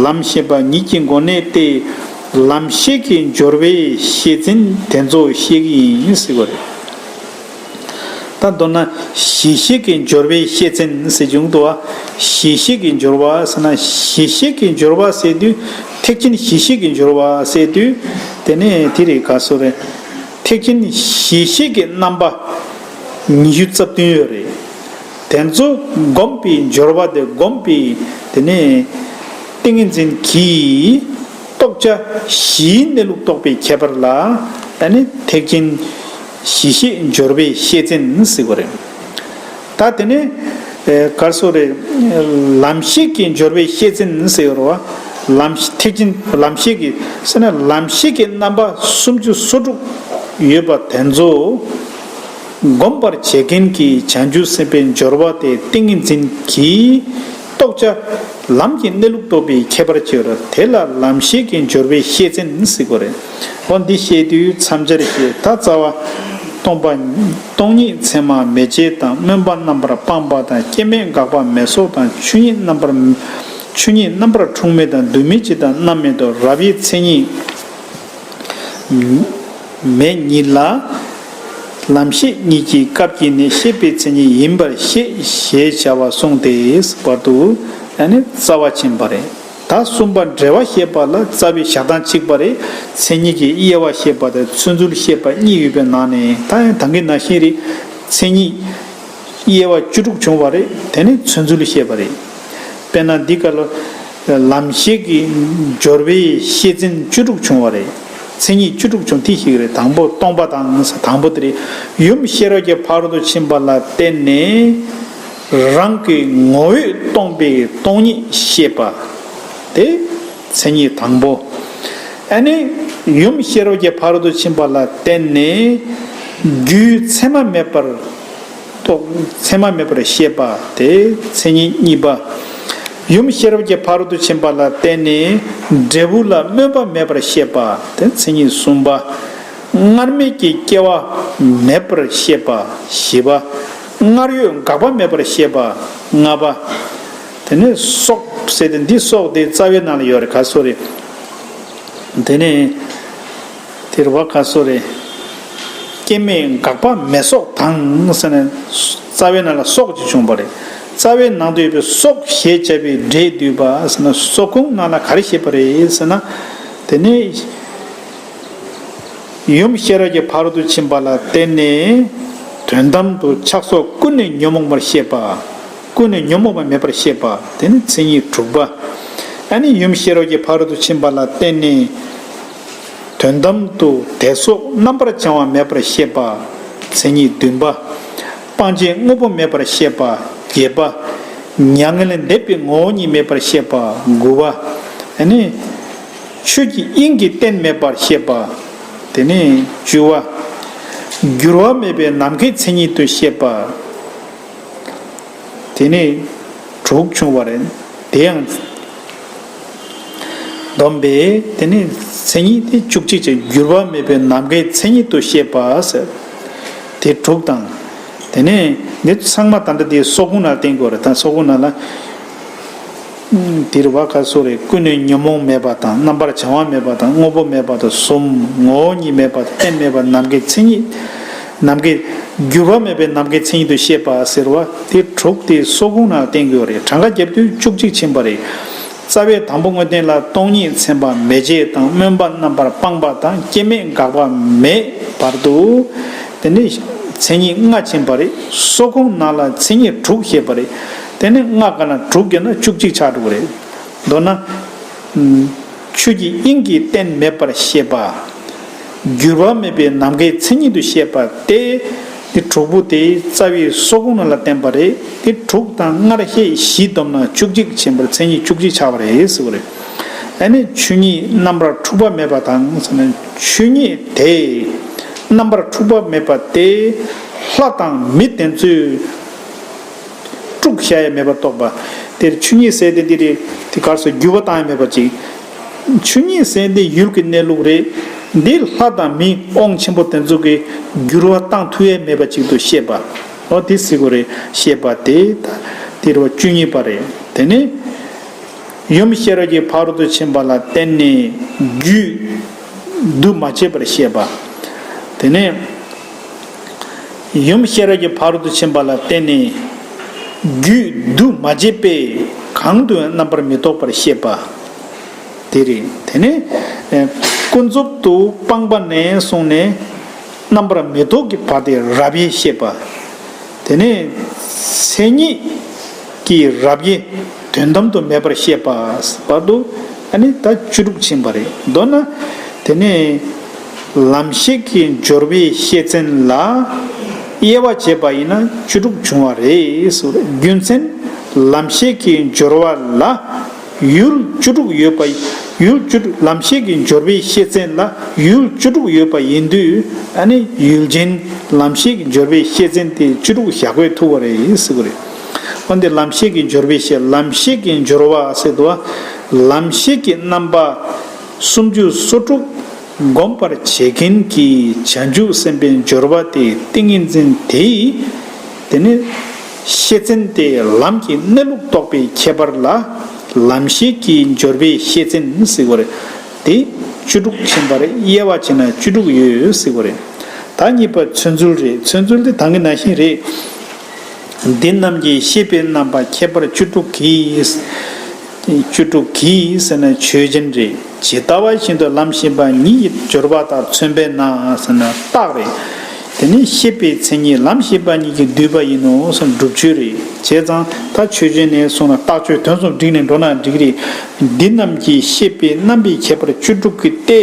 ལམ་ཤེས་པ་ཉིད་ཀྱི་སྒོ་ནས་ཏེ། ལམ་ཤེས་ཀྱི་སྦྱོར་བའི་ཤེས་བཙན་དེ་ཚོ་བཤད་ཀྱི་ཡིན་ཟེར་བ་རེད། ད་མདོར་ན་གཞི་ཤེས་ཀྱི་སྦྱོར་བའི་ཤེས་བཙན་ཟེར་བྱུང་འདུག་བ། གཞི་ཤེས་ཀྱི་སྦྱོར་བ་ཟེར་ན་གཞི་ཤེས་ཀྱི་སྦྱོར་བ་ཟེར་དུས་ཐེག་ཆེན་གཞི་ཤེས་ཀྱི་སྦྱོར་བ་ཟེར་དུས་དེ་ནས་དེ་རེད། ག་སོ་རེད། ཐེག་ཆེན་གཞི་ཤེས་ཀྱི་རྣམ་པ་ཉི་ཤུ་རྩ་བདུན་ཡོད་རེད། དེ་ཚོ་བསྒོམས་པའི་སྦྱོར་བ་དེ་བསྒོམས་པའི་དེ་ནས་ཏིང་ངེ་འཛིན་གྱིས་རྟོགས་བྱ་གཞིའི་གནས་ལུགས་རྟོགས་པའི་ཁྱད་པར་ལ་ཨ་ནི་ཐེག་ཆེན་གཞི་ཤེས་སྦྱོར་བའི་ཤེས་བཙན་ཟེར་བ་རེད། ད་དེ་ནས་ཨེ་ག་རེ་ཟེར་རེད། ལམ་ཤེས་ཀྱི་སྦྱོར་བའི་ཤེས་བཙན་ཟེར་བ་རེད་བ། ལམ་ཤེས་ཐེག་ཆེན་ལམ་ཤེས་ཀྱི་ཟེར་ན་ལམ་ཤེས་ཀྱི་རྣམ་པ་སུམ་ཅུ་སོ་དྲུག་ཡོད་པ་དེ་ཚོ། བསྒོམ་པར་བྱེད་མཁན་གྱི་བྱང་ཆུབ་སེམས་དཔའི་སྦྱོར་བ་དེ་ཏིང་ངེ་འཛིན་གྱིས་རྟོགས་བྱ་ལམ་གྱི་གནས་ལུགས་རྟོགས་པའི་ཁྱད་པར་ཕྱེ་བར་དེ་ལ་ལམ་ཤེས་ཀྱི་སྦྱོར་བའི་ཤེས་བཙན་ཟེར་གྱི་ཡོད་རེད། འོ་འདི་བཤད་དུས་མཚམས་སྦྱར་བཤད། ད་རྩ་བ་སྟོང་པ་སྟོང་ཉིད་མཚན་མ་མེད་བྱེད་དང་། སྨོན་པ་རྣམ་པར་སྤངས་པ་དང་། སྐྱེ་མེད་དགག་པ་མེད་སོགས་དང་། ཆོས་ཉིད་རྣམ་པར་ཆོས་ཉིད་རྣམ་པར་འཁྲུལ་མེད་དང་། འདུ་མེད་བྱེད་དང་རྣམ་མེད་དོ། རབ་དབྱེ་མཚན་ཉིད་མེད་ཉིད་ལ། ལམ་ཤེས་ཉིད་ཀྱི་སྐབས་ཀྱིས་ནི་ཤེས་པའི་མཚན་ཉིད་ཡིན་པར་ཤེས་ཞེས་བྱ་བ་གསུངས་ཏེ། བར་དུ་ཨ་ནི་རྩ་བ་ཕྱིན་པ་རེད། ད་གསུམ་པ་འགྲེལ་བ་བཤད་པ་ལ་རྩ་བའི་བཞག་སྟངས་གཅིག་པ་རེད། མཚན་ཉིད་ཀྱི་དབྱེ་བ་བཤད་པ་དང་མཚོན་ཚུལ་བཤད་པ་གཉིས་ཡོད་པའི་ནང་ནས་ད་ཡང་ད་གིན་ནང་བཞིན་རེད། མཚན་ཉིད་དབྱེ་བ་བཅུ་དྲུག་བྱུང་བ་རེད། དེ་ནི་མཚོན་ཚུལ་བཤད་པ་རེད། དཔེར་ན་འདི་ག་ལ་ལམ་ཤེས་ཀྱི་སྦྱོར་བའི་ཤེས་ཚན་བཅུ་དྲུག་བྱུང་བ་རེད། མཚན་ཉིད་བཅུ་དྲུག་བྱུང་དེ་ཞིག་རེད། དང་པོ་སྟོང་པ་དང་། དང་པོ་དེ་རེད། ཡུམ་ཤེས་རབ་ཀྱི་ཕ་རོལ་ཏུ་ཕྱིན་པ་ལ་བརྟེན་ནས་རང་གི་ངོ་བོས་སྟོང་པའི་སྟོང་ཉིད་ཤེས་པ་དེ་མཚན་ཉིད་དང་པོ། ཨ་ནི་ཡུམ་ཤེས་རབ་ཀྱི་ཕ་རོལ་ཏུ་ཕྱིན་པ་ལ་བརྟེན་ནས་རྒྱུའི་མཚན་མ་མེད་པར་རྟོགས། མཚན་མ་མེད་པར་ཤེས་པ་དེ་མཚན་ཉིད་གཉིས་པ། ཡུམ་ཤེས་རབ་ཀྱི་ཕ་རོལ་ཏུ་ཕྱིན་པ་ལ་བརྟེན་ནས་འབྲས་བུ་ལ་སྨོན་པ་མེད་པར་ཤེས་པ་དེ་མཚན་ཉིད་གསུམ་པ། སྔར་མེད་ཀྱི་སྐྱེ་བ་མེད་པར་ཤེས་པ་བཞི་པ། སྔར་ཡོད་འགག་པ་མེད་པར་ཤེས་པ་ལྔ་པ། དེ་ནས་སྲོག་ཟེར་ཏེ་འདི་སྲོག་དེ་རྩ་བའི་ནང་ལ་ཡོད་རེད། ག་སོ་རེད། དེ་ནས་དེ་རུ་བ་ག་སོ་རེད། སྐྱེ་མེད་འགག་པ་མེད་སྲོག་དང་ཟེར་ནས་རྩ་བའི་ནང་ལ་སྲོག་ཅིག་བྱུང་བ་རེད། རྩ་བའི་ནང་དུ་ཡོད་པའི་སྲོག་ཞེས་བྱ་བའི་སྒྲས་བསྡུས་པ་ཟེར་ན་སྲོག་ཁུངས་ནང་ལ་ག་རེ་བཤད་པ་རེད་ཟེར་ན། དེ་ནས་ཡུམ་ཤེས་རབ་ཀྱི་ཕ་རོལ་ཏུ་ཕྱིན་པ་ལ་བརྟེན་ནས་དོན་དམ་དུ་ཆགས་སོགས་ཀུན་ནས་ཉོན་མོངས་པར་ཤེས་པ། ཀུན་ནས་ཉོན་མོངས་པ་མེད་པར་ཤེས་པ་དེ་ནི་མཚན་ཉིད་དྲུག་པ། ཨ་ནི་ཡུམ་ཤེས་རབ་ཀྱི་ཕ་རོལ་ཏུ་ཕྱིན་པ་ལ་བརྟེན་ནས་དོན་དམ་དུ་དད་སོགས་རྣམ་པར་བྱང་བ་མེད་པར་ཤེས་པ་མཚན་ཉིད་བདུན་པ། སྤང་བྱའི་དངོས་པོ་མེད་པར་ཤེས་པ་བརྒྱད་པ། མྱ་ངན་ལས་འདས་པའི་ངོ་བོ་ཉིད་མེད་པར་ཤེས་པ་དགུ་པ། ཨ་ནི་ཆོས་ཀྱི་དབྱིངས་ཀྱི་རྟེན་མེད་པར་ཤེས་པ་དེ་ནི་བཅུ་པ། འགྱུར་བ་མེད་པའི་ནམ་མཁའི་མཚན་ཉིད་དུ་ཤེས་པ་དེ་ནི་དྲུག་བྱུང་བ་རེད། དེ་ཡང་བསྡོམས་པས་དེ་ནི་མཚན་ཉིད་དེ་བཅུ་གཅིག་ཅིག་འགྱུར་བ་མེད་པའི་ནམ་མཁའི་མཚན་ཉིད་དུ་ཤེས་པ་ཟེར། དེ་དྲུག་དང་། དེ་ནས་འདི་ཚང་མ་ད་ལྟ་དེའི་སྲོག་ཁུངས་ནང་བསྟན་དགོས་རེད། ད་སྲོག་ཁུངས་ནང་ལ། དེ་རུ་བ་ག་སོ་རེད། ཀུན་ནས་ཉོན་མོངས་མེད་པ་དང་། རྣམ་པར་བྱང་བ་མེད་པ་དང་། དངོས་པོ་མེད་པ་དང་གསུམ། ངོ་བོ་ཉིད་མེད་པ་དང་། རྟེན་མེད་པ། ནམ་མཁའི་མཚན་ཉིད། ནམ་མཁའི་འགྱུར་བ་མེད་པའི་ནམ་མཁའི་མཚན་ཉིད་དུ་ཤེས་པ་ཟེར་བ་དེ་དྲུག་དེ་སྲོག་ཁུངས་ནང་བསྟན་དགོས་རེད། གྲངས་ཀ་བརྒྱབ་དུས་བཅུ་གཅིག་ཕྱིན་པ་རེད། རྩ་བའི་དང་པོ་དངོས་བསྟན་ལ་སྟོང་ཉིད་མཚན་པ་མེད་བྱེད་དང་སྨོན་པ་རྣམ་པར་སྤངས་པ་དང་སྐྱེ་མེད་འགག་པ་མེད་བར་དུ། དེ་ནི་མཚན་ཉིད་ལྔ་ཕྱིན་པ་རེད། སྲོག་ཁུངས་ནང་ལ་མཚན་ཉིད་དྲུག་བཤད་པ་རེད། དེ་ནི་ལྔ་ག་ན་དྲུག་བརྒྱབ་ན་བཅུ་གཅིག་ཆགས་འགྲོ་གི་རེད། མདོར་ན། ཆོས་ཀྱི་དབྱིངས་ཀྱི་རྟེན་མེད་པར་ཤེས་པ། འགྱུར་བ་མེད་པའི་ནམ་མཁའི་མཚན་ཉིད་དུ་ཤེས་པ་སྟེ། དེ་དྲུག་པོ་དེ་རྩ་བའི་སྲོག་ཁུངས་ནང་ལ་བསྟན་པ་རེད། དེ་དྲུག་དང་སྔར་བཤད་བཞི་བསྡོམས་ན་བཅུ་གཅིག་ཕྱིན་པར་མཚན་ཉིད་བཅུ་གཅིག་ཆགས་པ་རེད་ཟེར་བ་རེད། ཨ་ནི་ཆོས་ཉིད་རྣམ་པར་འཁྲུག་པ་མེད་པ་དང་ཟེར་ན། ཆོས་ཉིད་དེ་རྣམ་པར་འཁྲུག་པ་མེད་པ་སྟེ། ལྷ་དང་མི་དེ་ཚོས་དཀྲུགས་བཞག་ཡ་མེད་པར་རྟོགས་པ། དེར་ཆོས་ཉིད་ཟེར་དེ་འདི་རེད། དེ་གར་སོ་འགྱུར་བ་བཏང་ཡ་མེད་པ་ཅིག་ཆོས་ཉིད་ཟེར་འདི་ཡུལ་གྱི་གནས་ལུགས་རེད། འདི་ལྷ་དང་མི་དབང་ཆེན་པོ་དེ་ཚོ་གིས་འགྱུར་བ་བཏང་ཐུབ་ཡ་མེད་པ་ཅིག་ཏུ་ཤེས་པ། འོ་དེ་སྲིད་གོ་རེད། ཤེས་པ་དེ་ད་དེ་རུ་བ་བཅུ་གཉིས་པ་རེད། དེ་ནི་ཡུམ་ཤེས་རབ་ཀྱི་ཕ་རོལ་ཏུ་ཕྱིན་པ་ལ་བརྟེན་ནས་རྒྱུད་འདུ་མ་བྱས་པར་ཤེས་པ། དེ་ནས་ཡུམ་ཤེས་རབ་ཀྱི་ཕ་རོལ་ཏུ་ཕྱིན་པ་ལ་བརྟེན་ནས་རྒྱུད་འདུ་མ་བྱས་པས་གང་དུ་ཡང་རྣམ་པར་མི་རྟོག་པར་ཤེས་པ། དེ་རེད། དེ་ནས་ཀུན་རྫོབ་ཏུ་སྤངས་པ་ནས་བཟུང་ནས་རྣམ་པར་མི་རྟོག་གི་བར་དེ་རབ་དབྱེ་བཤད་པ། དེ་ནས་མཚན་ཉིད་ཀྱི་རབ་དབྱེ་དོན་དམ་དུ་མེད་པར་བཤད་པ་བར་དུ་ཨ་ནི་ད་བཅུ་དྲུག་ཕྱིན་པ་རེད། མདོར་ན་དེ་ནས་ལམ་ཤེས་ཀྱི་སྦྱོར་བའི་བཤད་ཚན་ལ་དབྱེ་བ་བྱས་པ་ཡིན་ན་བཅུ་དྲུག་བྱུང་བ་རེད་ཟེར། རྒྱུ་མཚན་ལམ་ཤེས་ཀྱི་སྦྱོར་བ་ལ་ཡུལ་བཅུ་དྲུག་ཡོད་པ། ཡུལ་བཅུ་དྲུག་ལམ་ཤེས་ཀྱི་སྦྱོར་བའི་བཤད་ཚན་ལ་ཡུལ་བཅུ་དྲུག་ཡོད་པ་ཡིན་དུས་ཨ་ནི་ཡུལ་ཅན་ལམ་ཤེས་ཀྱི་སྦྱོར་བའི་བཤད་ཚན་དེ་བཅུ་དྲུག་བཞག་པས་ཐུབ་པ་རེད་ཟེར་གི་རེད། འོན་ཏེ་ལམ་ཤེས་ཀྱི་སྦྱོར་བའི་བཤད། ལམ་ཤེས་ཀྱི་སྦྱོར་བ་ཟེར་དུས་ལམ་ཤེས་ཀྱི་རྣམ་པ་སུམ་ཅུ་སོ་དྲུག་སྒོམ་པར་བྱེད་མཁན་གྱི་བྱང་ཆུབ་སེམས་དཔའི་སྦྱོར་བ་དེའི་ཏིང་ངེ་འཛིན་དེ་དེ་ནི་ཤེས་ཚན་དེ་ལམ་གྱི་གནས་ལུགས་རྟོགས་པའི་ཁྱད་པར་ལ་ལམ་ཤེས་ཀྱི་སྦྱོར་བའི་བཤད་ཚན་ཟེར་བ་རེད། དེ་བཅུ་དྲུག་ཕྱིན་པ་རེད། དབྱེ་བ་ཕྱེ་ན་བཅུ་དྲུག་ཡོད་ཟེར་བ་རེད། ད་གཉིས་པ་མཚོན་ཚུལ་རེད། མཚོན་ཚུལ་དེ་ད་གིན་ནང་བཞིན་རེད། འདི་རྣམས་ཀྱི་ཤེས་པའི་རྣམ་པ་ཁྱད་པར་བཅུ་དྲུག་གིས། བཅུ་དྲུག་གིས་ཟེར་ན་ཆོས་ཅན་རེད། ཇི་ལྟ་བ་བཞིན་དུ་ལམ་ཤེས་པ་ཉིད་ཀྱི་སྦྱོར་བ་དག་མཚོན་པས་ན་ཟེར་ན་རྟགས་རེད། དེ་ནི་ཤེས་པའི་མཚན་ཉིད་ལམ་ཤེས་པ་ཉིད་ཀྱིས་བསྡུས་པ་ཡིན་ནོ་གསུངས། སྒྲུབ་ཆོས་རེད། བྱས་ཙང་ད་ཆོས་ཅན་ནས་གསུངས་ན་རྟགས་ཆོས་དོན་གསུམ་བསྒྲིགས་ནས་འགྲོ་ན་འགྲིག་རེད། འདི་རྣམས་ཀྱིས་ཤེས་པའི་རྣམ་པའི་ཁྱད་པར་བཅུ་དྲུག་གི་སྟེ།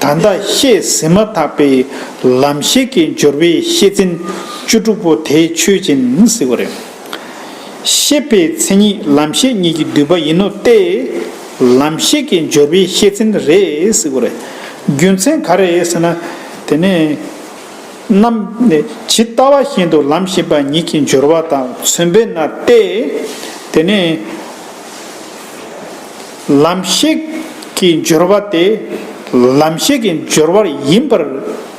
ད་ལྟ་བཤད་ཟིན་མ་ཐག་པའི་ལམ་ཤེས་ཀྱི་སྦྱོར་བའི་ཤེས་ཚན་བཅུ་དྲུག་པོ་དེ་ཆོས་ཅན་ཟེར་བ་རེད། ཤེས་པའི་མཚན་ཉིད་ལམ་ཤེས་ཉིད་ཀྱིས་བསྡུས་པ་ཡིན་ནོ་སྟེ། ལམ་ཤེས་ཀྱི་སྦྱོར་བའི་ཤེས་ཚན་རེད་ཟེར་བ་རེད། རྒྱུ་མཚན་ག་རེ་ཟེར་ན། དེ་ནས་རྣམ་ཇི་ལྟ་བ་བཞིན་དུ་ལམ་ཤེས་པ་ཉིད་ཀྱི་སྦྱོར་བ་དང་མཚོན་པས་ན་སྟེ། དེ་ནས་ལམ་ཤེས་ཀྱི་སྦྱོར་བ་དེ་ལམ་ཤེས་ཀྱི་སྦྱོར་བ་ཡིན་པར་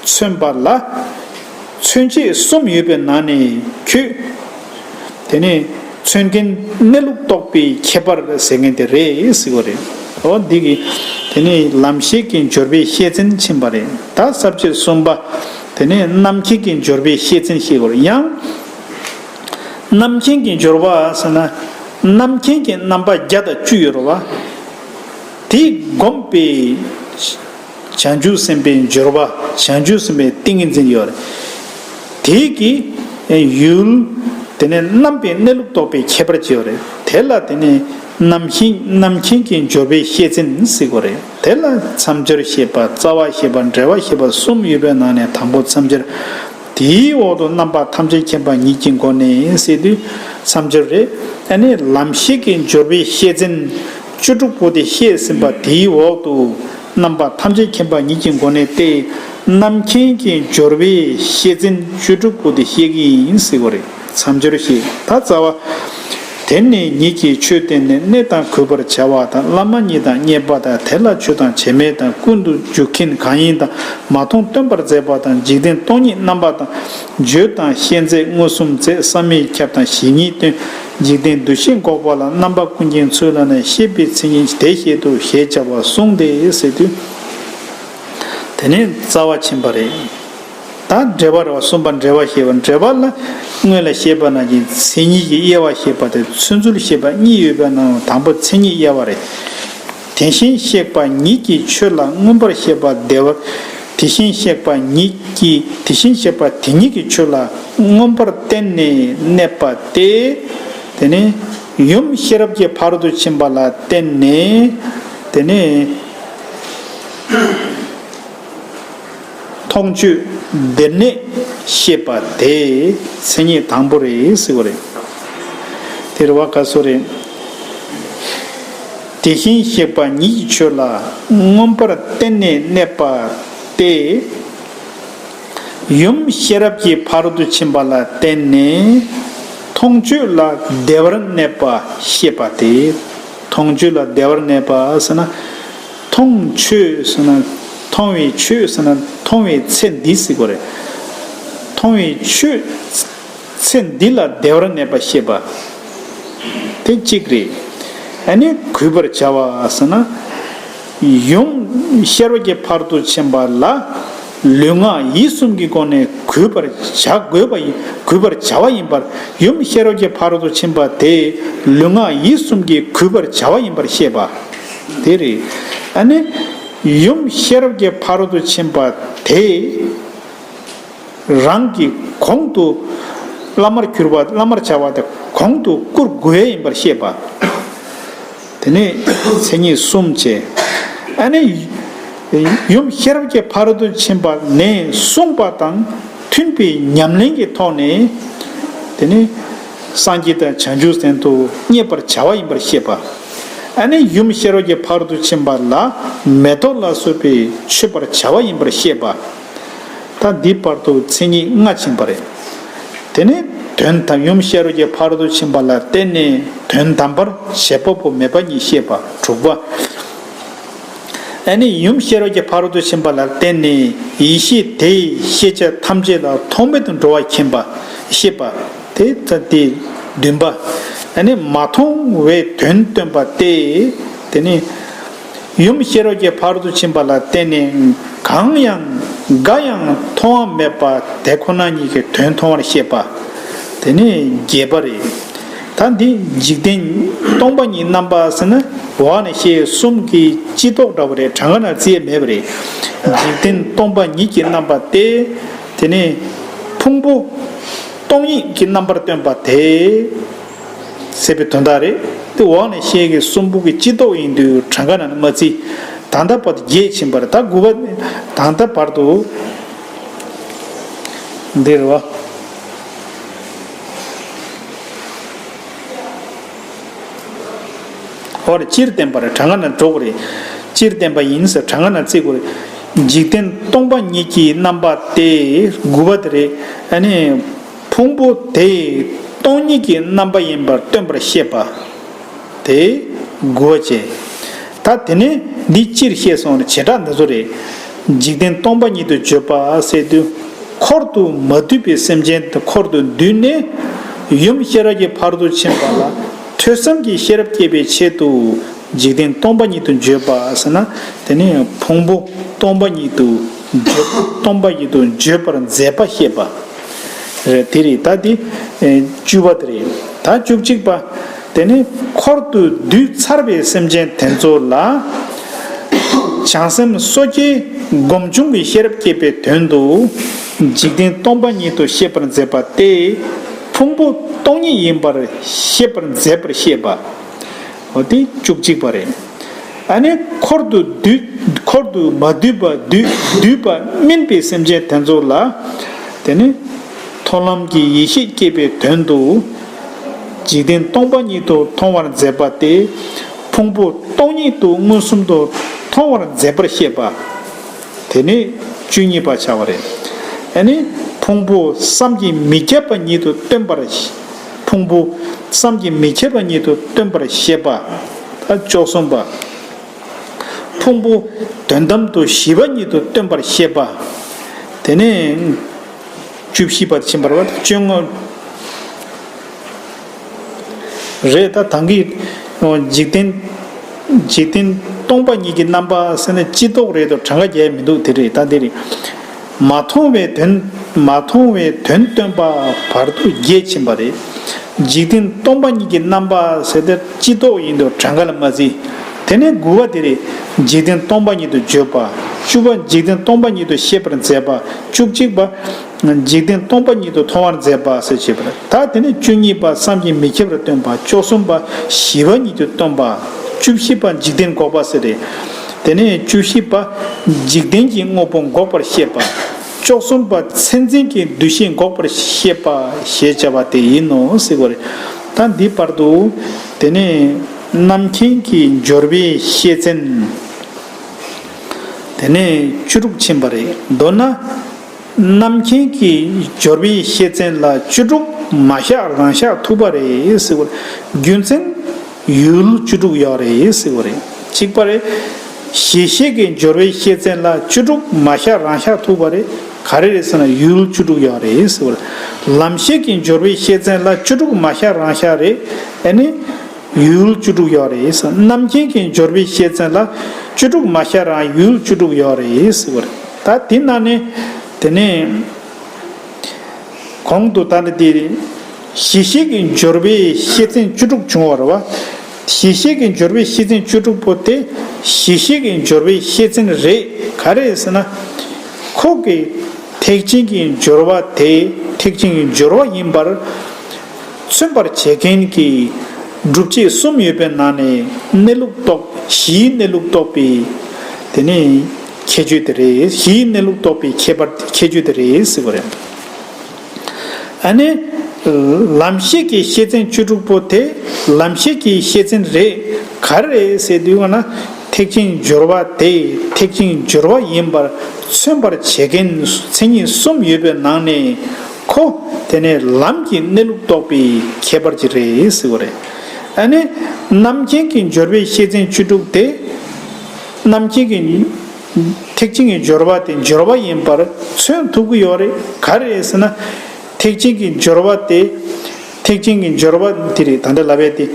མཚོན་པ་ལ། མཚོན་བྱེད་གསུམ་ཡོད་པའི་ནང་ནས་ཁྱོད། དེ་ནས་མཚོན་མཁན་གནས་ལུགས་རྟོགས་པའི་ཁྱད་པར་ཟེར་མཁན་དེ་རེད་ཟེར་བ་རེད། འོ་འདི་གི་དེ་ནས་ལམ་ཤེས་ཀྱི་སྦྱོར་བའི་ཤེས་ཚན་ཕྱིན་པ་རེད། ད་ས་བཅད་གསུམ་པ། དེ་ནས་རྣམ་མཁྱེན་གྱི་སྦྱོར་བའི་ཤེས་ཚན་ཞེས་པར་ཡང་། རྣམ་མཁྱེན་གྱི་སྦྱོར་བ་ཟེར་ན། རྣམ་མཁྱེན་གྱི་རྣམ་པ་བརྒྱ་དང་བཅུ་ཡོད་རེད་བ། དེ་བསྒོམས་པའི་བྱང་ཆུབ་སེམས་དཔའི་སྦྱོར་བ། བྱང་ཆུབ་སེམས་དཔའི་ཏིང་ངེ་འཛིན་ཡོད་རེད། དེ་གི་ཡུལ། དེ་ནས་རྣམ་པའི་གནས་ལུགས་རྟོགས་པའི་ཁྱད་པར་ཅིག་ཡོད་རེད། དེ་ལ་དེ་ནས་རྣམ་མཁྱེན་རྣམ་མཁྱེན་གྱི་སྦྱོར་བའི་ཤེས་ཚན་ཟེར་གྱི་ཡོད་རེད། དེ་ལ་མཚམས་སྦྱོར་ཞེས་པ། རྩ་བ་ཞེས་པ། འགྲེལ་པ་ཞེས་པ་གསུམ་ཡོད་པའི་ནང་ནས་དང་པོ་མཚམས་སྦྱོར། དེའི་འོག་ཏུ་རྣམ་པ་ཐམས་ཅད་མཁྱེན་པ་ཉིད་ཀྱི་སྒོ་ནས་ཟེར་དུས་མཚམས་སྦྱོར་རེད། ཨ་ནི་ལམ་ཤེས་ཀྱི་སྦྱོར་བའི་ཤེས་ཚན་བཅུ་དྲུག་པོ་དེ་བཤད་ཟིན་པ་དེའི་འོག་ཏུ་རྣམ་པ་ཐམས་ཅད་མཁྱེན་པ་ཉིད་ཀྱི་སྒོ་ནས་ཏེ། རྣམ་མཁྱེན་གྱི་སྦྱོར་བའི་ཤེས་ཚན་བཅུ་དྲུག་པོ་དེ་བཤད་ཀྱི་ཡིན་ཟེར་གྱི་ཡོད་རེད། མཚམས་སྦྱོར་ཞེས་ད་རྩ་བ། དེ་ནི་ཉིད་ཀྱིས་ཆོས་བསྟན་ནས་གནས་དང་གུས་པར་བྱ་བ་དང་། བླ་མ་ཉིད་དང་མཉེས་པ་དང་། དེ་ལ་མཆོད་དང་བྱེད་མེད་དང་། ཀུན་ཏུ་རྒྱུག་མཁན་གང་ཡིན་དང་། མ་མཐོང་སྟོན་པར་མཛད་པ་དང་། འཇིག་རྟེན་སྟོང་ཉིད་རྣམ་པ་དང་། བརྗོད་དང་ཤེས་མཛད་མངོན་སུམ་མཛད། བསམ་མེད་ཁྱབ་དང་ཞི་གཉིས་སྟོན། འཇིག་རྟེན་འདུ་ཤེས་འགོག་པ་ལ། རྣམ་པ་ཀུན་མཁྱེན་ཚུལ་ལ་གནས། ཤེས་པའི་མཚན་ཉིད་དེ་བཤད་དུ། ཞེས་བྱ་བ་གསུངས་ཏེ་ཟེར་དུས། དེ་ནས་རྩ་བ་ཕྱིན་པ་རེད། ད་འགྲེལ་པ་རེད་བ། གསུམ་པ་འགྲེལ་པ་ཞེས་པ། འགྲེལ་པ་ལ་སྔོན་ལ་བཤད་པ་ནང་བཞིན་མཚན་ཉིད་ཀྱི་དབྱེ་བ་བཤད་པ་དེ་ཚུལ་འཛིན་བཤད་པ་གཉིས་ཡོད་པའི་ནང་དང་པོ་མཚན་ཉིད་དབྱེ་བ་རེད། དེ་བཞིན་གཤེགས་པ་ཉིད་ཀྱི་ཆོས་ལ་མངོན་པར་ཤེས་པ་བདེ་བར། དེ་བཞིན་གཤེགས་པ་ཉིད་ཀྱི་དེ་བཞིན་གཤེགས་པ་དེ་ཉིད་ཀྱི་ཆོས་ལ་མངོན་པར་བརྟེན་ནས་གནས་པ་སྟེ། དེ་ནི་ཡུམ་ཤེས་རབ་ཀྱི་ཕ་རོལ་ཏུ་ཕྱིན་པ་ལ་བརྟེན་ནས། དེ་ནི། མཐོང་ཆོས་བདེར་གནས་ཤེས་པ་དེ་མཚན་ཉིད་དང་པོ་རེད་ཟེར་གྱི་ཡོད་རེད། དེ་རེད་བ། ག་སོ་རེད། དེ་བཞིན་གཤེགས་པ་ཉིད་ཀྱི་ཆོས་ལ་མངོན་པར་བརྟེན་ནས་གནས་པ་སྟེ། ཡུམ་ཤེས་རབ་ཀྱི་ཕ་རོལ་ཏུ་ཕྱིན་པ་ལ་བརྟེན་ནས་མཐོང་ཆོས་ལ་བདེ་བར་གནས་པ་ཤེས་པ་སྟེ། མཐོང་ཆོས་ལ་བདེ་བར་གནས་པ་ཟེར་ན། མཐོང་ཆོས་ཟེར་ན། མཐོང་བའི་ཆོས་ཟེར་ན་མཐོང་བའི་ཚེ་འདི་ཟེར་གྱི་ཡོད་རེད། མཐོང་བའི་ཆོས་ཚེ་འདི་ལ་བདེ་བར་གནས་པ་ཤེས་པ། དེ་གཅིག་རེད། ཨ་ནི་གུས་པར་བྱ་བ་ཟེར་ན། ཡུམ་ཤེས་རབ་ཀྱི་ཕ་རོལ་ཏུ་ཕྱིན་པ་ལ་ལུས་ངག་ཡིད་གསུམ་གྱི་སྒོ་ནས་གུས་པར་བྱ་དགོས་པ་ཡིན། གུས་པར་བྱ་བ་ཡིན་པར། ཡུམ་ཤེས་རབ་ཀྱི་ཕ་རོལ་ཏུ་ཕྱིན་པ་དེ་ལུས་ངག་ཡིད་གསུམ་གྱིས་གུས་པར་བྱ་བ་ཡིན་པར་ཤེས་པ། དེ་རེད། ཨ་ནི་ཡུམ་ཤེས་རབ་ཀྱི་ཕ་རོལ་ཏུ་ཕྱིན་པ་དེ། རང་གི་གོང་དུ་བླ་མར་གྱུར་པ། བླ་མར་བྱ་བ་དེ་གོང་དུ་བཀུར་དགོས་ཡིན་པར་ཤེས་པ། དེ་ནས་མཚན་ཉིད་གསུམ་བྱས། ཨ་ནི་ཡུམ་ཤེས་རབ་ཀྱི་ཕ་རོལ་ཏུ་ཕྱིན་པ་ནས་གསུངས་པ་དང་མཐུན་པའི་ཉམས་ལེན་གྱི་ཐོག་ནས། དེ་ནི་སངས་རྒྱས་དང་བྱང་ཆུབ་སེམས་དུ་བསྙེན་པར་བྱ་བ་ཡིན་པར་ཤེས་པ། ཨ་ནི་ཡུམ་ཤེས་རབ་ཀྱི་ཕ་རོལ་ཏུ་ཕྱིན་པ་ལ་མེ་ཏོག་ལ་སོགས་པས་མཆོད་པར་བྱ་བ་ཡིན་པར་ཤེས་པ། ད་འདི་བར་དུ་མཚན་ཉིད་ལྔ་ཕྱིན་པ་རེད། དེ་ནས་དོན་དམ་ཡུམ་ཤེས་རབ་ཀྱི་ཕ་རོལ་ཏུ་ཕྱིན་པ་ལ་བརྟེན་ནས་དོན་དམ་པར་བྱེད་པ་པོ་མེད་པ་ཉིད་ཤེས་པ། དྲུག་པ། ཨ་ནི་ཡུམ་ཤེས་རབ་ཀྱི་ཕ་རོལ་ཏུ་ཕྱིན་པ་ལ་བརྟེན་ནས་ཡེ་ཤེས་དེས་ཤེས་བྱ་ཐམས་ཅད་ལ་ཐོགས་མེད་དུ་འགྲོ་བ་མཁྱེན་པ་ཤེས་པ། དེ་ལྟ་སྟེ། བདུན་པ། ཨ་ནི་མ་མཐོང་བའི་དོན་སྟོན་པ་སྟེ། དེ་ནི། ཡུམ་ཤེས་རབ་ཀྱི་ཕ་རོལ་ཏུ་ཕྱིན་པ་ལ་བརྟེན་ནས་གང་ཡང་འགའ་ཡང་མཐོང་བ་མེད་པ་དེ་ཁོ་ན་ཉིད་ཀྱི་དོན་མཐོང་བར་ཤེས་པ། དེ་ནི་བརྒྱད་པ་རེད། ད་འདི་འཇིག་རྟེན་སྟོང་པ་ཉིད་རྣམ་པ་ཟེར་ན་འོག་ནས་བཤད་གསུམ་གྱི་སྤྱི་ལྡོག་འདྲ་བོ་རེད། གྲངས་ཀ་ན་བརྩི་ཡས་མེད་པ་རེད། འཇིག་རྟེན་སྟོང་པ་ཉིད་ཀྱི་རྣམ་པ་སྟེ། དེ་ནས་ཕུང་པོ་སྟོང་ཉིད་ཀྱི་རྣམ་པར་སྟོན་པ་དེ་ཟེར་བའི་དོན་དག་རེད། དེ་འོག་ནས་བཤད་ཀྱི་གསུམ་པོ་གི་སྤྱི་ལྡོག་ཡིན་དུས་གྲངས་ཀ་ནང་ནས་མ་བརྩི། ད་ལྟ་བར་དུ་བརྒྱད་ཕྱིན་པ་རེད། ད་དགུ་པ་ད་ལྟ་བར་དུ་འདི་རེད་བ། འོ་རེད། སྤྱིར་བསྟན་པ་རེད། གྲངས་ཀ་ནང་འགྲོ་དགོས་རེད། སྤྱིར་བསྟན་པ་ཡིན་ཟེར་གྲངས་ཀ་ནང་བརྩི་དགོས་རེད། འཇིག་རྟེན་སྟོང་པ་ཉིད་ཀྱི་རྣམ་པ་སྟེ་དགུ་པ་དེ་རེད། ཨ་ནི་ཕུང་པོ་དེ་སྟོང་ཉིད་ཀྱི་རྣམ་པ་ཡིན་པར་སྟོན་པར་བཤད་པ་དེ་དགུ་པ་བྱས། ད་དེ་ནས་འདི་སྤྱིར་བཤད་སོང་རེད། བྱེ་བྲག་འདི་ཚོ་རེད། འཇིག་རྟེན་སྟོང་པ་ཉིད་དུ་བརྗོད་པ་ཟེར་དུས། འཁོར་དུ་མ་འདུས་པའི་སེམས་ཅན་དེ་འཁོར་དུ་འདུས་ནས་ཡུམ་ཤེས་རབ་ཀྱི་ཕ་རོལ་ཏུ་ཕྱིན་པ་ལ་ཐོས་བསམ་གྱི་ཤེས་རབ་བསྐྱེད་པའི་ཆེད་དུ་འཇིག་རྟེན་སྟོང་པ་ཉིད་དུ་བརྗོད་པ་ཟེར་ན། དེ་ནི་ཕུང་པོ་སྟོང་པ་ཉིད་དུ་བརྗོད། སྟོང་པ་ཉིད་དུ་བརྗོད་པར་མཛད་པ་བཤད་པ་རེད། དེ་རེད། ད་དེ་ཨེ་བཅུ་པ་དེ་རེད། ད་བཅུ་གཅིག་པ། དེ་ནི་འཁོར་དུ་འདུས་ཚར་བའི་སེམས་ཅན་དེ་ཚོ་ལ་བྱང་སེམས་སོ་སྐྱེའི་སྒོམ་བྱུང་གི་ཤེས་རབ་བསྐྱེད་པའི་དོན་དུ་འཇིག་རྟེན་སྟོང་པ་ཉིད་དུ་ཤེས་པར་མཛད་པ་སྟེ། ཕུང་པོ་སྟོང་ཉིད་ཡིན་པར་ཤེས་པར་མཛད་པར་བཤད་པ། འོ་དེ་བཅུ་གཅིག་པ་རེད། ཨ་ནི་འཁོར་དུ་འདུས། འཁོར་དུ་མ་འདུས་པ་འདུས། འདུས་པ་སྨིན་པའི་སེམས་ཅན་དེ་ཚོ་ལ། དེ་ནི་མཐོང་ལམ་གྱི་ཡེ་ཤེས་བསྐྱེད་པའི་དོན་དུ། འཇིག་རྟེན་སྟོང་པ་ཉིད་དུ་མཐོང་བར་མཛད་པ་སྟེ། ཕུང་པོ་སྟོང་ཉིད་དུ་མངོན་སུམ་དུ་མཐོང་བར་མཛད་པར་བཤད་པ། དེ་ནི་བཅུ་གཉིས་པ་ཆགས་པ་རེད། ཨ་ནི་ཕུང་པོ་བསམ་གྱིས་མི་ཁྱབ་པ་ཉིད་དུ་སྟོན་པར། ཕུང་པོ་བསམ་གྱིས་མི་ཁྱབ་པ་ཉིད་དུ་སྟོན་པར་བཤད་པ། ད་བཅུ་གསུམ་པ། ཕུང་པོ་དོན་དམ་དུ་ཞི་བ་ཉིད་དུ་སྟོན་པར་བཤད་པ། དེ་ནས་བཅུ་བཞི་པ་ཕྱིན་པ་རེད་བ། བཅོ་ལྔ་རེད། ད་ད་གིན་འཇིག་རྟེན། འཇིག་རྟེན་སྟོང་པ་ཉིད་ཀྱི་རྣམ་པ་ཟེར་ན་སྤྱི་ལྡོག་རེད་དོ། གྲངས་ཀ་རྒྱག་ཡ་མི་འདུག་དེ་རེད། ད་འདི་རེད། མ་མཐོང་བའི་དོན། མ་མཐོང་བའི་དོན་སྟོན་པ་བར་དུ་བརྒྱད་ཕྱིན་པ་རེད། འཇིག་རྟེན་སྟོང་པ་ཉིད་ཀྱི་རྣམ་པ་ཟེར་དེ་སྤྱི་ལྡོག་ཡིན་དུས་གྲངས་ཀ་ལ་མ་བརྩི། དེ་ནས་དགུ་པ་དེ་རེད། འཇིག་རྟེན་སྟོང་པ་ཉིད་དུ་བརྗོད་པ། བཅུ་པ་འཇིག་རྟེན་སྟོང་པ་ཉིད་དུ་ཤེས་པར་མཛད་པ། བཅུ་གཅིག་པ་འཇིག་རྟེན་སྟོང་པ་ཉིད་དུ་མཐོང་བར་མཛད་པ་ཟེར་བྱེད་པ་རེད། ད་དེ་ནས་བཅུ་གཉིས་པ་བསམ་གྱིས་མི་ཁྱབ་པར་སྟོན་པ། བཅུ་གསུམ་པ་ཞི་བ་ཉིད་དུ་སྟོན་པ། བཅུ་བཞི་པ་འཇིག་རྟེན་འགོག་པ་ཟེར་རེད། དེ་ནས་བཅུ་བཞི་པ་འཇིག་རྟེན་གྱི་དངོས་པོ་འགོག་པར་བཤད་པ། བཅུ་གསུམ་པ་མཚན་འཛིན་གྱི་འདུ་ཤེས་འགོག་པར་བཤད་པ་ཞེས་བྱ་བ་དེ་ཡིན་ནོ་ཟེར་བ་རེད། ད་འདི་བར་དུ་དེ་ནས་རྣམ་མཁྱེན་གྱི་སྦྱོར་བའི་བཤད་ཚན་དེ་ནས་བཅུ་དྲུག་ཕྱིན་པ་རེད། མདོར་ན། རྣམ་མཁྱེན་གྱི་སྦྱོར་བའི་བཤད་ཚན་ལ་བཅུ་དྲུག་མ་བཞག་རང་བཞག་ཐུག་པ་རེད་ཟེར་བ་རེད། རྒྱུ་མཚན་ཡུལ་བཅུ་དྲུག་ཡོད་རེད་ཟེར་བ་རེད། གཅིག་པ་རེད། གཞི་ཤེས་ཀྱི་སྦྱོར་བའི་བཤད་ཚན་ལ་བཅུ་དྲུག་མ་བཞག་རང་བཞག་ཐུག་པ་རེད། ག་རེ་རེད་ཟེར་ན་ཡུལ་བཅུ་དྲུག་ཡོད་རེད་ཟེར་བ་རེད། ལམ་ཤེས་ཀྱི་སྦྱོར་བའི་བཤད་ཚན་ལ་བཅུ་དྲུག་མ་བཞག་རང་བཞག་རེད། ཨ་ནི། ཡུལ་བཅུ་དྲུག་ཡོད་རེད་ཟེར། རྣམ་མཁྱེན་གྱི་སྦྱོར་བའི་བཤད་ཚན་ལ་བཅུ་དྲུག་མ་བཞག་རང་ཡུལ་བཅུ་དྲུག་ཡོད་རེད་ཟེར་བ་རེད། ད་དེ་ནང་ནས་དེ་ནས་གོང་དུ་ད་ནི་དེ་གཞི་ཤེས་ཀྱི་སྦྱོར་བའི་བཤད་ཚན་བཅུ་དྲུག་བྱུང་བ་རེད་བ། གཞི་ཤེས་ཀྱི་སྦྱོར་བའི་བཤད་ཚན་བཅུ་དྲུག་པོ་དེ་གཞི་ཤེས་ཀྱི་སྦྱོར་བའི་བཤད་ཚན་རེད། ག་རེ་ཟེར་ན། ཁོ་གི་ཐེག་ཆེན་གྱི་སྦྱོར་བ་དེ་ཐེག་ཆེན་གྱི་སྦྱོར་བ་ཡིན་པར། མཚོན་པར་བྱེད་མཁན་གྱི་སྒྲུབ་བྱེད་གསུམ་ཡོད་པའི་ནང་ནས་གནས་ལུགས་རྟོགས། གཞིའི་གནས་ལུགས་རྟོགས་པའི་དེ་ནི་ཁྱད་ཆོས་དེ་རེད། གཞིའི་གནས་ལུགས་རྟོགས་པའི་ཁྱད་པར་ཁྱད་ཆོས་དེ་རེད་ཟེར་བ་རེད། ཨ་ནི་ལམ་ཤེས་ཀྱི་བཤད་ཚན་བཅུ་དྲུག་པོ་དེ་ལམ་ཤེས་ཀྱི་བཤད་ཚན་རེད། ག་རེ་རེད་ཟེར་དུས་ན། ཐེག་ཆེན་སྦྱོར་བ་དེ་ཐེག་ཆེན་སྦྱོར་བ་ཡིན་པར་མཚོན་པར་བྱེད་མཁན་མཚན་ཉིད་གསུམ་ཡོད་པའི་ནང་ནས་ཁོ་དེ་ནས་ལམ་གྱི་གནས་ལུགས་རྟོགས་པའི་ཁྱད་པར་ཅིག་རེད་ཟེར་བ་རེད། ཨ་ནི་རྣམ་མཁྱེན་གྱི་སྦྱོར་བའི་བཤད་ཚན་བཅུ་དྲུག་དེ་རྣམ་མཁྱེན་གྱི་ཐེག་ཆེན་གྱི་སྦྱོར་བ་དེ་སྦྱོར་བ་ཡིན་པར་མཚོན་ཐུབ་ཀྱི་ཡོད་རེད། ག་རེ་རེད་ཟེར་ན། ཐེག་ཆེན་གྱི་སྦྱོར་བ་དེ། ཐེག་ཆེན་གྱི་སྦྱོར་བ་དེ་རེད། ད་ལྟ་ལབ་ཡས་དེ།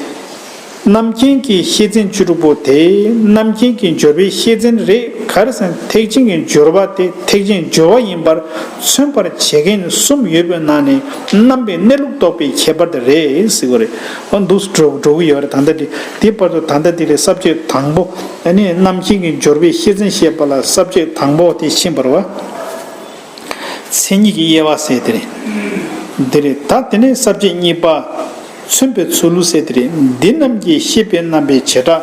རྣམ་མཁྱེན་གྱི་བཤད་ཚན་བཅུ་དྲུག་པོ་དེ་རྣམ་མཁྱེན་གྱི་སྦྱོར་བའི་བཤད་ཚན་རེད། ག་རེ་ཟེར་ན་ཐེག་ཆེན་གྱི་སྦྱོར་བ་དེ་ཐེག་ཆེན་སྦྱོར་བ་ཡིན་པར་མཚོན་པར་བྱེད་མཁན་གསུམ་ཡོད་པའི་ནང་ནས་རྣམ་པའི་གནས་ལུགས་རྟོགས་པའི་ཁྱད་པར་དེ་རེད་ཟེར་བ་རེད། འོ་འདུག་འགྲོ་འགྲོ་གི་ཡོད་རེད། ད་ལྟ་དེ་དེ་བར་དུ་ད་ལྟ་དེ་ལས་ས་བཅད་དང་པོ། ཨ་ནི་རྣམ་མཁྱེན་གྱི་སྦྱོར་བའི་བཤད་ཚན་བཤད་པ་ལ་ས་བཅད་དང་པོ་དེ་ཕྱིན་པ་རེད་བ། མཚན་ཉིད་ཀྱི་དབྱེ་བ་ཟེར་དེ་རེད། འདི་རེད། ད་དེ་ནས་ས་བཅད་གཉིས་པ། མཚོན་པའི་ཚུལ་ཟེར་དེ་རེད། འདི་རྣམས་ཀྱིས་ཤེས་པའི་རྣམ་པའི་བྱེ་བྲག་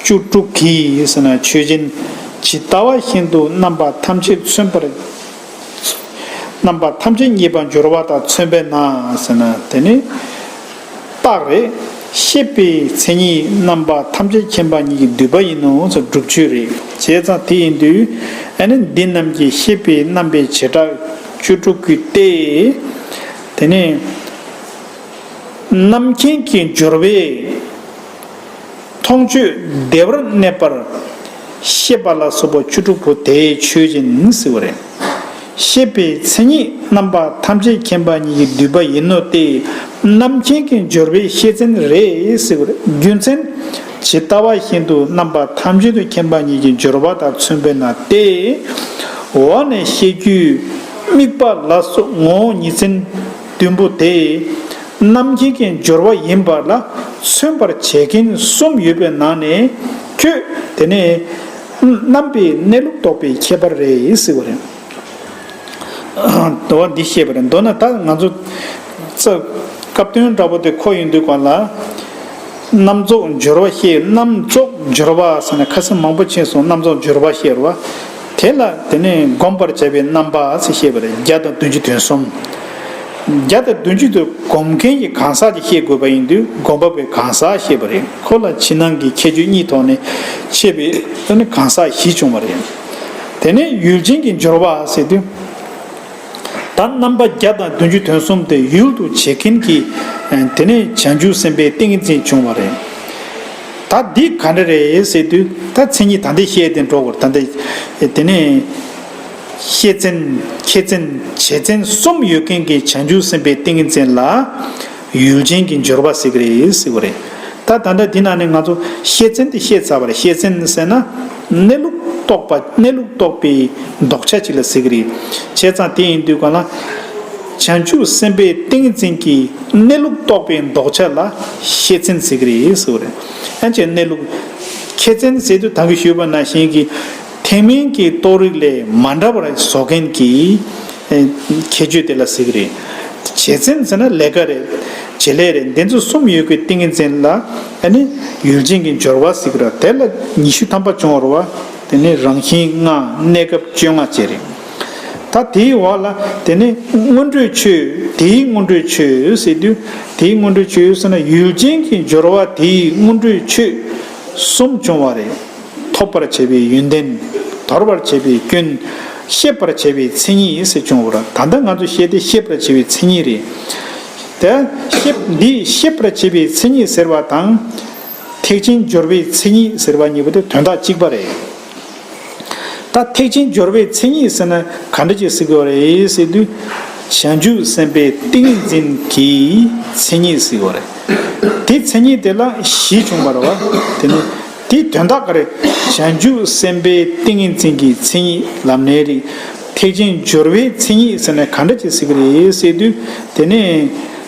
བཅུ་དྲུག་གིས་ཟེར་ན། ཆོས་ཅན། ཇི་ལྟ་བ་བཞིན་དུ་རྣམ་པ་ཐམས་ཅད་མཚོན་པར། རྣམ་པ་ཐམས་ཅད་རྙེད་པར་འགྱུར་བ་དང་མཚོན་པས་ན་ཟེར་ན། དེ་ནི་རྟགས་རེད། ཤེས་པའི་མཚན་ཉིད་རྣམ་པ་ཐམས་ཅད་མཁྱེན་པ་ཉིད་ཀྱི་བསྡུས་པ་ཡིན་ནོ་ཟེར། སྒྲུབ་ཆོས་རེད། བྱས་ཙང་དེ་ཡིན་དུས་ཨ་ནི་འདི་རྣམས་ཀྱིས་ཤེས་པའི་རྣམ་པའི་བྱེ་བྲག་བཅུ་དྲུག་གིས་ཏེ། དེ་ནི་རྣམ་མཁྱེན་གྱི་སྦྱོར་བས་མཐོང་ཆོས་བདེ་བར་གནས་པར་ཤེས་པ་ལ་སོགས་པ་བཅུ་དྲུག་པོ་དེ་ཆོས་ཅན་ཟེར་བ་རེད། ཤེས་པའི་མཚན་ཉིད་རྣམ་པ་ཐམས་ཅད་མཁྱེན་པ་ཉིད་ཀྱི་བསྡུས་པ་ཡིན་ནོ་སྟེ། རྣམ་མཁྱེན་གྱི་སྦྱོར་བའི་ཤེས་ཚན་རེད་ཟེར་བ་རེད། རྒྱུ་མཚན། ཇི་ལྟ་བ་བཞིན་དུ་རྣམ་པ་ཐམས་ཅད་དུ་མཁྱེན་པ་ཉིད་ཀྱི་སྦྱོར་བ་དང་མཚོན་པས་ན་སྟེ། འོག་ནས་བཤད་རྒྱུའི་དམིགས་པ་ལ་སོགས་ངོ་བོ་ཉིད་ཚན་བདུན་པོ་དེ། རྣམ་མཁྱེན་གྱི་སྦྱོར་བ་ཡིན་པ་ལ་མཚོན་པར་བྱེད་མཁན་གསུམ་ཡོད་པའི་ནང་ནས་ཁྱོད་དེ་ནས་རྣམ་པའི་གནས་ལུགས་རྟོགས་པའི་ཁྱད་པར་རེད་ཟེར་བ་རེད། དོ་བ་འདི་བཤད་པ་རེད། མདོར་ན་ད་ང་ཚོ་ཚ་སྐབས་དོན་འདྲ་པོ་དེ་གོ་ཡོང་དུས་གང་ལ། རྣམ་རྫོགས་སྦྱོར་བ་བཤད། རྣམ་རྫོགས་སྦྱོར་བ་ཟེར་ན་ཁ་སང་མང་པོ་ཕྱིན་སོང་། རྣམ་རྫོགས་སྦྱོར་བ་བཤད་རེད་བ། དེ་ལ་དེ་ནས་བསྒོམ་པར་བྱ་བའི་རྣམ་པ་ཟེར་བཤད་པ་རེད། བརྒྱ་དང་བདུན་ཅུ་དོན་གསུམ། བརྒྱ་དང་བདུན་ཅུ་དེ་སྒོམ་མཁན་གྱི་གང་ཟག་ཅིག་བཤད་དགོས་པ་ཡིན་དུས་སྒོམ་པ་པོའི་གང་ཟག་བཤད་པ་རེད། ཁོ་ལ་ཕྱི་ནང་གི་ཁྱད་ཆོས་གཉིས་ཐོག་ནས་ཕྱེ་བའི་དེ་ནི་གང་ཟག་བཞི་བྱུང་བ་རེད། དེ་ནས་ཡུལ་ཅན་གྱི་སྦྱོར་བ་ཟེར་དུས། ད་རྣམ་པ་བརྒྱ་དང་བདུན་ཅུ་དོན་གསུམ་དེ་ཡུལ་དུ་བྱེད་མཁན་གྱི། དེ་ནས་བྱང་ཆུབ་སེམས་དཔའི་ཏིང་ངེ་འཛིན་བྱུང་བ་རེད། ད་འདི་ག་འདྲ་རེད་ཟེར་དུས། ད་མཚན་ཉིད་ད་འདི་བཤད་དེ་འགྲོ་དགོས། ད་འདི་དེ་ནས་ཤེས་ཚན། ཁྱད་ཚན། བྱེད་ཚན་གསུམ་ཡོད་མཁན་གྱི་བྱང་ཆུབ་སེམས་དཔའི་ཏིང་ངེ་འཛིན་ལ་ཡུལ་ཅན་གྱི་སྦྱོར་བ་ཟེར་གི་རེད་ཟེར་བ་རེད། ད་ད་ལྟ་འདི་ནང་ནས་ང་ཚོ་ཤེས་ཚན་དེ་བཤད་ཚར་བ་རེད། ཤེས་ཚན་ཟེར་ན་གནས་ལུགས་རྟོགས་པ། གནས་ལུགས་རྟོགས་པའི་ལྡོག་ཆ་ཅིག་ལ་ཟེར་གི་རེད། བྱས་ཙང་དེ་ཡིན་དུས་གང་ལ། བྱང་ཆུབ་སེམས་དཔའི་ཏིང་ངེ་འཛིན་གྱི་གནས་ལུགས་རྟོགས་པའི་ལྡོག་ཆ་ལ་ཤེས་ཚན་ཟེར་གི་རེད་ཟེར་བ་རེད། ཨ་ཅེ་གནས་ལུགས། ཁྱད་ཚན་ཟེར་དུས་ད་གིན་ཞུས་པ་ནང་བཞིན་གྱི་ཐེག་དམན་གྱི་རྟོགས་རིགས་ལས་མ་འདྲ་བར་བཟོ་མཁན་གྱི་ཁྱད་ཆོས་དེ་ལ་ཟེར་གི་རེད། བྱེད་ཚན་ཟེར་ན་ལས་ཀ་རེད། བྱེད་ལས་རེད། འདི་ཚོ་གསུམ་ཡོད་དགུའི་ཏིང་ངེ་འཛིན་ལ་ཨ་ནི་ཡུལ་ཅན་གྱི་སྦྱོར་བ་ཟེར་གི་རེད། དེ་ལ་ཉི་ཤུ་ཐམ་པ་བྱུང་བ་རེད་བ། དེ་ནི་རང་བཞིན་ལྔ། གནས་སྐབས་བཅོ་ལྔ་བཅས་རེད། ད་དེའི་འོག་ལ་དེ་ནི་སྔོན་འགྲོའི་ཆོས། དེའི་སྔོན་འགྲོའི་ཆོས་ཟེར་དུས། དེའི་སྔོན་འགྲོའི་ཆོས་ཟེར་ན་ཡུལ་ཅན་གྱི་སྦྱོར་བ་དེའི་སྔོན་འགྲོའི་ཆོས་གསུམ་བྱུང་བ་རེད། ཐོབ་པར་བྱེད་པའི་ཡོན་ཏན། དོར་བར་བྱེད་པའི་སྐྱོན། ཤེས་པར་བྱེད་པའི་མཚན་ཉིད་ཟེར་བྱུང་བ་རེད། ད་ལྟ་ང་ཚོ་བཤད་དེ་ཤེས་པར་བྱེད་པའི་མཚན་ཉིད་རེད། དེ་ཤེས། འདི་ཤེས་པར་བྱེད་པའི་མཚན་ཉིད་ཟེར་བ་དང་། ཐེག་ཆེན་སྦྱོར་བའི་མཚན་ཉིད་ཟེར་བ་གཉིས་པོ་དེ་དོན་དག་གཅིག་པ་རེད། ད་ཐེག་ཆེན་སྦྱོར་བའི་མཚན་ཉིད་ཟེར་ན་ག་འདྲ་ཅིག་ཟེར་དགོས་རེད་ཟེར་དུས། བྱང་ཆུབ་སེམས་དཔའི་ཏིང་ངེ་འཛིན་གྱི་མཚན་ཉིད་ཟེར་དགོས་རེད། དེ་མཚན་ཉིད་དེ་ལ་བཞི་བྱུང་བ་རེད་བ། དེ་ནི་དེའི་དོན་དག་ག་རེ། བྱང་ཆུབ་སེམས་དཔའི་ཏིང་ངེ་འཛིན་གྱི་མཚན་ཉིད་ལམ་སྣ་རིགས། ཐེག་ཆེན་སྦྱོར་བའི་མཚན་ཉིད་ཟེར་ན་ག་འདྲ་ཅིག་ཟེར་གི་རེད་ཟེར་དུས། དེ་ནི་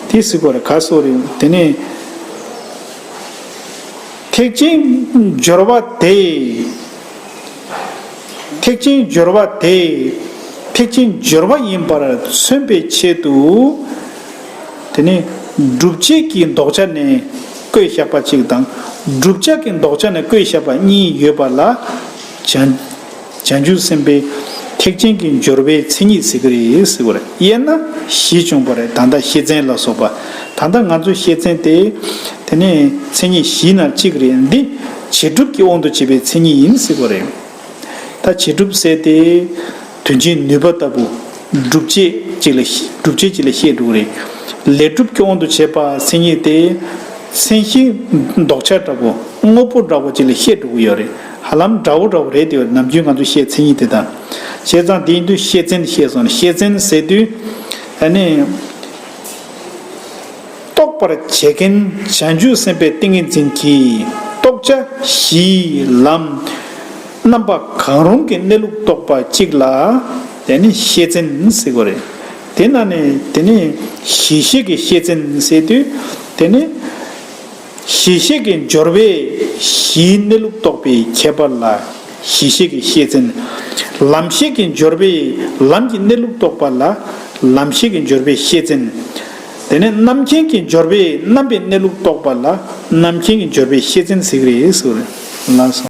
དེ་ཟེར་དགོས་རེད། ག་སོགས་རེད། དེ་ནི། ཐེག་ཆེན་སྦྱོར་བ་དེ། ཐེག་ཆེན་སྦྱོར་བ་དེ། ཐེག་ཆེན་སྦྱོར་བ་ཡིན་པར་མཚོན་པའི་ཆེད་དུ། དེ་ནི་སྒྲུབ་བྱེད་ཀྱི་ལྡོག་ཆ་ནས་བཀོད་བཞག་པ་གཅིག་དང་། བསྒྲུབ་བྱ་གི་ལྡོག་ཆ་ནས་བཀོད་བཞག་པ་གཉིས་ཡོད་པ་ལ། བྱང་བྱང་ཆུབ་སེམས་དཔའི་ཐེག་ཆེན་གྱི་སྦྱོར་བའི་མཚན་ཉིད་ཟེར་གི་རེད་ཟེར་བ་རེད། དབྱེ་ན་བཞི་བྱུང་བ་རེད། ད་ལྟ་ཤེས་ཚན་ལ་སོགས་པ། ད་ལྟ་ང་ཚོ་ཤེས་ཚན་དེ། དེ་ནས་མཚན་ཉིད་བཞིའི་ནང་གཅིག་རེད། འདི་བྱེད་སྒྲུབ་ཀྱི་དབང་དུ་བྱས་པའི་མཚན་ཉིད་ཡིན་ཟེར་བ་རེད། ད་བྱེད་སྒྲུབ་ཟེར་དེ་དོན་བྱེད་ནུས་པ་ལྟ་བུ། སྒྲུབ་བྱེད་ཅིག་ལ་སྒྲུབ་བྱེད་ཅིག་ལ་བཤད་འགྲོ་གི་རེད། ལས་སྒྲུབ་ཀྱི་དབང་དུ་བྱས་པ་མཚན་ཉིད་དེ་མཚན་གཞི་ལྡོག་ཆ་འདྲ་པོ། དངོས་པོ་འདྲ་པོ་ཅིག་ལ་བཤད་འགྲོ་གི་ཡོད་རེད། ཧ་ལམ་འདྲ་བོ་འདྲ་བོ་རེད་དེ། ནམ་རྒྱུན་ང་ཚོ་བཤད་མཚན་ཉིད་དེ་དང་། བྱས་ཙང་དེ་ཡིན་དུས་ཤེས་ཚན་བཤད་སོང་ནས། ཤེས་ཚན་ཟེར་དུས་ཨ་ནི། རྟོགས་པར་བྱེད་མཁན་བྱང་ཆུབ་སེམས་དཔའི་ཏིང་ངེ་འཛིན་གྱི་རྟོགས་བྱ་བཞིའི་ལམ་རྣམ་པ་གང་རུང་གི་གནས་ལུགས་རྟོགས་པ་གཅིག་ལ་དེ་ནི་ཤེས་ཚན་ཟེར་དགོས་རེད། དེ་ནང་ནས་དེ་ནི་གཞི་ཤེས་ཀྱི་ཤེས་ཚན་ཟེར་དུས། དེ་ནི་གཞི་ཤེས་ཀྱི་སྦྱོར་བས་གཞིའི་གནས་ལུགས་རྟོགས་པའི་ཁྱད་པར་ལ་གཞི་ཤེས་ཀྱི་ཤེས་ཚན། ལམ་ཤེས་ཀྱི་འབྱོར་པས་ལམ་གྱི་གནས་ལུགས་རྟོགས་པ་ལ་ལམ་ཤེས་ཀྱི་འབྱོར་པའི་ཤེས་བརྩོན། དེ་ནས་རྣམ་མཁྱེན་གྱི་འབྱོར་པས་རྣམ་པའི་གནས་ལུགས་རྟོགས་པ་ལ་རྣམ་མཁྱེན་གྱི་འབྱོར་པའི་ཤེས་བརྩོན་ཟེར་གྱི་རེད་ཟེར་བ་རེད། ལགས་སོ།